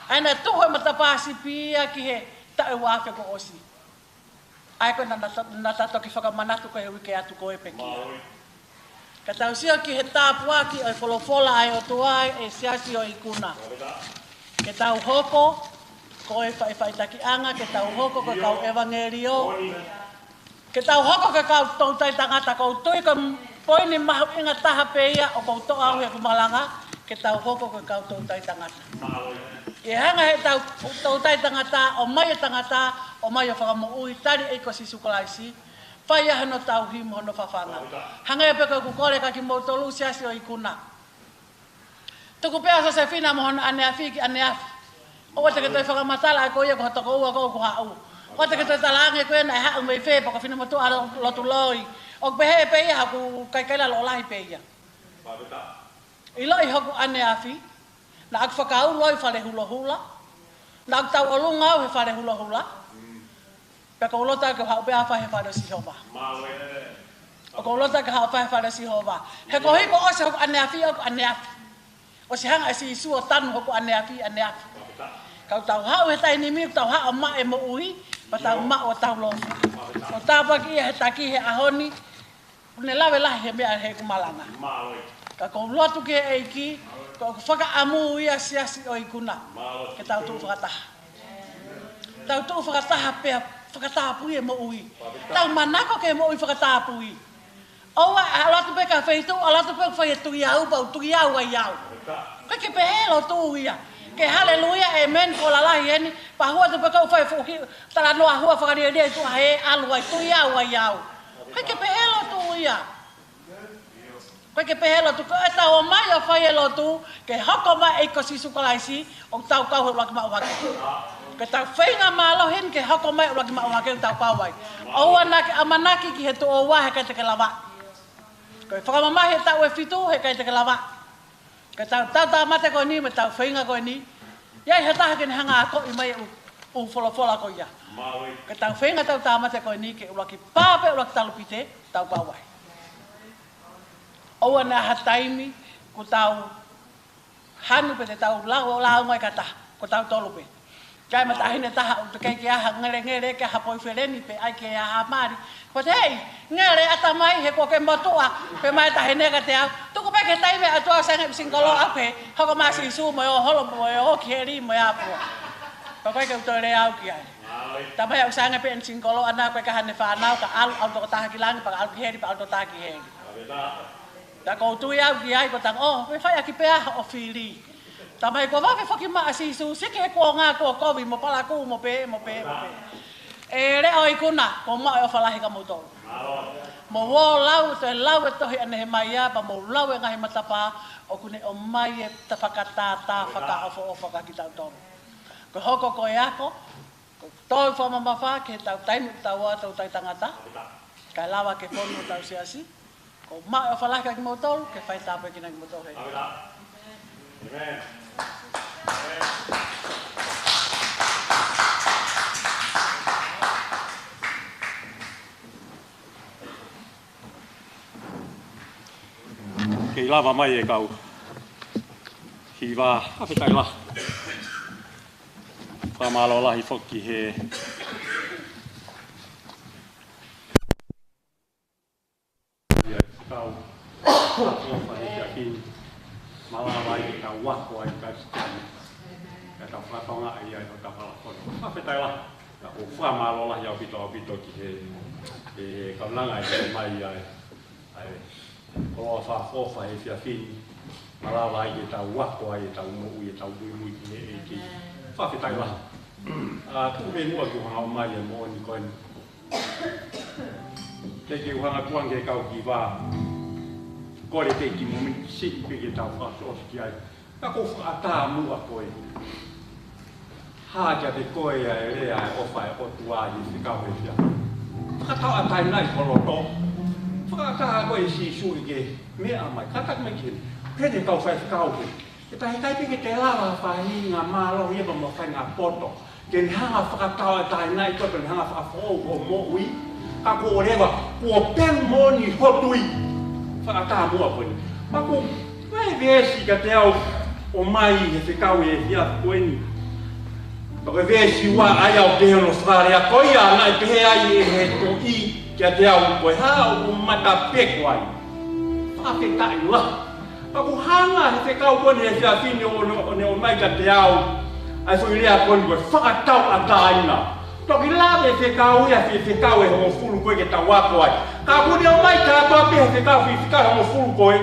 ʻA ia naʻe tuhu e matapā sipi ia ki he taʻu ua afe kuo ʻosi. ʻA ia ko e naʻa, naʻa, naʻa ta toki fakamanatu ko e uike atu ko ē pekia. Ka tau sio ki he tāpuaki ʻo e folofola ʻa e ʻOtua ʻi he siasi ʻo ikuna. Ke tau hoko ko e faʻifaʻitakiʻanga, ke tau hoko ko e kau ʻevangeliō. Ke tau hoko ko e kau toutai tangata, ʻoku ou tui ko e poini mahuʻinga taha pē ia ʻoku ou toʻo au he ʻeku malanga. ke tau hoko ko e kau toutai tangata. ʻI he hanga ʻe he tau toutai tangata, ʻomai e tangata, ʻomai ʻo fakamoʻui, tali ʻe ia ko Sīsū Kalaisi, fai ai hono tauhi mo hono fafanga. Hangē pē ko ʻeku kole kia kimoutolu siasi ʻo ikuna. Tuku pē ʻa Sosefina mo hono ʻaneafi ki ʻaneafi. ʻOua te ke toe fakamatala ʻa ko ia ko ho tokoua ko ē ʻoku haʻu. ʻOua te ke toe talaange ko ē naʻe haʻu mei fē pe ko e finemotuʻa lo-, lotu loi. ʻOku pehē pē ia, ʻoku kaikaila lōlahi pē ia. ʻIloʻi hoku ʻaneafi, naʻa ku fakaulu ʻi fale hulohula, naʻa ku tauʻolunga au he fale hulohula, pea ʻoku ou loto ke u haʻu pē ʻo fai he fale ʻo Sihova. ʻOku ou loto ke u haʻu ʻo fai he fale ʻo Sihova. He ko e hiko ʻosi hoku ʻaneafi, hoku ʻaneafi. ʻOsi hanga ʻe Sīsū ʻo tanu hoku ʻaneafi, ʻaneafi. Ka ʻoku tau haʻu he taimi ni, ʻoku tau haʻu ʻo maʻu e moʻui, pea tau maʻu ʻo tau lotu. ʻOku tāpuakiʻi ia he taki he ʻaho ni, ʻoku ne lave lahi he meʻa heʻeku malanga. Ka ʻoku ou lotu ki he ʻEiki, ko ʻeku fakaʻamu ia siasi ʻo ikuna. Ke tau tuʻu fakataha. Tau tuʻu fakataha pea fakatapui e moʻui. Tau manako ki he moʻui fakatapui. ʻOua ʻe ʻalu atu pē ki ha feituʻu, ʻalu atu pē ʻo fai e tui au, pau tui au ai au. ʻIkai ke pehē e lotu ia. Ke haleluia, ʻēmeni, ko e lalahi eni, pea hū atu pē ʻo fai fuʻu talanoa hua fakalielia ʻi tuʻa hē, ʻalu ai, tui au ai au. ʻIkai ke pehē e lotu ia. ʻIkai ke pehē e lotu, ko ʻetau ō mai ʻo fai e lotu, ke hoko mai e ʻEiki ko Sīsū Kalaisi, ʻo tau kau he ʻuluaki maʻu hake. Ke tau feinga mālohi eni ke hoko mai e ʻuluaki maʻu hake ʻo tau kau ai. ʻOua naʻa ke ʻamanaki ki he tuʻo ua heʻikai te ke lava. Ko e fakamamahi e taʻu ʻe fitu heʻikai te ke lava. Ke tau, tau tāmate ko eni, mo tau feinga ko eni. ʻI ai ha taha ke ne hanga ʻo akoʻi mai e ʻū, ʻū folofola ko ia. Ke tau feinga tau tāmate ko eni, ke ʻuluaki pā pē ʻuluaki talupite, tau kau ai. ʻOua naʻa ha taimi, ko tau hanu pē te tau lau, lau mai kata, ko tautolu pē. Kae ʻi ai ha taʻahine taha ʻoku teʻeki ke ʻi ai ha ngelengele, ke ʻi ai ha poifeleni pe ʻai ke ʻi ai ha mali. Ko te hei, ngele ʻatamai he ko ke motuʻa, pehē mai e taʻahine kiate au. Tuku pē ki he taimi ʻa e ʻOtua ʻo saiʻia ʻeku singikolo au pē, hoko mai ʻa Sīsū mo e ʻōholo mo e ō ki heli mo e ʻapua. Pea ʻikai ke u toe lea au ki ai. Talamai ʻoku saiʻia pē ʻene singikolo ʻana ko e ka hane fānau ka ʻalu, ʻalu tokotaha ki langi, pea ʻalu ki heli, pea ʻalu tokotaha ki heli. Ka ʻoku ou tui au ki ai ko e tangata, ʻo, pea fai ʻaki pē ʻa hoʻo fili. Talamai ko e vave foki mai ʻa Sīsū, siki he kuonga kuo kovi, mo palakū, mo pē, mo pē, mo pē. ʻE lea ʻo ikuna, ʻoku ou maʻu e ʻofa lahi kia moutolu. Mou ō lau, toe lau e tohi ʻa Nehemaia, pea mou lau e ngaahi matapā, ʻoku ne ʻomai e ta fakatātā fakaʻofoʻofa kia kitautolu. Ko e hoko ko e ako, ko e toe fakamamafa ki heʻetau taimi ʻoku tau ō ai ʻo toutai tangata. Kae lava ke fonu hotau siasi. ʻOku ou maʻu e ʻofa lahi kia kimoutolu, ke fai tāpuekina kimoutolu he. Kei lava mai e kau hiva, fakafetaʻi lahi. Fakamālō lahi foki he ia kau, kau fai kia kini, malava ai ke tau ako ai ka sikani. Ka tau fakatokangaʻi ai ʻo tau kalakono. Fakafetaʻi lahi. Ka ʻoku ou fakamālō lahi ʻaupito, ʻaupito ki he, he, he kaunanga ʻe ʻomai ai. ʻAi, koloa fakaʻofoʻofa he efiafi ni. Malava ai ke tau ako ai, ʻetau moʻui, ʻetau muimui ki he ʻEiki. Fakafetaʻi lahi. ʻA, tuku pē muʻa ke u hanga ʻo ʻomai e moʻoni ko eni. Teʻeki ke u hanga ʻo tukuange e kau hiva. Kole teʻeki mo mini siʻi pē ke tau fakaʻosiʻosi ki ai. Ka ʻoku ou fakaʻatā muʻa koe. Hā kiate koe ʻa e lea ʻa e ʻofa ʻa e ʻOtua ʻi he fekau he efiafi. Fakatauʻatāinaʻi ho loto. Fakaʻatā koe ʻe Sīsū ʻi he meʻa mai. Kātaki mai ki heni. Pehē ʻe he kau faifekau he. Ke tahi kai pē ke te lava faʻahinga mālohi ia pea mo e faʻahinga poto. Ke ne hanga ʻo fakatauʻatāinaʻi koe, ke ne hanga ʻo fakafoʻou hoʻo moʻui. Ka kuo ʻoleva, kuo pelu moʻoni ho tui. Fakaʻatā muʻa ko eni. Pea ko e veesi kiate au ʻoku ʻomai he fekau he efiafi ko eni. Pea ko e veesi ua ʻa ia ʻoku pehē hono fakalea ko ia naʻe pehē ai ʻe he toʻi kiate au ko e hā ʻoku ou matapeko ai. Fakafetaʻi lahi. Pea ʻoku hanga ʻe he fekau ko eni he efiafi ni ʻo, ʻo, ʻo ne ʻomai kiate au ʻa e foʻi lea ko eni ko e fakatauʻatāina. Toki lave e fekau ia he fekau ʻe hongofulu ko ē ke tau ako ai. Ka ʻoku ne ʻomai kātoa pē he fekau, fekau ʻe hongofulu ko ē.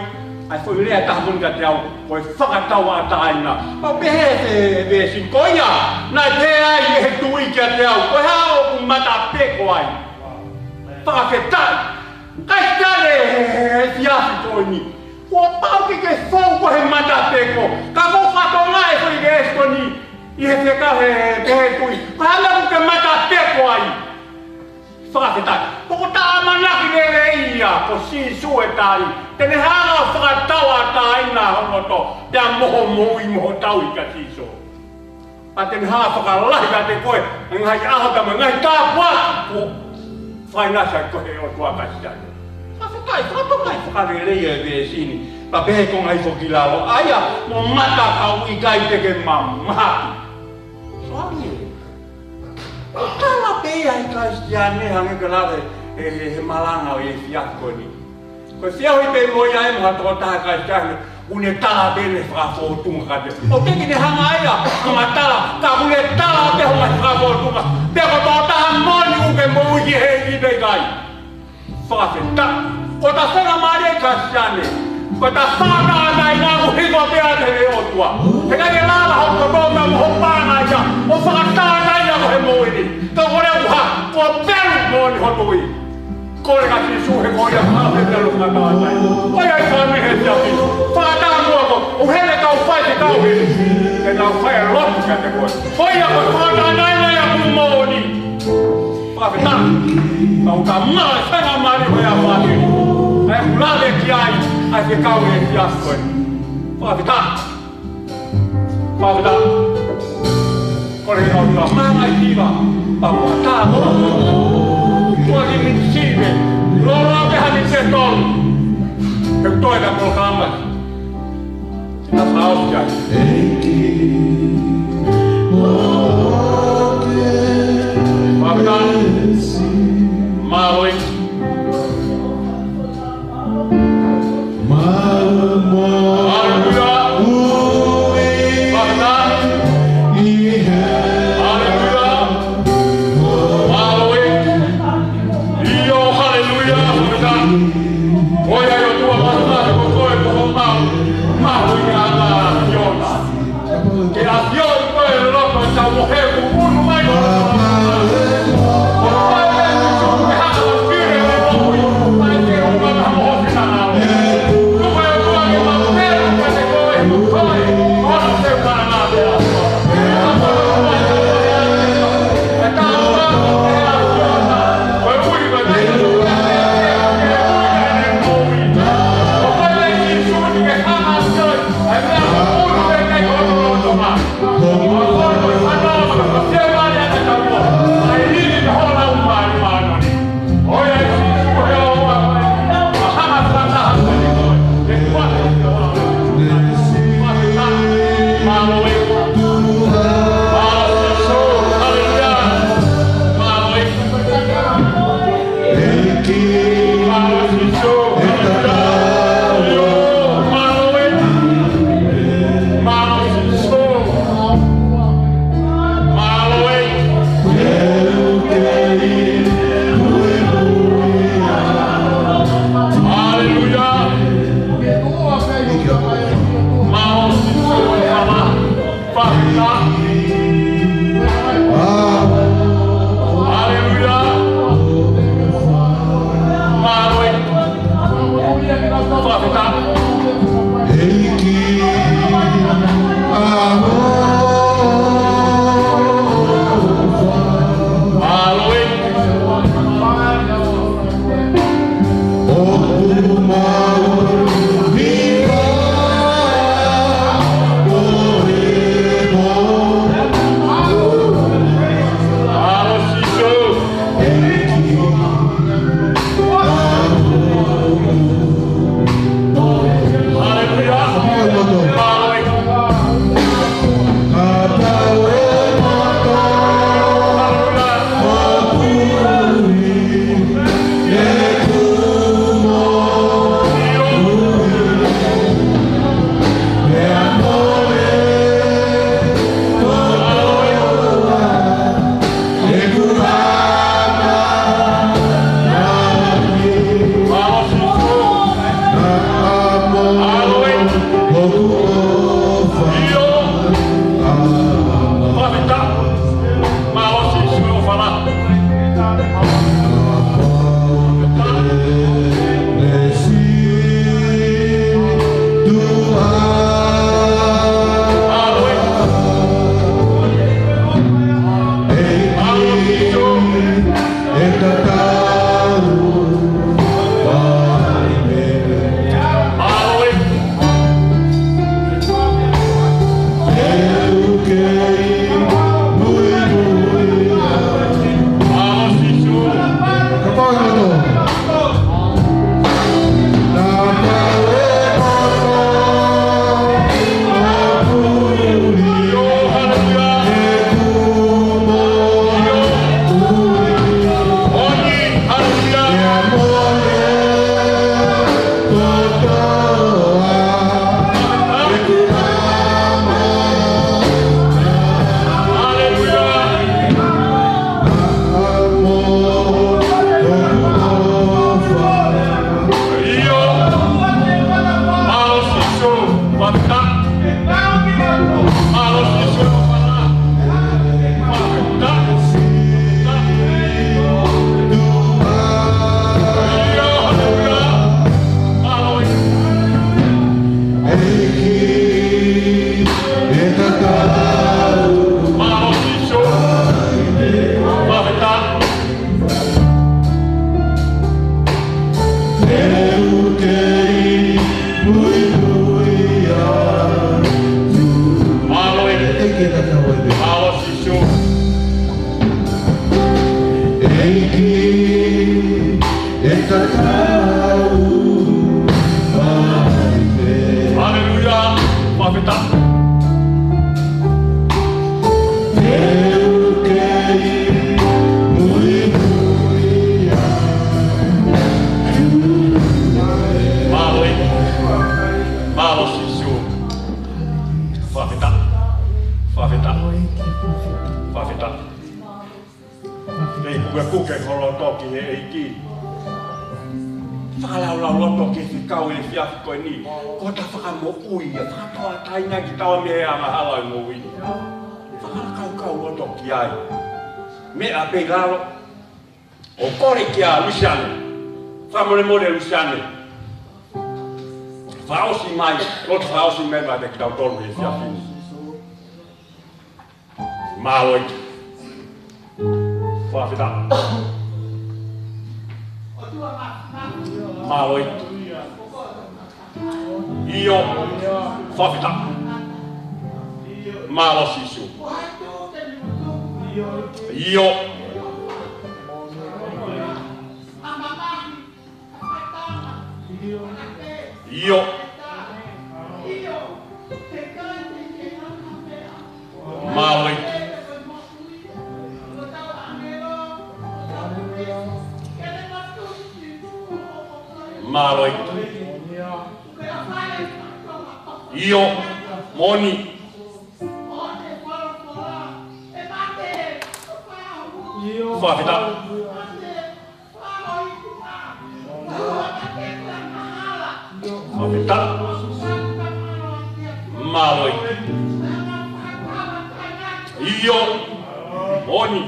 ʻA e foʻi lea taha moʻoni kiate au, ko e fakatauʻatāina. Pea pehē ʻe he veesi, ko ia naʻe pehē ai ʻe he tuʻi kiate au, ko e hā ʻoku matapeko ai? Fakafetaʻi. Kae tale he, he, he efiafi ko eni, kuo pau ke ke fou koe he matapeko. Ka ko e fatongia ʻo e foʻi veesi ko eni ʻi he fekau ʻe he, he tuʻi, ko e hā ʻoku ke matapeko ai? Fakafetaʻi. Ko e ʻamanaki lelei ia, ko Sīsū e tali. Te ne hanga ʻo fakatauʻatāina ho loto, pea mo hoʻo moʻui mo hoʻo tauhi kia Sīsū. Pea te ne hanga ʻo fakalahi kiate koe ʻa e ngaahi ʻaho mo e ngaahi tāpuaki kuo fakainasi ʻaki koe ʻe he ʻOtua, Kalisitiane. Fakafetaʻi, fakatokangaʻi fakalelei e veesi ni. Pea pehē ko e ngaahi foʻi lalo, ʻa ia mo matakau ʻikai te ke mamahaki. Soani ē. ʻOku tala pē ia ʻe he Kalisitiane hangē ko e lave ʻe he, he, he malanga ʻo e efiafi ko eni. Ko e feohi pē mo ia ʻe mo ha tokotaha Kalisitiane, ʻoku ne tala pē ʻene fakafōtunga kiate koe. ʻOku teʻeki ke ne hanga ia ʻo fakamatala, ka ʻoku ne tala pē hoʻo ngaahi fakafōtunga. Pea ko e tokotaha moʻoni ʻoku ke moʻui ki ai, ʻikai? Fakafetaʻi. Ko ʻeta faingamālie Kalisitiane, ko ʻeta fakatauʻatāina ʻoku hifo pē ʻa e ʻOtua. He ʻikai ke lava hoʻo kotoa mo hoʻo paʻanga ia ʻo fakatauʻatāina koe he moʻui ni. Ka ko e ʻuhinga, kuo pelu moʻoni hoʻo tui. Kole kia Sīsū he ko ia ʻoku pelu fakatauʻatāina. Ko ia ʻi he fāmili he efiafi ni, fakataumuʻa koe, ʻo hele kau fai ke kau hili, ke nau fai e lotu kiate koe. Ko ia ko e fakatauʻatāina ia ʻoku moʻoni. Fakafetaʻi. Pea ʻoku ta maʻu e faingamālie ko ia ʻa e fāmili, ʻa e ʻoku lave ki ai ʻa e fekau ʻo e efiafi ko eni. Fakafetaʻi. Fakafetaʻi. Kole ke tau maʻu ai e hiva, pea mo e tā mo. Tuʻa ki he miniti siʻi pē. Lōloa pē ha miniti ʻe tolu. He ʻoku toe ʻeta polokalama. Fakafetaʻi. Mālō ē. Haleluia. Fakafetaʻi. Haleluia. Mālō ē. ʻIo, haleluia. Fakafetaʻi. Ko ia ʻOtua Māfimafi, ko koe ko homau mahuʻinga ʻa e ʻAfiona. Ke ʻafioʻi koe ʻi loto ʻetau mohe, kuo ʻunu mai ʻo Mālō Sīsū. Fakafetaʻi. Mālō e. Mālō Sīsū. ʻEiki, ʻe tatau mai pē. Haleluia. Fakafetaʻi. Te u kei muimui atu. Mālō e. Mālō Sīsū. Fakafetaʻi. Fakafetaʻi. Fakafetaʻi. Kei pukepuke ho loto ki he ʻEiki. Fakalaulauloto ki he fekau ʻo e efiafi ko eni. Ko hota fakamoʻui ia, fakatauʻatāina kitaua mei he angahala ʻo e moʻui. Fakalakaukauloto ki ai. Meʻa pē ʻi lalo. ʻO kole kia Lusiane. Fakamolemole Lusiane. Fakaʻosi mai, loto fakaʻosi mai maʻa kitautolu he efiafi ni. Mālō e. Fakafetaʻi. Mālō e. ʻIo. Fakafetaʻi. Mālō Sīsū. ʻIo. ʻIo. Mālō e. Mālō e. ʻIo. Moʻoni. Fakafetaʻi. Fakafetaʻi. Mālō e. ʻIo. Moʻoni.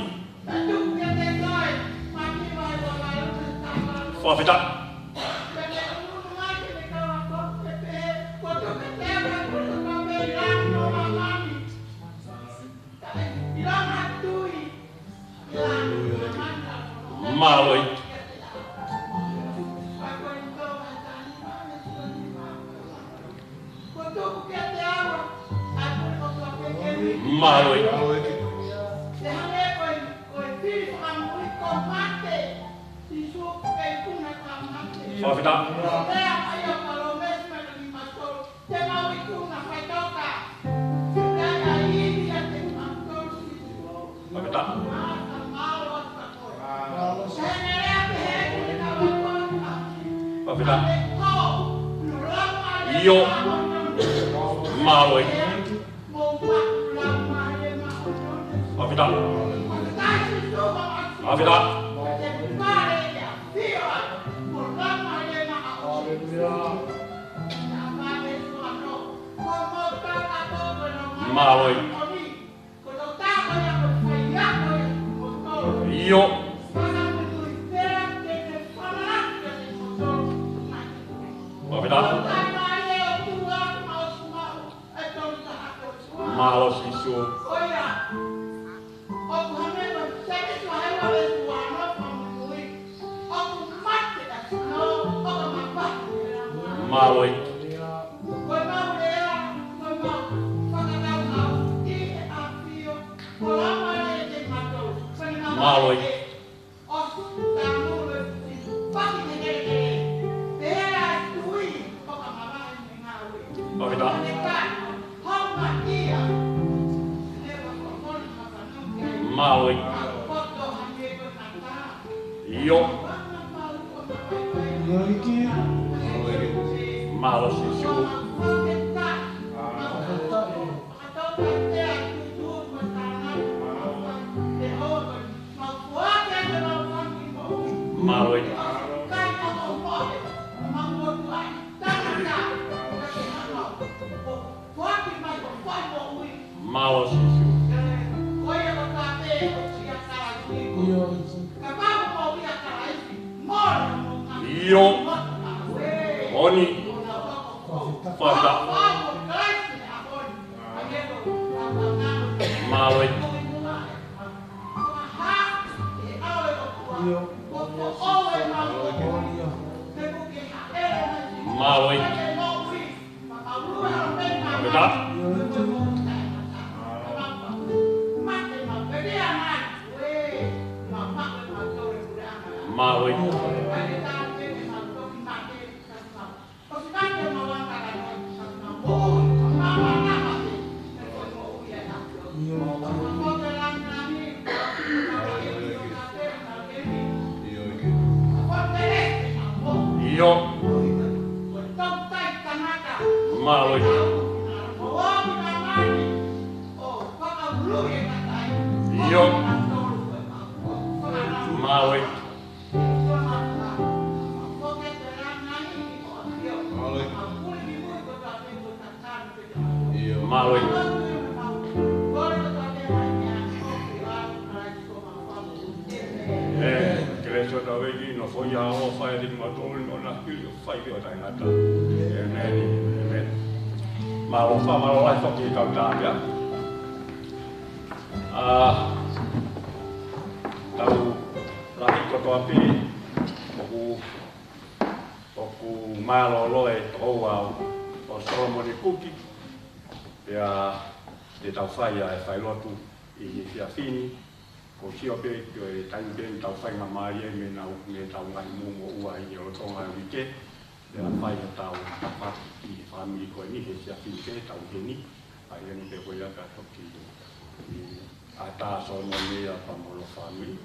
Fakafetaʻi. Mālō e. Mālō e. Fakafetaʻi. Fakafetaʻi. Fakafetaʻi. ʻIo. Mālō e. Fakafetaʻi. Fakafetaʻi. Mālō e. ʻIo. Fakafetaʻi. Mālō Sīsū. Mālō e. Mālō e. Fakafetaʻi. Mālō e. ʻIo. Mālō Sīsū. Mālō e. Mālō Sīsū. ʻIo. Moʻoni. Fakafetaʻi. Mālō. Mālō. Meta. Mālō. ʻIo. Mālō. ʻIo. Mālō. Mālō. ʻE, kelesi ʻa hotau ʻEiki, nofoʻia ʻofa ʻiate kimautolu, ʻo na kili ʻo fai pē ʻo taʻengata. ʻEmeni, ʻemeni. Mālō, fakamālō lahi foki kau tāpia. ʻA, tau lahi kotoa pē, ʻoku, ʻoku mālōlō e tokoua ʻo Solomone Kuki, pea te tau fai ʻa e failotu ʻi he efiafi ni, ko e sio pē ki he taimi pē ʻe tau faingamālie ai mei heʻetau ngaahi moʻumoʻua ʻi he lolotonga e uike, pea fai ʻetau tafaʻaki ʻi he fāmili ko eni he efiafi ni pē ʻoku tau ʻi heni, ʻa ia ni pē ko ia ka toki ʻi ʻa tā Solomone ia pea mo hono fāmili.